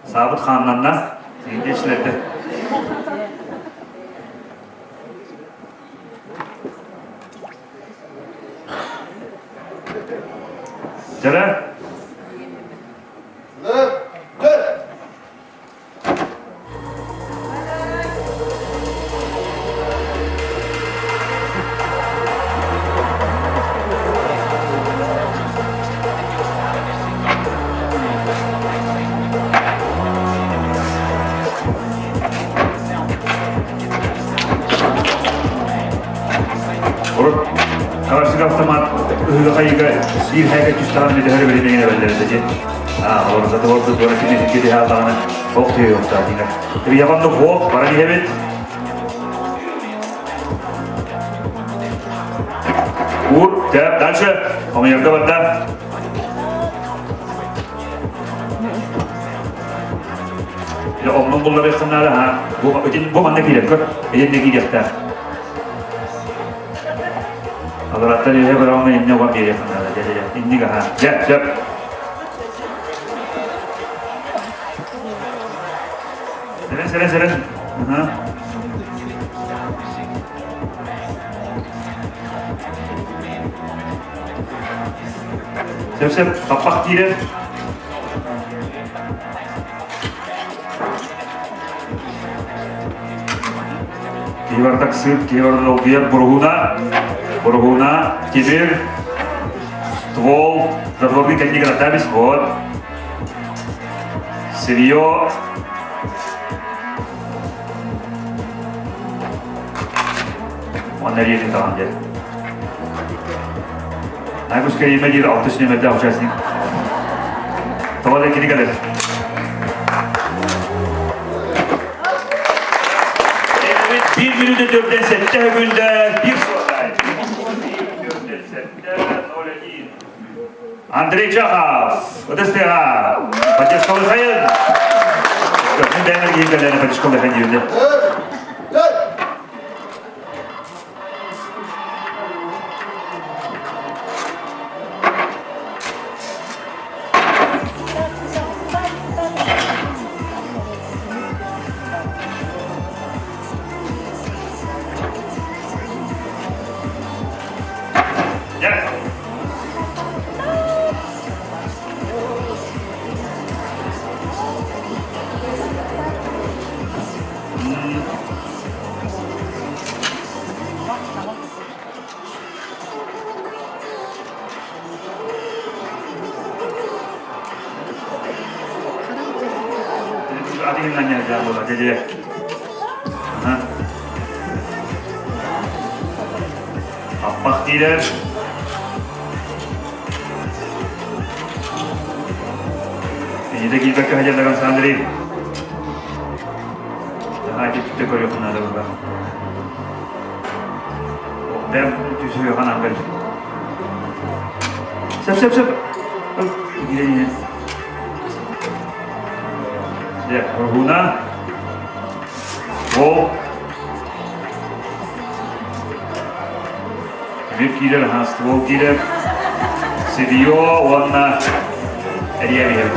Саабыт хааннанна, индиэчилэрдэ. Дьэрэ. Урут Карасик автомат ыһыга-хайыга биир хайга түстаҕын мүтэһэр билимигин эбэллэрэ дии. Аа, олор затворды туора кини кири хааллаҕына ох түйүөхтаа дигэр. Ябанны хуох баран иһэбит. Ур, так, дальше. Хомуйарга барда. Оннун булларыаххын наада, бу бу манна киирэн көр, итиннэ киириэхтээх. Алараттан үһэ быраҕыҥа инне уган биэриэххэ наада. Дьэ, дьэ, инник аһа. Дьэ, сөп. Сэрэн, сэрэн, сэрэн. Аха. Сөп, сөп. Хаппах киирэр. Киһи барыта сыыр, киһи барыта долгуйар. Буруһууна, буруһууна, тимир, ствол, затворный кэннигэр атабис, вот. Сырье. Онно эриэтин таҕан диэн. Найбус Карима диир алтыс нүөмэрдээх участник. Тоҕо да кини кэлэр. Биир мүнүүтэ төрдөн сэттэ күндэ биир суотай. Андрей Чахов, ытыстыга, поддержкалы хайын. Мен бэйэм киһи кэлэн поддержкалы хайын диирде. Аппах киирэр. Инде киирбэккэ сылдьар Андрей. Хаһаайка көрүөххэ наада буолла. Бэм түсүөххэ наада. Сөп, сөп, сөп. Киирэн Дьэ, Руна. Ствол. Тимир киирэр, аһаа, ствол киирэр. Сырье уонна эрийэ биһэбит.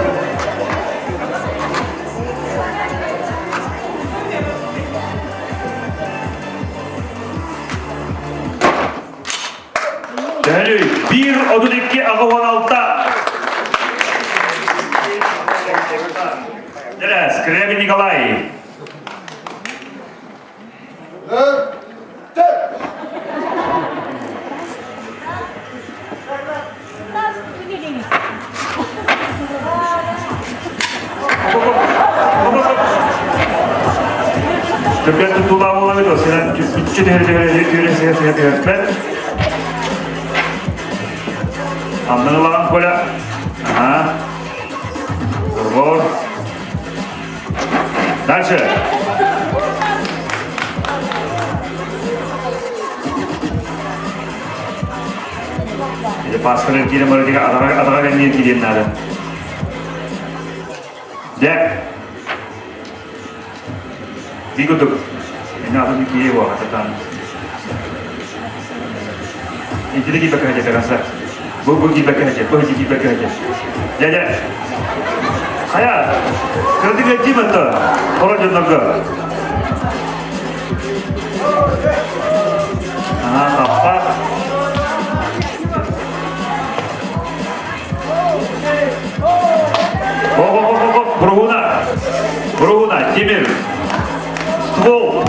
Төһөнүй? 1.32 86. Дәрә, Скрябин Николай. Түргэн туттуулаах буолабыт, осынан түччү түһэр-түһэр-түһэр-түһэр-түһэр Аннын ылаҕын Коля. Ага. Турбор. Дальше. Или паспорт киирэн барытыга атаҕа атаҕа кэннигэр киириэн наада. Дьэ. Дии курдук. Мин атын киһи буолла Итини кииппэккэ сылдьар караса. Бу бу кииппэккэ сылдьар, бу кииппэккэ сылдьар. Дьэ дьэ. Хайа, кырдык этиим это, хоро дьоннорго. Ага, хаппах. О-о-о-о, Бругуна. Бругуна, Тимир. Ствол.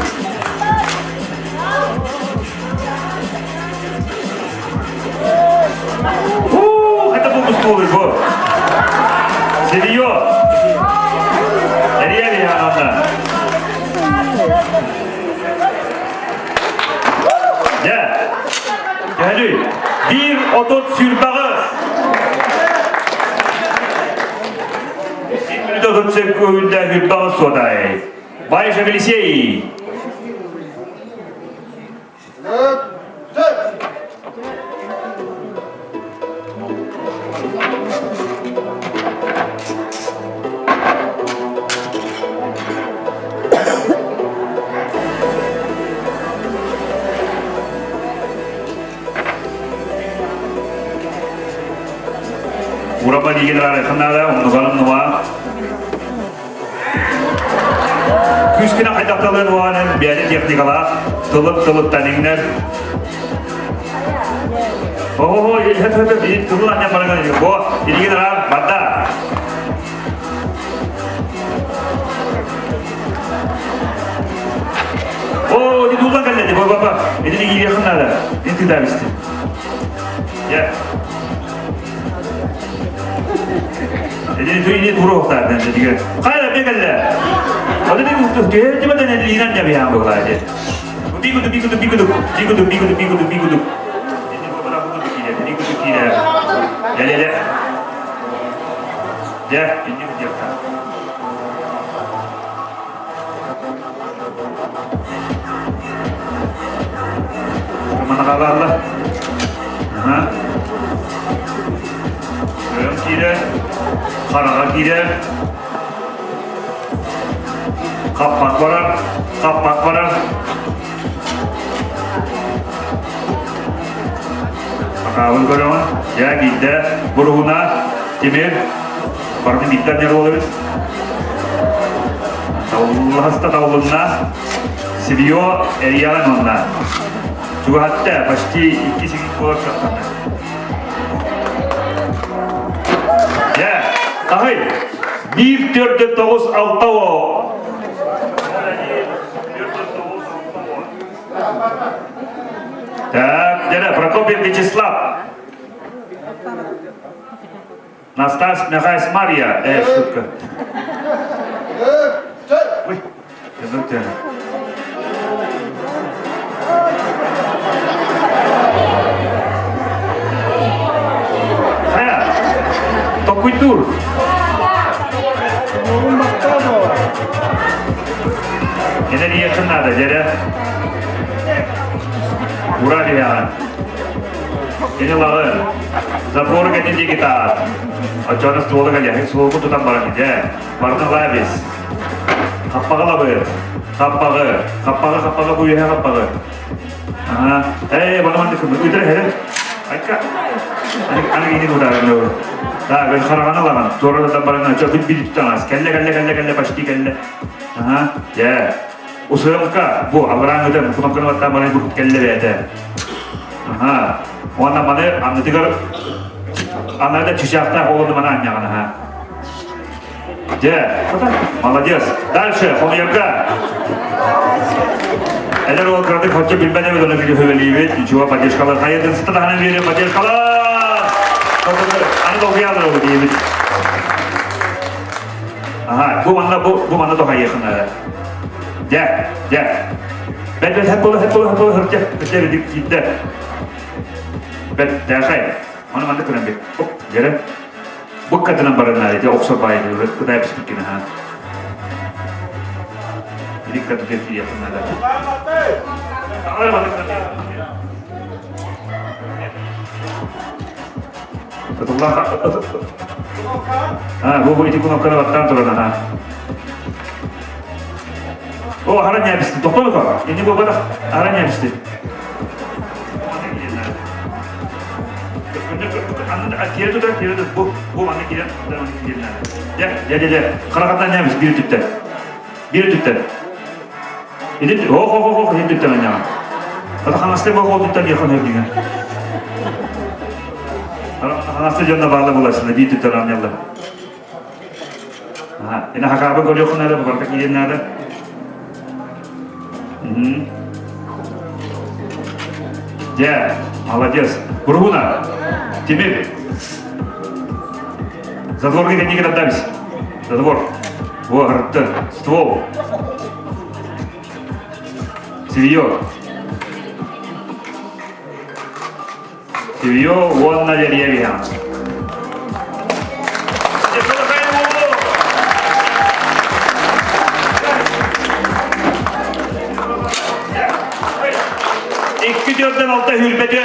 Ух, это был ствол, бу. Серьез. Эрийэ анна. Дьэ, кэлүй. Биир отут сүүрбэҕис. Биир отут сөкүүндэ сүүрбэҕис суотай. Баишев Елисей. Ураба лигин рарайханада, умнуганын нуа. Күскүнэ хайдахталын уанын бэйэ техникалаах, тылып тылыттан иҥнэр. Ого, хэп хэп тылын анньан баран бо, илигин рар, барда. О, не тулдан кэллэ, бо баба. Итини киириэххин наада. Ин тыытаабисти. Я. Итини туйни туруохтаатан дигер. Хайа бекелле. Оду би түһэртибэтен элиинэн дьабиһаан буолаати. Бигуду бигуду бигуду бигуду бигуду бигуду бигуду. Ини бабара буду киирэ, бигуду киирэ. Леле. Дьэ, инник диэххэ. Манахалаалла. Аха. Өйөм киирэр, хараҕа киирэр. Хаппах барар, хаппах барар. Акаабын көрөҕүн, дьэ биирдэ буруһуна тимир барытын биирдэ анньар буолабыт. Таллаһаста таллынна, Сибио эрийэҕин уонна чугаһатта почти икки сигит буолар кыахтанна. Дьэ, хаһый? Биир төрдө тоҕус алта о. Так, дядя Прокопьев Вячеслав. Настас Михайлович Марья. Э, шутка. Ой, я Хайа, токуйтур. Энергиятын надо, дядя. Ура диһэҕин. Кини лаҕы заборы кэтин диэки таат. Оччоҕуна стволу кэлиэхин суолгун тутан баран дьэ. Барытын лаабис. Хаппаҕы лабыт. Хаппаҕы. Хаппаҕы, хаппаҕы, бу үөһэ хаппаҕы. Ага. Эй, бана маннык ыытыр эһэрин. Айка. Аны кини утааран Да, бэл хараҕаны ылаҕын. Туора баран очо бүт бүт таҥас. Кэллэ, кэллэ, кэллэ, кэллэ, почти кэллэ. Ага, дьэ. Усуйалка бу алларааҥҥытын кнопканы баттаан баран бу кэллэ бэйэтэ. Аха. Уонна маны аннытыгар анарда чычаахтаах олону маны анньаҕын аха. Дьэ, молодец. Дальше, хомуйарга. Эдэр уол кыратык хоччу билбэт эбит, ону күлү Ничего, поддержкалар. Хайатын сыта таһынан биэриэ, поддержкалар! Аны долгуйалар ол диэбит. Ага, бу манна бу бу манна тохайыахына. Дьэ, дьэ. Бэт бэт хэп була хэп була хэп була хырдьа. Бэт бэт киирдэ. Бэт тээхэй. Аны манна көрөн бит. Оп, дьэрэ. Бу катынан баранна ити охсор баайы кытай биспиккин аха. Илик каты киирехына да. А, бу бу ити кнопканы баттаан туран аха. О, хара ньээбисти. Тохтолуко. Ини буолбатах. Хара ньээбисти. Кире тутар, кире тутар. Бу, бу манна киирэн, манна киирэн. Дьэ, дьэ, дьэ, дьэ. Харахатан ньээбис биир түттэр. Биир түттэр. Ити, ох, ох, ох, ох, ити түттэр анньаҕа. Ата хаҥастай бу ол түттэр диэххин өйдүүгүн. Хаҥастай дьонно баалла буласына биир түттэр анньаллар. Аха, ина хакаабы көрүөххүн наада, бу барыта киириэн наада. Дьэ, молодец. Бургуна, Тимир. Затворга кэнники тардабис. Затвор. Во, ырытты. Ствол. Цевье. Цевье уонна деревья. Икки төрдөн алта хүрбэти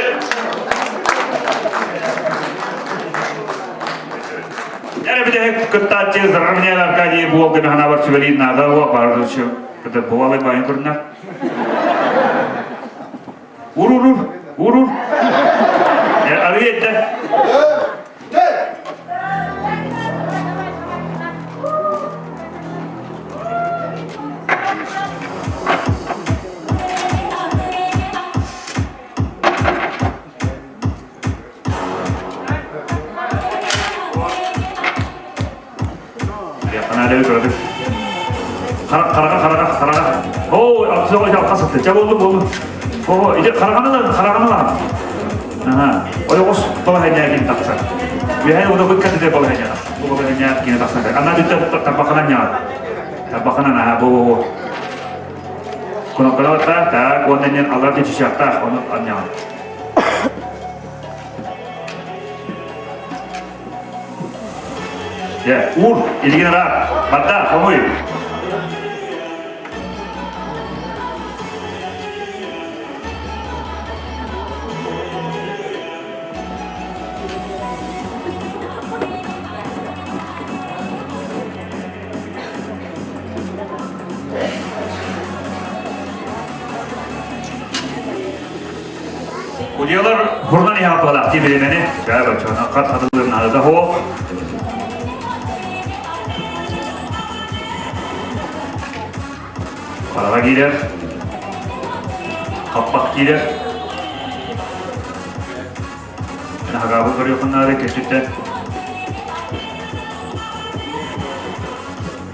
Эрэ бүтэһик кыттааччы Заровнян Аркадий буолганы ханабар сүбэлиир наада уо бардычы кыта буолай байын көрүнэр. Ур ур ур ур ур. Арыы этте. Аны көрдүк. Хараға, хараға, хараға. О, апсыға жалқа сытты. Ча болду, болду. О, иди хараҕаны хараҕаны лаһан. Аха. Ойоҕос балаһанньаа кин тахсар. Үһэн уна быт катыта балаһанньаа. Бу балаһанньаа кин тахсар. Ана дүттэ тарбахынан ньаа. Тарбахынан аха бу бу бу. Куноккалата так уонна алар түчүшахтаах оны анньаа. Дьэ, уур, илигин аraa, барда, хомуй. Удьялар хурнан иһаппалаах дии биримэни, хат хатылырын наадата суох. Хараҕа киирэр, хаппах киирэр. Наһагаабын көрүөххүн наада кэччиттэн.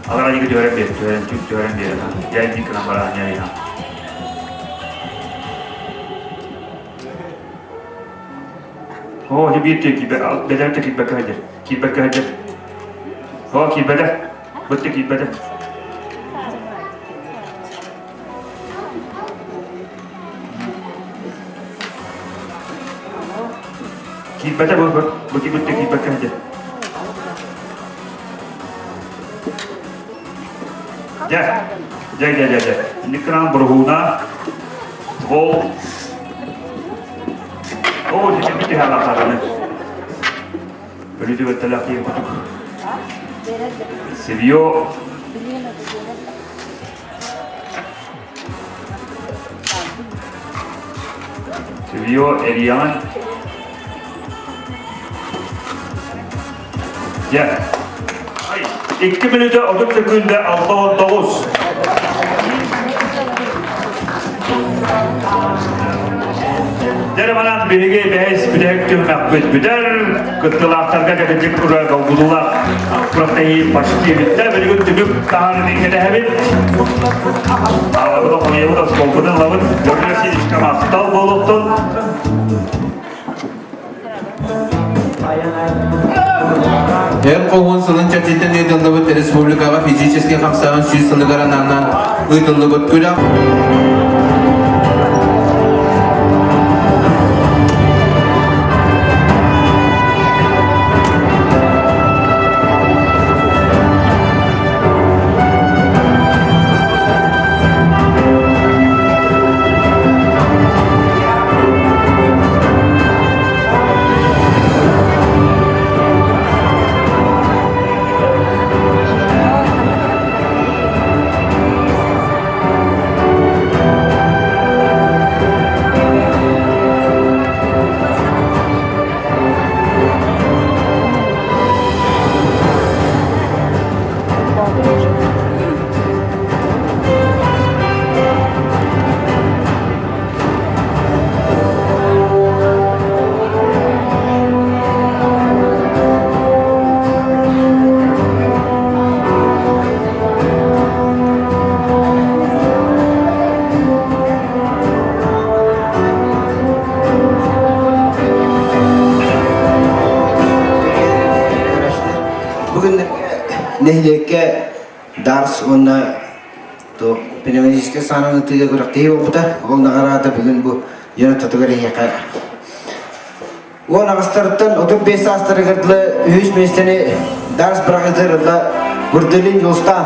Алара диэки түһэрэн биэр, түһэрэн, түһэрэн биэр. Дьэ, икки гынан бараан дьэ, Оо, дьэ биир киирбэ, бэдэр да киирбэккэ сылдьар. Киирбэккэ сылдьар. Оо, киирбэтэ. Бытты киирбэтэ. Киирбэтэ бу, бу, бу бытты киирбэккэ сылдьар. Дьэ, дьэ, дьэ, дьэ, дьэ. Инник буруһууна, ол Оо, дьэ, түһэ Өлүтү бэттэлээх диэн кутук. Севьё Севьё Эриан Дьэ. 2 мүнүүтэ 30 секүндэ 69. Дьэ манан биһиги бэһис бүтэһик түһүмэхпит бүтэр. Кыттыылаахтарга кэтитик ура долгутуулаах күрэхтэһии почти бүттэ. Билигин түмүк таһаарыыны кэтэһэбит. Аалабыт хомуйабыт, оскуолбутун ылабыт. Гаврил Васильевичка махтал буолуохтун. Эр хоһуун сылын чэрчитинэн ыытыллыбыт республикаҕа физическэй хамсааһын сүүс сылыгар анаан ыытыллыбыт күрэх. Бүгүн нэһилиэккэ Дарс уонна То пневматическай саанан ытыыга күрэхтэһии буолбута. Ол наҕараада бүгүн бу дьон ортотугар эһиэхэ Уон аҕыстарыттан 35 саастарыгар дылы үһүс миэстэни Дарс быраҕыытыгар ылла Бурдулин Дьулустаан.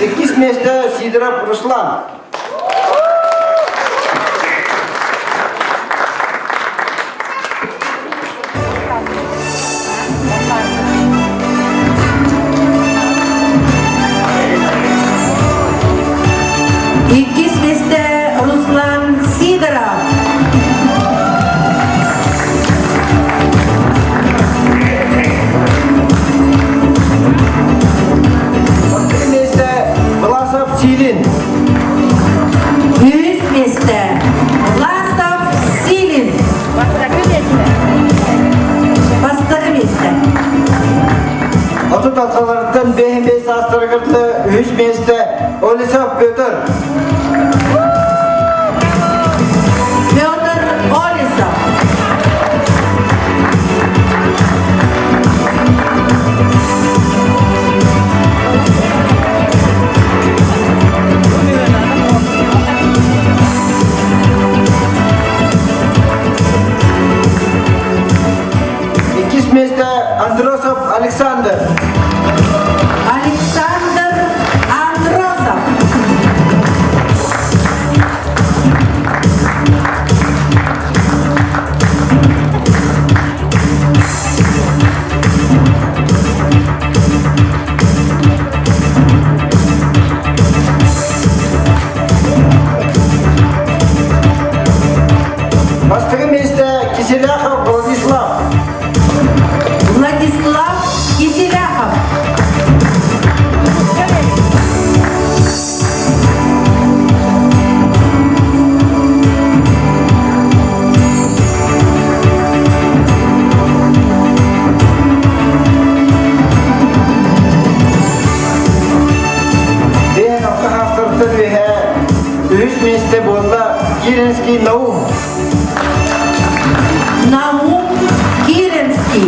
Иккис миэстэ Сидоров Руслан. Александр. Александр Андросов. Бастакы миэстэ Киселяхов Владислав. Владислав Киселяхов. Бэйэн алта хаастартан үөһэ үһүс миэстэ буолла Киренский Наум. Наум Киренский.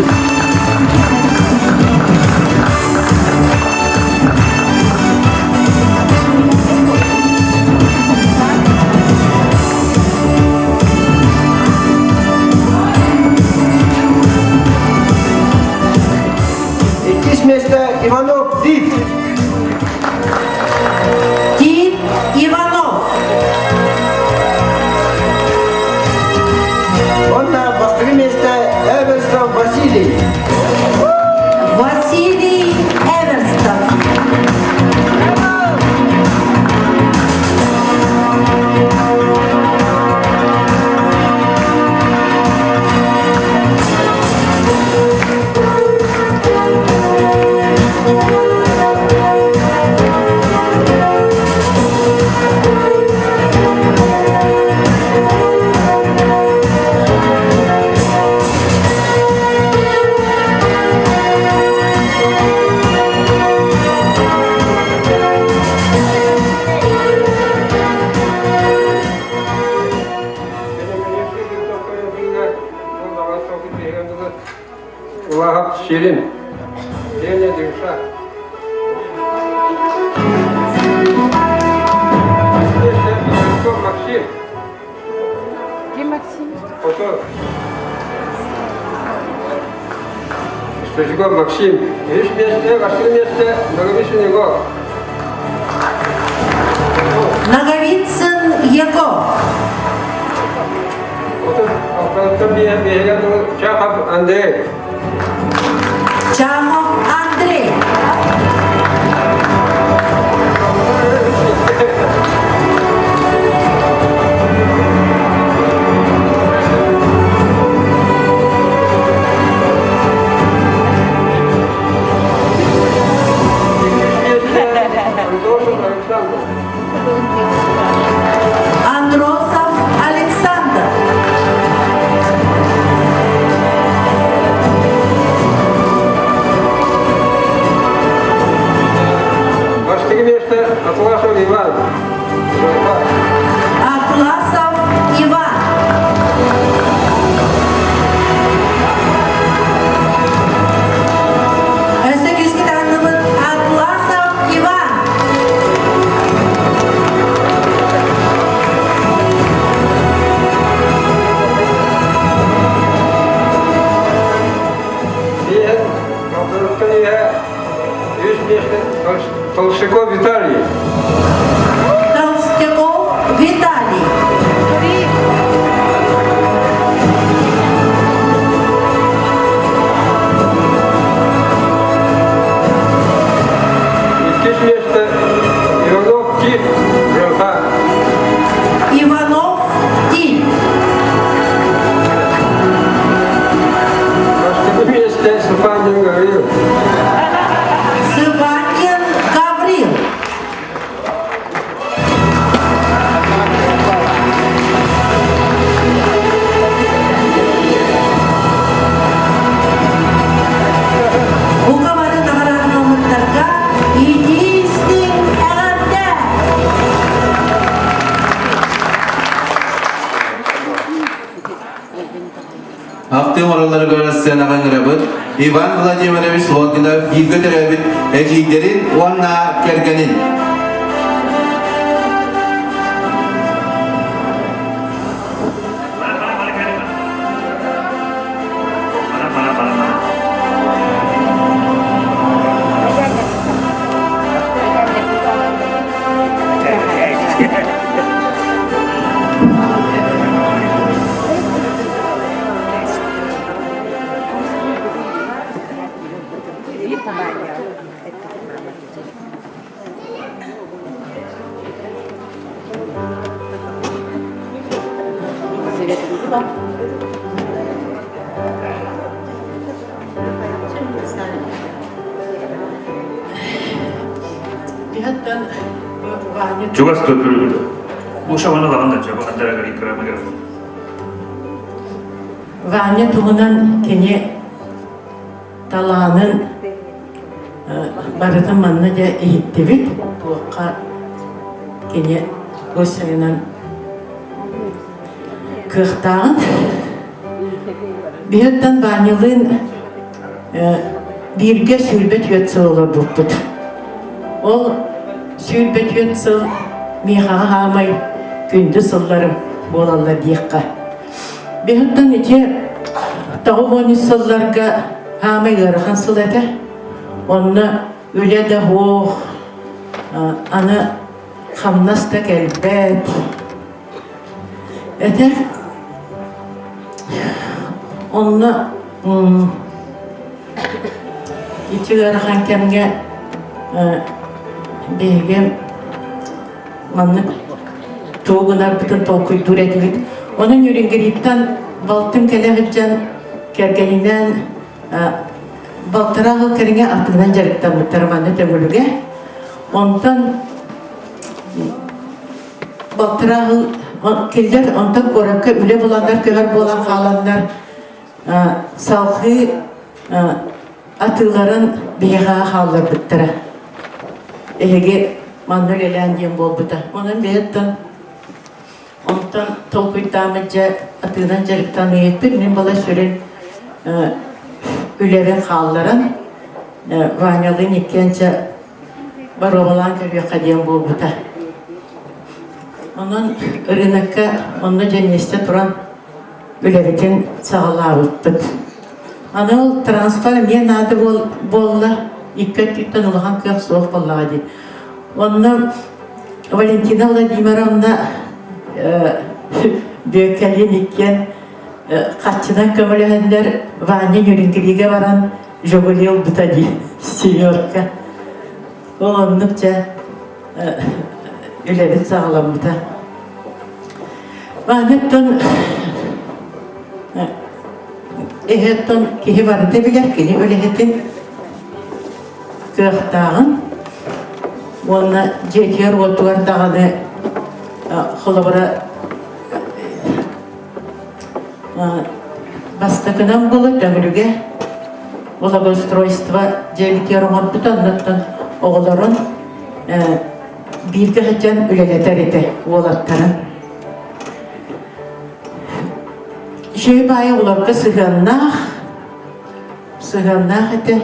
Иккис миэстэ Иванов Тит. Тит Иванов. Онна бастакы миэстэ Эверстов Василий. Василий Эверстов. Улахап Ширин. Деня Дюша. Максим. Ким Максим? Ото. Стожиков Максим. Үһүс миэстэ, бастакы миэстэ Ноговицын Егор. Ноговицын Егор. Алтан биэһигэр Чахов Андрей. Чахов Андрей. Андросов Александр. Бастакы миэстэ Атласов Иван. Атласов Иван. Өссө күүскэ таһынныбыт Атласов Иван. Диэн Алтыныккан иһэ үс миэстэ Толстяков Виталий. Толстяков Виталий. Иккис миэстэ Иванов Тит Жорка. Иванов Тит. Бастакы миэстэ Степанин Гаврил. Сывакин Гаврил. Бука бары наҕараадаланмыттарга итии-истиҥ эҕэрдэ! Ахтыы оҥороллоругар сценаҕа ыҥырабыт Иван Владимирович Лонгинов бииргэ төрөөбүт эдьиийдэрин уонна кэргэнин. Чугас Ушаваны лаган да чабы андара икрамыгар. Ваня туһунан кини талаанын барытын манна дьэ иһиттибит. Туохха кини госайынан кыахтааҕын. Биһиттэн Ванялыын бииргэ 24 сыл олорбуппут. Ол 24 сыл миэхэҕэ хаамай күндү сылларым буолаллар диэххэ. Биһиттэн ити 93 сылларга хаамай ыарахан сыл этэ. Онно үлэ да суох, аны хамнас да кэлбэт. Этэ. Онно ити ыарахан кэмҥэ биһиги маннык тугу гынарбытын толкуйдуур этибит. Онон Нюрингриттан балтым кэлэ сылдьан кэргэнинээн балтараа сыл кэриҥэ атыынан дьарыктаммыттар манна Төҥүлүгэ. Онтон балтараа сыл кинилэр онтон куоракка үлэ буланнар көһөр буолан хааланнар салгыы атыыларын биһиэхэ хаалларбыттара. Эһиги манна үлэлээн диэн буолбута. Онон бэйэттэн онтон толкуйдааммыт дьэ атыынан дьарыктаныйыппыт. Мин бала сүрүн үлэбин хаалларан Ванялыын иккиэнчэ боруобалаан көрүөххэ диэн буолбута. Онон ырыынакка онно дьэ миэстэ туран үлэбитин саҕалаабыппыт. Аны ол транспорт эмиэ наада буолла, икки өттүттэн улахан кыах суох буоллаҕа дии. Онно Валентина Владимировна Бүөккэлиин иккиэн хаччынан көмөлөһөннөр Ваня Нюрингригэ баран Жигули ылбыта дии, семерка. Ол оннук дьэ үлэбит саҕаламмыта. Ваняттан эһэттэн киһи барыта билэр, кини үлэһитин кыахтааҕын уонна дьиэтигэр-уотугар даҕаны холобура бастакынан буола Төҥүлүгэ благоустройство дьиэбитигэр оҥорбута, оннуттан оҕолорун бииргэ сылдьан үлэлэтэр этэ уолаттарын. Үчүгэй баайы оҕолорго сыһыаннаах, сыһыаннаах этэ.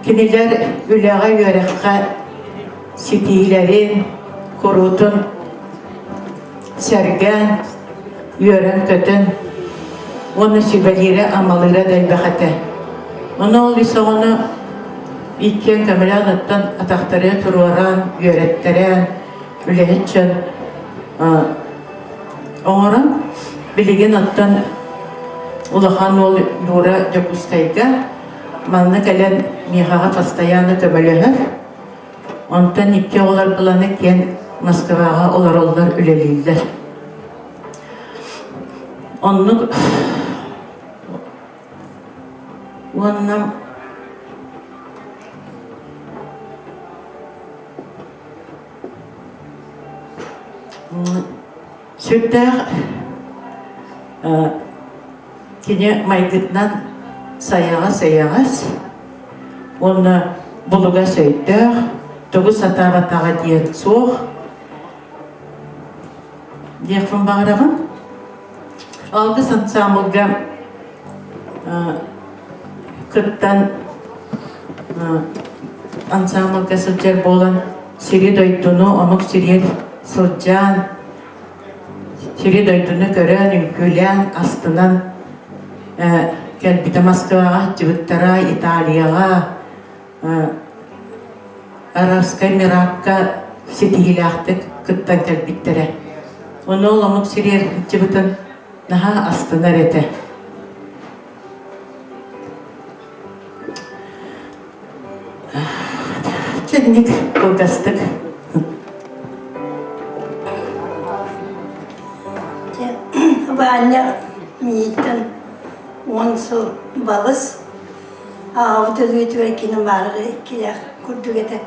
Кинилэр үлэҕэ, үөрэххэ ситиилэрин, куруутун сэргээн, үөрэн-көтөн уонна сүбэлиирэ-амалыыра да элбэх этэ. Ону ол ис оҕону иккиэн көмөлөөн оттон атахтарыгар туруоран, үөрэттэрэн, үлэһит дьон оҥорон, билигин оттон улахан уол Юра Дьокуускайга манна кэлэн миэхэҕэ постоянно көмөлөһөр. Онтон икки оҕолор быланы киэн Москваҕа олороллор, үлэлииллэр. Оннук уонна Сүрдээх кини майгытынан сайаҕас-эйэҕэс уонна булугас өйдөөх, тугу сатаабатаҕа диэн суох диэхпин баҕарабын. Алгыс ансаамбылга кыттан ансаамбылга сылдьар буолан сири-дойдуну, омук сиригэр сылдьан, сири-дойдуну көрөн, үҥкүүлээн, астынан кэлбитэ Москваҕа сылдьыбыттара, Италияҕа, Арабскай Эмиратка ситиһиилээхтик кыттан кэлбиттэрэ. Ону ол омук сиригэр сылдьыбытын наһаа астынар этэ. Чэнник кылгастык. Ваня миигиттэн 10 сыл балыс. Аҕабыт өлүүтүгэр кини баарыгар иккилээх курдук этэ.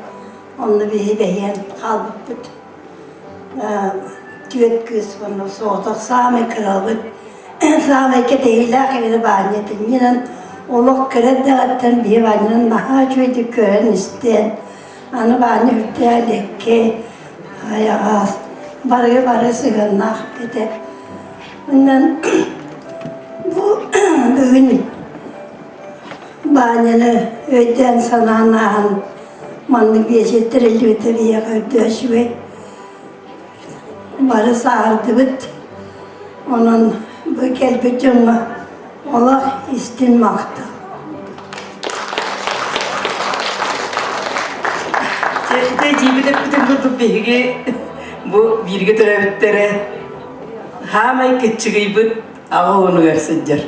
Онно биһи бэһиэн хаалбыппыт. Түөрт кыыс уонна соҕотох саамай кырабыт, саамай кэтэһиилээх эбит Баанньа иннинэн олох кыра эрдэҕиттэн биһи Баанньаны наһаа үчүгэйдик көрөн-истэн, аны Баанньа үрдээх элэккэй, айаҕас, барыга бары сыһыаннаах этэ. Онон бу бүгүн Баанньаны өйдөөн-санаан ааһан маннык биэчэр тэриллибитэ биһиэхэ үрдүө үчүгэй. Бары сааһырдыбыт. Онон бу кэлбит дьоҥҥо олох истин махтал. Дьэ, дьиибит эппитин курдук биһиги бу бииргэ төрөөбүттэрэ хаамай кыччыгыйбыт аҕа уонугар сылдьар.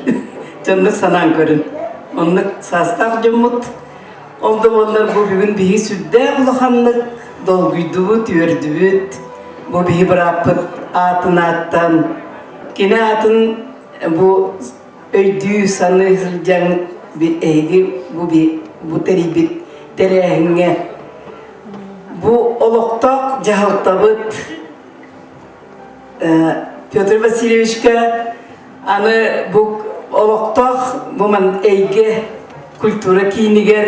Дьоннук санаан көрүн. Оннук саастаах дьоммут. Ол да буоллар бу бүгүн биһи сүрдээх улаханнык долгуйдубут, үөрдүбүт. Бу биһи бырааппыт аатын ааттан, кини аатын бу өйдүү саныы сылдьан эһиги бу, бу тэрийбит тэрээһиҥҥэ бу олохтоох дьаһалтабыт Петр Васильевичка аны бу олохтоох бу ман эйгэ культура киинигэр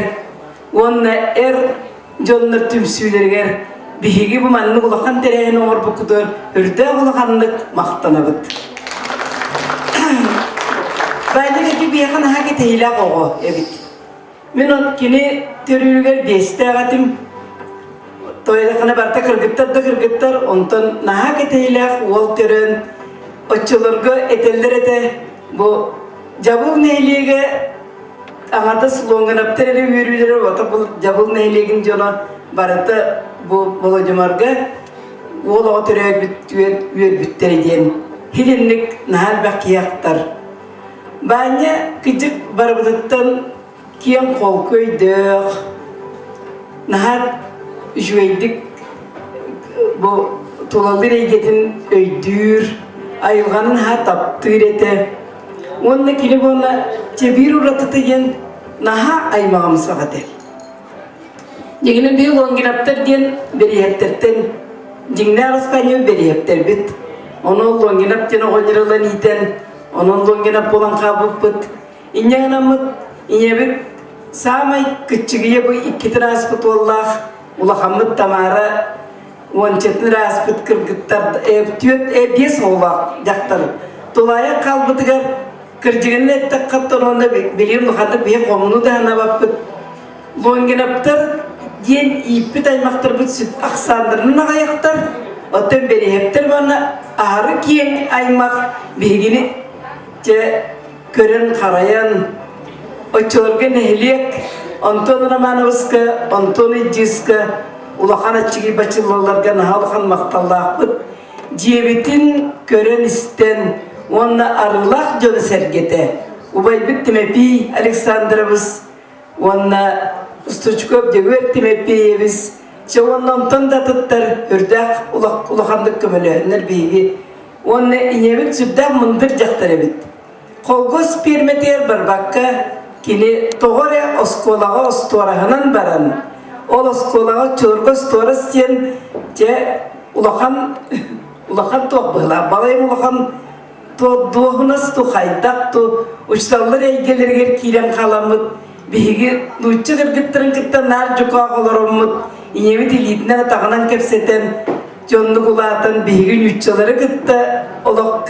уонна эр дьоннор түмсүүлэригэр биһиги бу маннык улахан тэрээһин оҥорбуккутугар үрдээх улаханнык махтанабыт. Баайдык эти биэхэн аһа кэтэһиилээх оҕо эбит. Мин от кини төрүүрүгэр биэстээх этим. Тойдахына барыта кыргыттар да кыргыттар, онтон наһаа кэтэһиилээх уол төрөөн оччолорго этэллэр этэ бу Дьабыл нэһилиэгэ аҥардас Лонгиноптар эрэ үөрүүлэрэ уота бу Дьабыл нэһилиэгин дьоно барыта бу Володимирга уол оҕо төрөөбүт үөрбүттэрэ диэн хилинник наһаа элбэх киһи ахтар. Баанньа кыдьык барыбытыттан киэҥ холку өйдөөх, наһаа үчүгэйдик бу тулалыыр эйгэтин өйдүүр, айылҕаны наһаа таптыыр этэ. Уонна кини буолла чэбиир уратыта диэн наһаа аймаҕымсах этэ. Дьиҥинэн биһи Лонгиноптар диэн бэриэһэптэртэн дьиҥнээх араспаанньабыт бэриэһэптэрбит. Ону Лонгиноп диэн оҕонньор ылан иитэн, онон Лонгиноп буолан хаалбыппыт. Инньэ гынаммыт ийэбит саамай кыччыгыйа бу иккитин ааспыт уоллаах улахаммыт Тамара уончатын эрэ ааспыт кыргыттар түөрт биэс оҕолоох дьахтар тулаайах хаалбытыгар кырдьыгынан эттэххэ уонна билигин улаханнык биһи хомуну да санаабаппыт Лонгиноптар диэн ииппит аймахтарбыт сүт ахсааннарынан аҕайахтар оттон Бэриэһэптэр уонна аһары киэҥ аймах биһигини дьэ көрөн-харайан, оччолорго нэһилиэк Антон Романовска, Антон Иддиска улахан аччыгый бачыллаларга наһаа улахан махталлаахпыт. Дьиэбитин көрөн-истэн уонна арыылаах дьону сэргэтэ убайбыт Тимофей Александрович уонна Устучков Дьөгүөр Тимофеевич чэ уонна онтон да атыттар үрдээх улаханнык көмөлөһөннөр биһиги Уонна ийэбит сүрдээх мындыр дьахтар эбит. Холкуос пиэрмэтигэр барбакка, кини тоҕо эрэ оскуолаҕа остуораһынан баран, ол оскуолаҕа чуорга остуорас диэн дьэ улахан улахан туох быһыылаах, балайым улахан туох дуоһунас ту хайдах ту учууталлар эйгэлэригэр киирэн хааламмыт биһиги нуучча кыргыттарын кытта наар дьукаах олороммут ийэбит илиитинэн атаҕынан кэпсэтэн Дьоннук улаатан биһиги ньууччалары кытта олох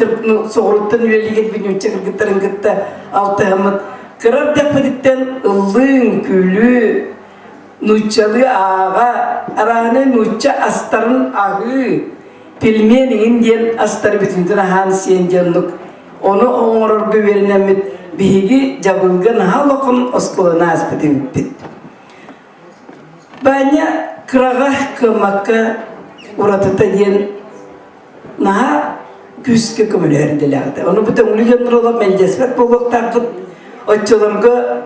соҕуруттан үлэлии кэлбит ньуучча кыргыттарын кытта алтыһаммыт кыра эрдэхпититтэн ыллыы, үҥкүүлүү, нууччалыы ааҕа, арааһынай нуучча астарын аһыы, пельмень иҥин диэн астары бүтүнтүн аһаан сиэн дьоннук ону оҥорорго үөрэнэммит биһиги дьабылга наһаа улахан оскуоланы ааспыт эбиппит. Баанньа кыраҕа кыаммакка уратыта диэн наһаа күүскэ көмөлөһөр идэлээх этэ. Ону бу төҥүлү дьоннор олох мэлдьэспэт буолуохтааххыт. Оччолорго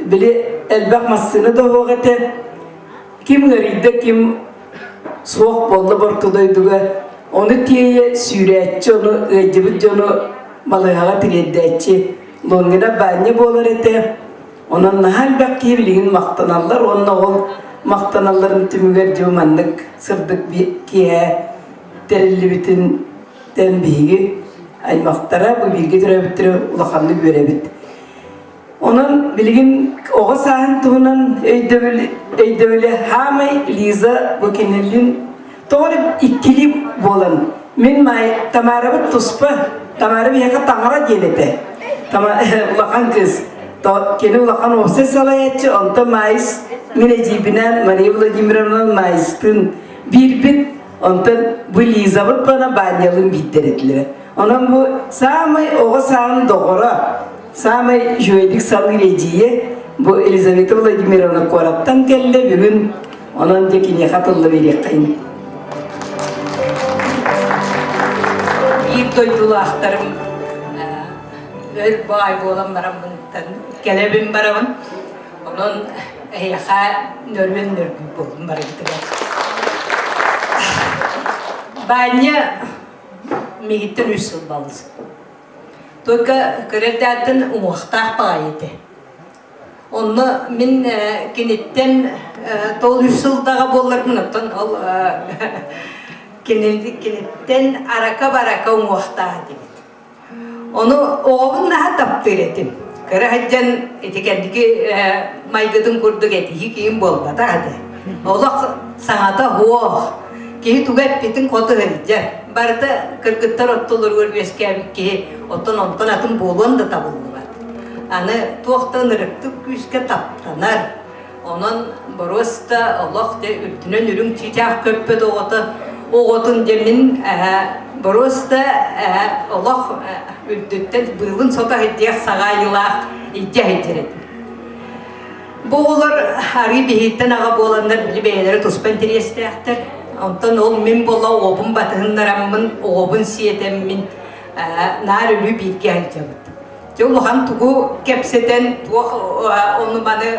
били элбэх массыына да суох этэ. Ким ыарыйда, ким суох буолла борто дойдуга. Ону тиэйэ сүүрээччи, ону ыалдьыбыт дьону балыыһаҕа тириэрдээччи Лонгина Баанньа буолар этэ. Онон наһаа элбэх киһи билигин махтаналлар уонна ол махтаналларын түмүгэр дьэ маннык сырдык киэһэ. тэриллибитин тэн биһиги аймахтара, бу бииргэ төрөөбүттэрэ улаханнык үөрэбит. Онон билигин оҕо сааһын туһунан өйдөбүл өйдөбүлэ хаамай Лиза бу кинилин тоҕо эрэ иккилии буолан мин Маай Тамарабыт туспа Тамара биһиэхэ таҥара диэн этэ улахан кыыс кини улахан уопсай салайааччы онтон Маайыс мин эдьиийбинээн Мария Владимировна Маайыстыын биирбит онтон бу Лизабыт бана Баанньалыын биирдэр этилэрэ онон бу саамай оҕо сааһын доҕоро Саамай үчүгэйдик саныыр эдьиийэ бу Елизавета Владимировна куораттан кэллэ бүгүн, онон дьэ киниэхэ тылла биэриэххэйин. Биир дойдулаахтарым өр баай буолан бараммыттан кэлэбин барабын. Онон эһиэхэ нөрүөн нөргүй буоллум барыбытыгар. Баанньа мигиттэн үс сыл балыс. Только көрөрдөөхтөн уҥуохтаах баҕайы этэ. Онно мин киниттэн тол үс сылдаҕа буолларбын оттон ол киниттэн арака-барака уҥуохтаах этибит. Ону оҕобун наһаа таптыыр этим. Кыра сылдьан ити кэнники майгытын курдук этиһии киһим буолбатах этэ. Олох саҥата суох, киһи тугу эппитин хоту сылдьар. Барыта кыргыттар оттолоругар үөскээбит киһи оттон онтон атын буолуон да табыллыбат. Аны туох да ынырыктык күүскэ таптанар. Онон боруоста олох дьэ үрдүнэн үрүҥ чыычаах көппөт оҕото оҕотун дьэ мин боруоста олох үрдүттэн быылын сото сылдьыах саҕаайылаах илдьэ сылдьар этим. Бу оҕолор арыы биһиттэн аҕа буоланнар били бэйэлэрэ туспа интэриэстээхтэр. Онтон ол мин буола оҕобун батыһыннараммын, оҕобун сиэтэммин наар өлүү бииргэ сылдьабыт. Дьэ улахан тугу кэпсэтэн, туох ону-маны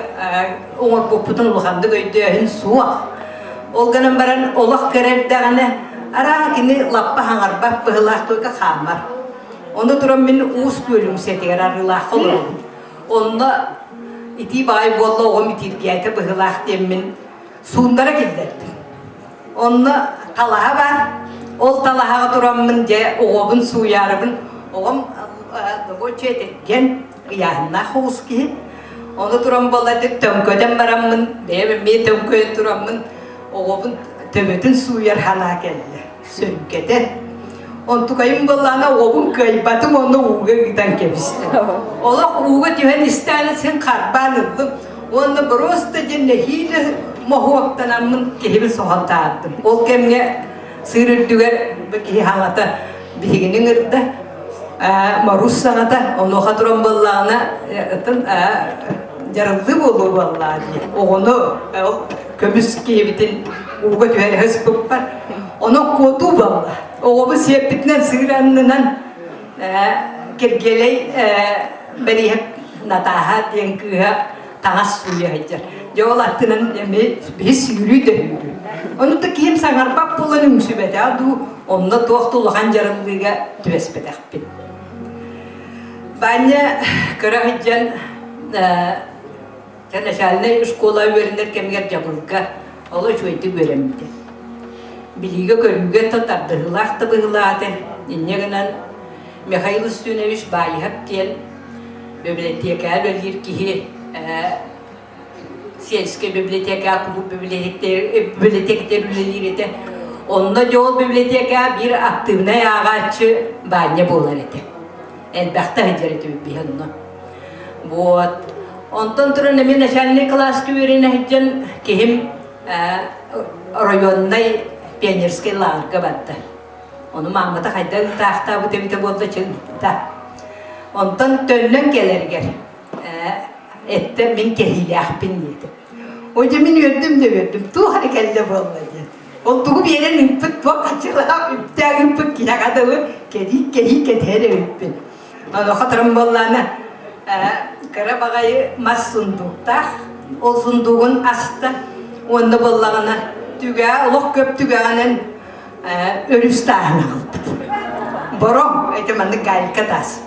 оҥорбуппутун улаханнык өйдөөһүн суох. Ол гынан баран олох кыра эрдэҕинэ араа кини лаппа хаҥарбат быһыылаах только хаамар. Ону туран мин Уус Күөлүм сэтигэр арыылаахха олоробун. Онно итии баай буолла оҕом итииргээтэ быһыылаах диэммин сууннара киллэрдим. Онно талаһа баар. Ол талаһаҕа тураммын дьэ оҕобун сууйаарыбын оҕом добуоччу этиргэн ыйааһыннаах оҕус киһи. Ону туран буолла төҥкөтөн бараммын бэйэм эмиэ төҥкөйөн тураммын оҕобун төбөтүн сууйар санаа кэллэ. Сөргэтэ. Онтукайым буоллаҕына оҕобун кыайбатым уонна ууга ыытан кэбистим. Олох ууга түһэн истэҕинэ син харбаан ыллым уонна просто диэн нэһиилэ моһуоктанаммын киһибин соһон таһаардым. Ол кэмҥэ сыыр үрдүгэр бу киһи хаҥата биһигини ыҥырда. Морус саҥата онуоха туран буоллаҕына ытын дьарыллыы буолуо буоллаҕа дии. Оҕону көмүс киһибитин ууга түһэрэ сыспыппар. Онон куотуу буолла. Оҕобу сиэппитинэн сыыр аннынан Киргиэлэй Бэрииһэп Натааһа диэн кыыһа таҥас сууйа сылдьар. Дьэ ол аттынан эмиэ биһи сүүрүү да сүүрүү. Ону да киһим саҥарбат буолан үҥсүбэтэх дуу, онно туох да улахан дьарыллыыга түбэспэтэхпин. Баанньа кыра сылдьан начальнай школа үөрэнэр кэмигэр дьабылга олус үчүгэйдик үөрэммитэ. Билиигэ-көрүүгэ да тардыһыылаах да быһыылаах этэ. Инньэ гынан Михаил Устинович Баайыһап диэн библиотекаҕа үлэлиир киһи сельскэй библиотека, кулууп библиотекатыгар үлэлиир этэ. Онно дьэ ол библиотека биир активнай ааҕааччы Баанньа буолар этэ. Элбэхтэ сылдьар этибит биһи онно. Вот. Онтон туран эмиэ начальный кылааска үөрэнэ сылдьан киһим районнай пионерскай лааҕырга барда. Ону маамата хайдах ыытаахтаабыт эбитэ буолла чыҥта. Онтон төннөн кэлэригэр эттэ мин кэһиилээхпин диэтэ. О дьэ мин үөрдүм да үөрдүм. Туох эрэ кэллэ буолла диэн. Ол тугу биэрэн ыыппыт, туох хаччылаах үптээх ыыппыт киһиэхэ дылы кэлии кэһии кэтэһэр эбиппин. Онуоха туран буоллаана кыра баҕайы мас сундууктаах. Ол сундуугун аста уонна буоллаҕына түгэҕэ олох көп түгэҕинэн өрүс тааһын аҕалбыт. Бороҥ, это маннык галька таас.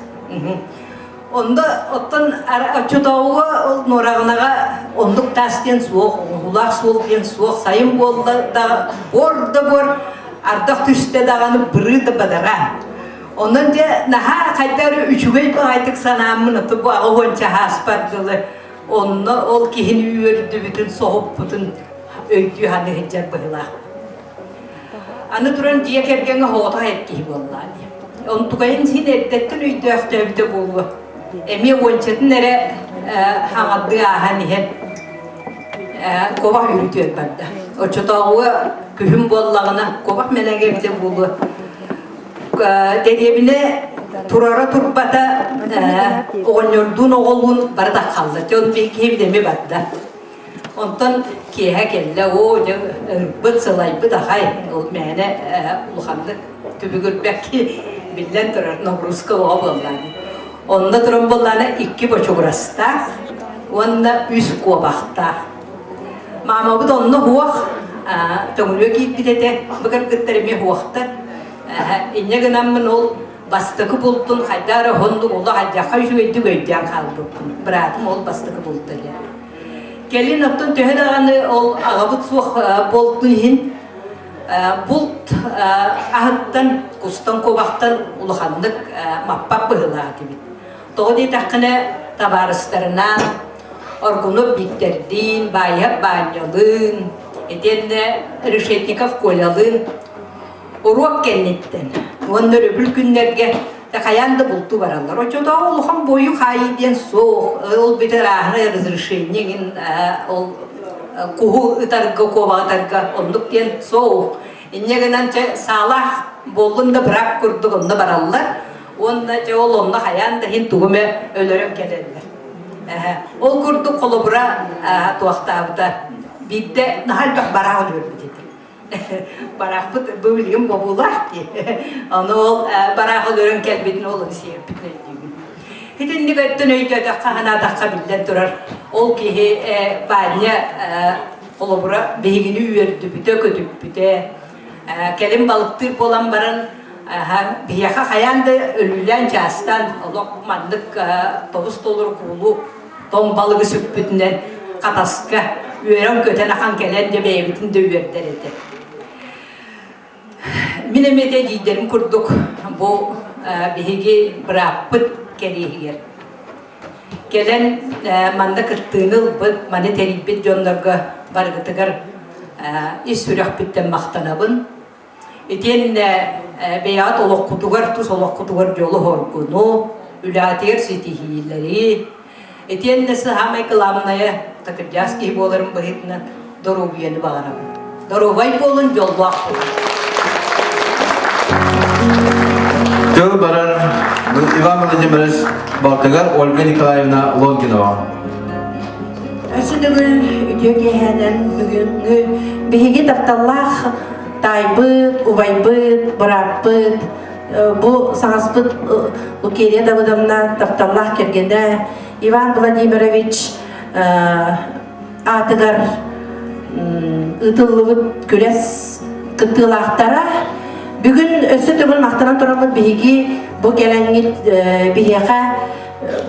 Онно оттон оччотооҕуга ол Нуораҕынаҕа оннук таас диэн суох, оҥоһуулаах суол диэн суох. Сайын буолла да буор да буор. Ардах түстэ даҕаны бырыы да бадараан. Онон дьэ наһаа хайда эрэ үчүгэй баҕайытык санааммын ото бу аҕа уонча ааспар дылы онно ол киһини үөрдүбүтүн, соһуппутун өйдүү саныы сылдьар быһыылаах. Аны туран дьиэ кэргэҥҥэ соҕотох эр киһи буоллаа дии. Онтукайын син эрдэттэн өйдөөхтөөбүтэ буолуо. Эмиэ уончатын эрэ хаҥардыы ааһан иһэн куобах үүрүтүөн барда. Оччотооҕуга күһүн буоллаҕына куобах мэлэгэ эбитэ буолуо. Дэриэбинэ турара турбата оҕонньордуун оҕолуун бары таххаллар. Дьэ он киһибит эмиэ барда. Онтон киэһэ кэллэ, оо, дьэ ырбыт, сылайбыт ахай, ол мээнэ улаханнык түбүгүрбэкки биллэн турар нагрузка оҕо буоллаҕа. Онно туран буоллаҕына икки бочугурастаах уонна үс куобахтаах. Маамабыт онно уох төҥүлүө киирбит этэ, бу кыргыттар эмиэ уохтар. Инньэ гынаммын ол бастакы бултун хайдах эрэ уһуннук олох алдьархай үчүгэйдик өйдөөн хаалбыппын. Быраатым ол бастакы булта диэн. Кэлин оттон төһө даҕаны ол аҕабыт суох буолтун иһин булт аһыттан, кустан, куобахтан улаханнык маппат быһыылаах этибит. Тоҕо диэтэххинэ, табаарыстарынаан Оргунов Бииктэрдиин, Баайыһап Баанньалыын, итиэннэ Решетников Колялыын уруок кэнниттэн уонна өрөбүл күннэргэ хайаан да бултуу бараллар. Оччотооҕу улахан буойу хаайыы диэн суох. Ол бүтэр ааһына разрешение иҥин ол куһу ытарга, куобаҕы ытарга оннук диэн суох. Инньэ гынан чэ саалаах буоллун да быраап курдук онно бараллар. Уонна чэ ол онно хайаан да иһин тугу эмэ өлөрөн кэлэллэр. Ол курдук холобура туохтаабыта биирдэ наһаа элбэх бараах өлөрбүт этэ. Бараахпыт бу билигин бобуулаах дии. Ону ол бараах өлөрөн кэлбитин ол сиэппитин өйдүүбүн. Итинник өттүн өйдөөтөххө, санаатахха биллэн турар, ол киһи Ваня холобура биһигини үөрдүбүтэ, көтүппүтэ. Кэлин балыктыыр буолан баран биһиэхэ хайаан да өлүүлээн чаастаан олох маннык тобус толору куулу тоҥ балыгы сүкпүтүнэн Хатаска үөрэн-көтөн ахан кэлэн дьэ бэйэбитин да үөрдэр этэ. Мин эмиэ эдьиийдэрим курдук бу биһиги бырааппыт кэриэһигэр кэлэн манна кыттыыны ылбыт, маны тэрийбит дьоннорго барыгытыгар ис сүрэхпиттэн махтанабын. Итиэннэ бэйэҕит олоххутугар, тус олоххутугар дьолу-соргуну, үлэҕитигэр ситиһиилэри, итиэннэ саамай кылаабынайа такырдьаас киһи буоларым быһыытынан доруобуйаны баҕарабын. Доруобай буолун, дьоллоох буолун. Тыл барар Иван Владимирович балтыгар Ольга Николаевна Лонгинова. Өссө төгүл үтүө киэһэнэн бүгүҥҥү биһиги тапталлаах таайбыт, убайбыт, бырааппыт, бу саҥаспыт Лукерия Давыдовна тапталлаах кэргэнэ Иван Владимирович аатыгар ыытыллыбыт күрэс кыттыылаахтара. Бүгүн өссө төгүл махтанан тураммыт биһиги бу кэлэҥҥит биһиэхэ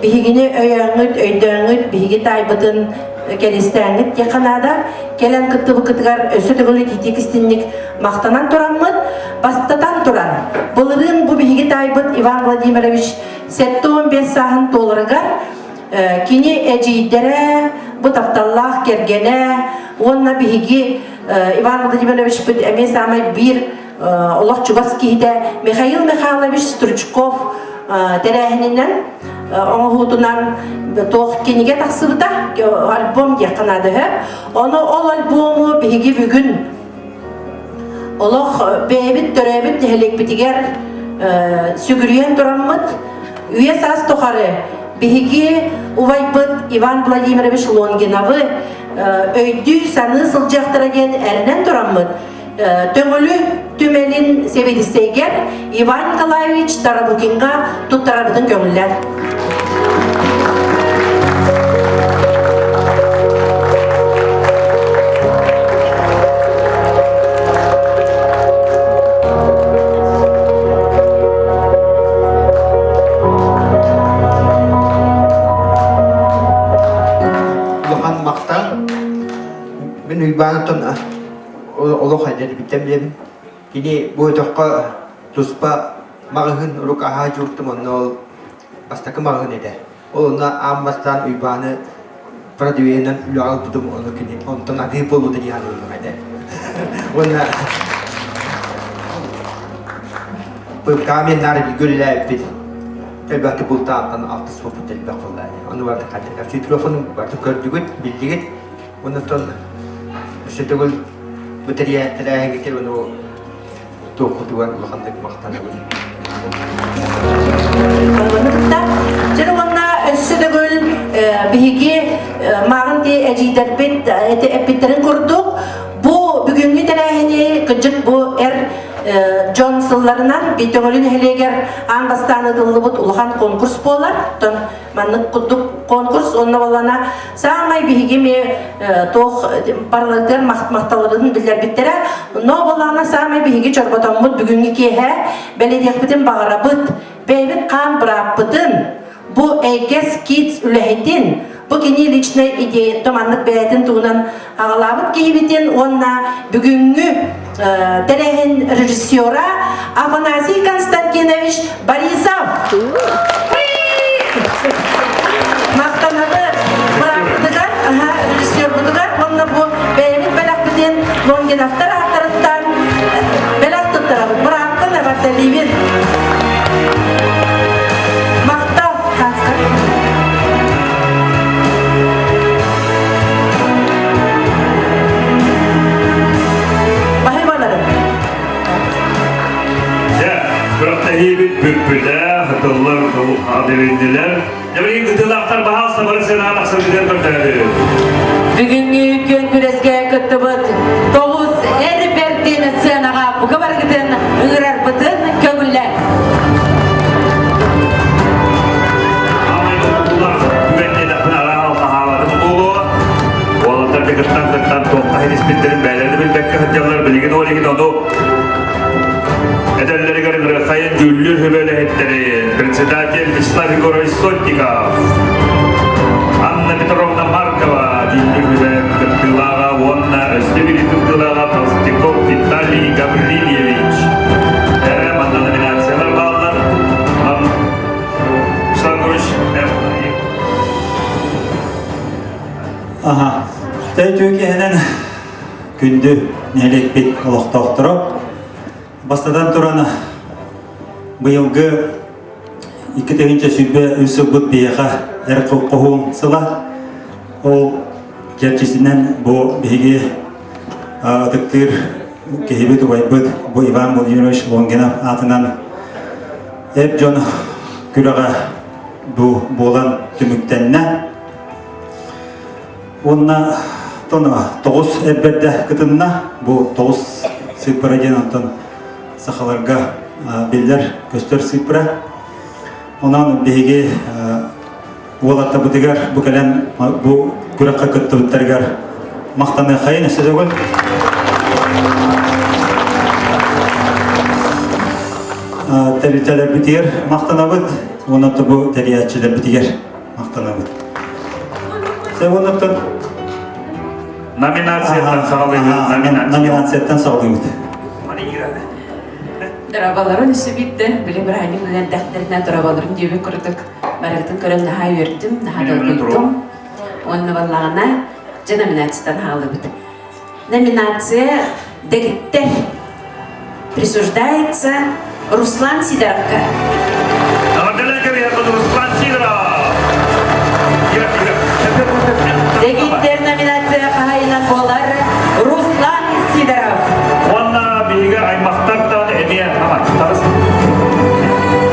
биһигини өйөөҥҥүт, өйдөөҥҥүт, биһиги таайбытын кэлистээҥҥит диэххэ наада. Кэлэн кыттыбыккытыгар өссө төгүл итиитик истинник махтанан тураммыт, бастатан туран, былырыын бу биһиги таайбыт Иван Владимирович 75 сааһын туоларыгар кини эдьиийдэрэ, бу тапталлаах кэргэнэ уонна биһиги Иван Владимировичпыт эмиэ саамай биир олох чугас киһитэ Михаил Михайлович Стручков тэрээһининэн оҥоһуутунан туох кинигэ тахсыбыта альбом диэххэ наада үһү. Ону ол альбому биһиги бүгүн олох бэйэбит төрөөбүт нэһилиэкпитигэр сүгүрүйэн тураммыт үйэ саас тухары биһиги убайбыт Иван Владимирович Лонгиновы өйдүү саныы сылдьыахтара диэн эрэнэн тураммыт Төҥүлү түмэлин сэбиэдиссэйигэр Иван Николаевич Тарабукинга туттарарбытын көҥүллэр. Улахан махтал. Мин Уйбаантан олох эдэрбиттэн билэбин. Кини бу өтөххө туспа маҕаһыын урук аһаа дьууртум онно ол бастакы маҕаһыын этэ. Ол онно аан бастаан Уйбааны продвигенэн үлэҕэ ылбытым ону кини онтон атыы буолбута дии саныыбын этэ. Уонна Пыпкамен наар бииргэ үлэлээбиппит. Элбэхтик бултаантан алтыспыппыт элбэх буолла. Ону барыта хатырга Федоровын барытын көрдүгүт, биллигит. Оннуттан өссө төгүл бу тэрээһиҥҥитин ону туоххутугар улаханнык махтанабын. Дьэ уонна өссө төгүл биһиги мааҕын ти эдьиийдэрбит эппиттэрин курдук бу бүгүҥҥү тэрээһини кырдьык бу эр дьон сылларынан Бөтөҥөлү нэһилиэгэр аан бастаан ыытыллыбыт улахан конкурс буолар. Оттон маннык курдук конкурс онно буоллана саамай биһиги эмиэ туох барыларыгар махталларын биллэрбиттэрэ. Но буоллаҕына саамай биһиги чорботоммут бүгүҥҥү киэһэ бэлиэтиэхпитин баҕарабыт. Бэйэбит хаан бырааппытын бу Эйгэс Kids үлэһитин бу кини личнай идеята маннык бэйэтин туһунан аҕалаабыт киһибитин уонна бүгүҥҥү тэрээһин режиссера Афанасий Константинович Борисов. Махтанабыт бырааппытыгар, режиссербутугар уонна бу бэйэбит бэлэхпитин Лонгиновтар ааттарыттан бэлэх туттарабыт. Бырааппын эҕэрдэлиибин. Махтал, Хаска. Баһыйбаларын. Дьэ, күрэхтэһиибит бүппүтэ, тыллар адыриннилэр. Дьэ, кытыылаахтар баһаалыста бары сыанаҕа тахсаргытыгар көрдөһөбүт. Бүгүҥҥү күөн күрэскэ кыттыбыт тоҕус эр бэрдин сценаҕа бука барыгытын ыҥырарбытын көҥүллээн. Уолаттар кыттан кыттан туохха иһиспиттэрин бэйэлэрин да билбэккэ сылдьаллар. Билигин ол иһин ону этэллэригэр ыҥырыаххайын дьүүллүүр сүбэ үлэһиттэрин председатель Вячеслав Егорович Сотников, Анна Петровна Маркова дьүүллүүр сүбэ кыттыылааҕа уонна өссө биир кыттыылааҕа Толстяков Виталий Гаврильевич. Э, манна номинациялар бааллар. Вячеслав Егорович, Аха. Тәй күндү нэһилиэкпит олохтоохторо Бастатан туран, быйылгы 2023 сылбыт биһиэхэ эр хоһуун сыла. Ол чэрчитинэн бу биһиги ытыктыыр киһибит убайбыт бу Иван Владимирович Лонгинов аатынан эр дьон күрэҕэ бу буолан түмүктэннэ. Уонна тоҕус эрбэрдэ кытынна. Бу тоҕус сыыппара диэн онтон сахаларга биллэр көстөр сыыппара. Онон биһиги уолаттабытыгар бу кэлэн бу күрэххэ кыттыбыттарыгар махтаныаххайын өссө төгүл. Тэрилтэлэрбитигэр махтанабыт уонна бу тэрийээччилэрбитигэр махтанабыт. Севонаттан Номинацияттан саҕалыыбыт. Номинацияттан саҕалыыбыт. Дорабаларын үсүбүттэ, били бырааһынньык үлэлэрдэхтэринэ дорабаларын диэбит курдук барыгытын көрөн наһаа үөрдүм, наһаа долгуйдум. Уонна баллаҕына дьэ номинацияттан хаалыбыт. Номинация Дэгиттэр присуждается Руслан Сидоровка. Руслан Сидоров! Дэгиттэр номинация хаһайынан буолар Руслан Сидоров. Уонна биһиги аймахтартан эмиэ аматтарыс.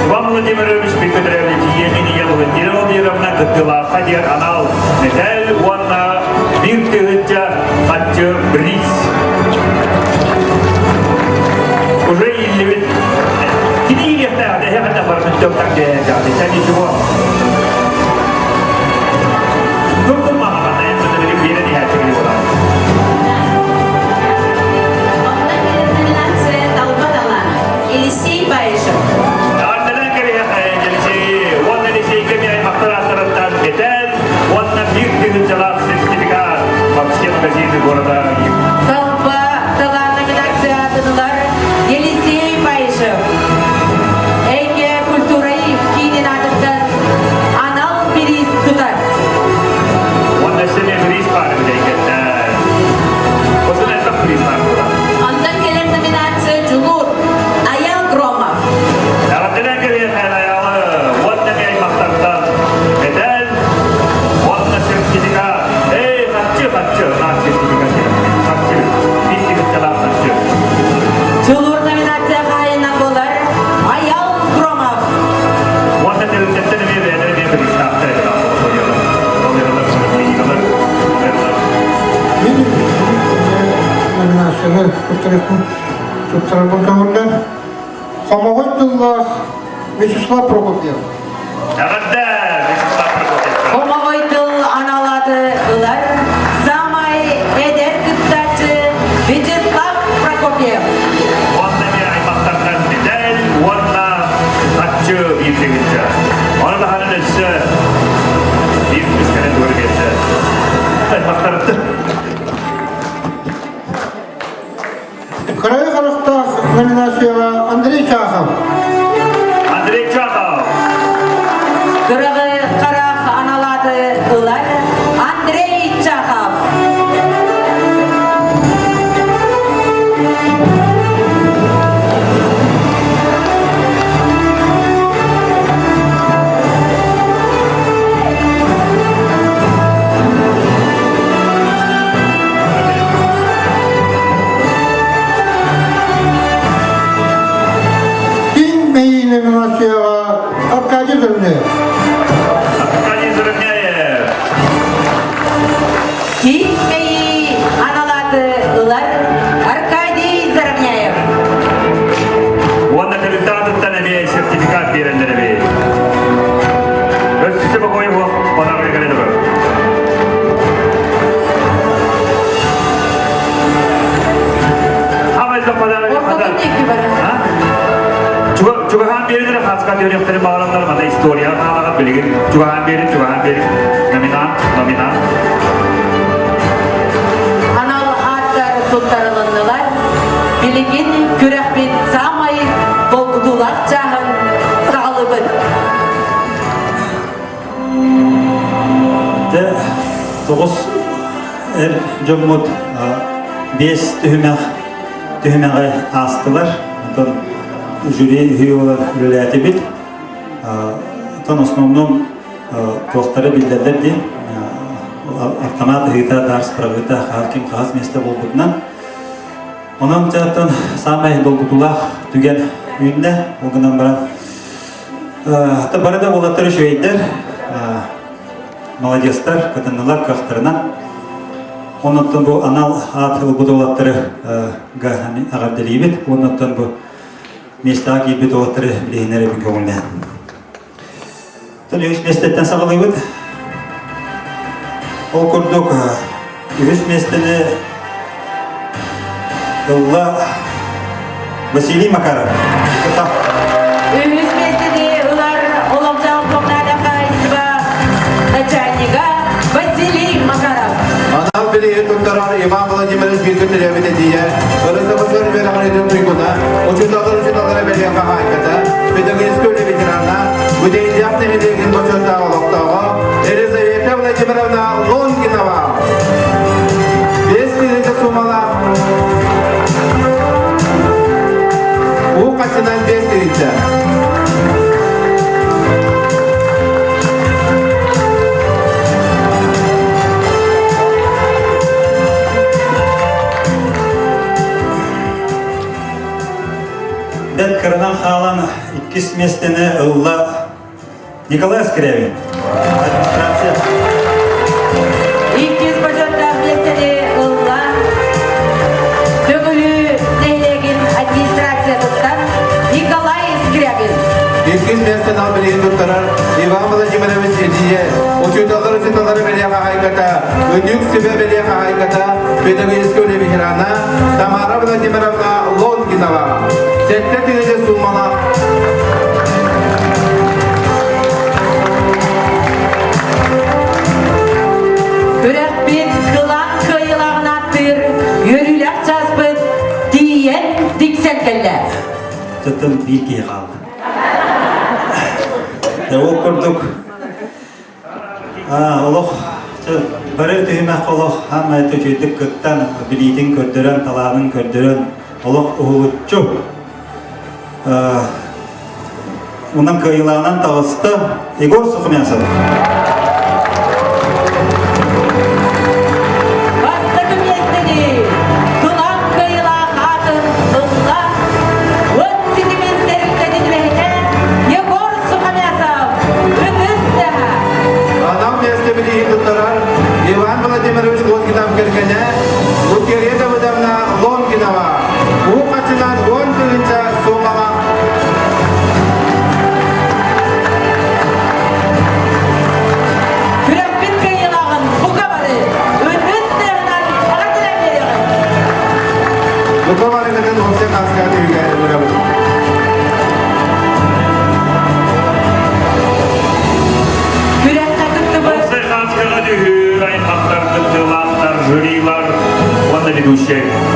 Иван Владимирович Петрович Емельян Владимир Владимировна кыттыылаахха диэн анал мэтээл уонна биир тыһыынча хаччы бриз. Уже ииллибит. Кини иилиэхтээх, эһэҕинэ барытын төптак дэһээтэҕэ. Ничего. Туркун маҕаҕана эн биэрэн иһээччигини буолар. Номинация Талба талаан Елисей Баишев. Ардынан кэбиһэхэ Елисей уонна Елисейгэ ми аймахтар ааттарыттан кэтээн уонна биир тыһыынчалаах сертификат во все магазины города Талба талаан номинация атынылар Пресс туттарарбын көҥүллэр. Хомоҕой тыллаах Вячеслав Прокопьев. Эҕэрдэ, Вячеслав Прокопьев. Хомоҕой тыл аналаты ылар саамай эдэр кыттааччы Вячеслав Прокопьев. Уонна эмиэ аймахтарынан Митэл уонна Хаччы биир тыһыынча. Ону таһынан өссө биир күскэнэн туора биэрдэ. Аймахтарыттан. Кырайы харахтаах номинацияҕа Андрей Чахов. Андрей Чахов. Кыраҕы харах аналааты ылар Андрей Чахов. Ким мэйии номинацияҕа Аркадий Зырняев. Аркадий Зырняев. Ким мэйии аналааты ылар Аркадий Заровняев. Уонна тэрилтэ аатыттан эмиэ сертификат биэрэллэр эбит. Өссө бокуой уох подарок кэлэн турар. Чугаһаан биэрин хаска төрүөхтэрин баҕараллар мана история хаалаҕа билигин чугаһаан биэрин чугаһаан биэрин номинант номинант Анал ааттар туттарылыннылар. Билигин күрэхпит саамай долгутуулаах чааһын саҕалыыбыт. Дьэ, тоҕус эр дьоммут биэс түһүмэх түһүмэҕи аастылар. Онтон жюри үһү буолан үлэлээтибит. Оттон основном туохтары биллэллэр диэн автомат ыһыыта, дарс правыта, ким хаһыс миэстэ буолбутунан. Онон дьэ саамай долгутуулаах түгэн үүннэ. Ол гынан баран Бары да уолаттар үчүгэйдэр, молодецтар, кытыннылар кыахтарынан. Оннуттан бу анал аат ылбыт уолаттары эҕэрдэлиибит. Оннуттан бу миэстэҕэ киирбит уолаттары билиһиннэрэбин көҥүллээн. Үһүс миэстэттэн саҕалыыбыт. Ол курдук үһүс миэстэни ылла Василий Макаров. Үһүс миэстэни ылар олохтоох коммунальнай хаһаайыстыба начальнига Василий Макаров. Анал билиһи туттарар Иван Владимирович бииргэ төрөөбүт эдьиийэ, РСФСР үөрэҕириитин туйгуна, учууталлар учууталлара бэлиэ хаһаайката, педагогическай үлэ ветерана, Бүтэйдээх нэһилиэгин бочуоттаах олохтооҕо Елизавета Владимировна Лонгинова. 5000 суумалаах уу хаччынан 5000. Бэт кыранан хаалан иккис миэстэни ылла Николай Скрябин. Администрация. Иккис бочуоттаах миэстэни ылла Төҥүлү нэһилиэгин администрациятыттан Николай Скрябин. Иккис миэстэни ал билигин туттарар Иван Владимирович Эдьиийэ, учууталлар учууталлары бэлиэ хаһаайката, Өнүк сүбэ бэлиэ хаһаайката, педагогическай үлэ ветерана Тамара Владимировна Лонгинова. 7000 суумалаах Күрэхпит кылаан кыайыылааҕын ааттыыр үөрүүлээх чааспыт тиийэн тиксэн кэллэ. Тытын биир киһи хаалла. Ол курдук олох бары түһүмэх олох хаамай үчүгэйдик кыттан, билиитин көрдөрөн, талаанын көрдөрөн, олох уһулуччу Унан кыайыылаанан таҕыста Егор Сухомясов. Бастакы миэстэни Кылаан кыайыылаах аатын ылла Уот ситимин тэрилтэтин үлэһитэ Егор Сухомясов. Ытыс тыаһа. Анал миэстэ билиһин туттарар Иван Владимирович Лонгинов кэргэнэ Лукерья Давыдовна Лонгинова. ведущей.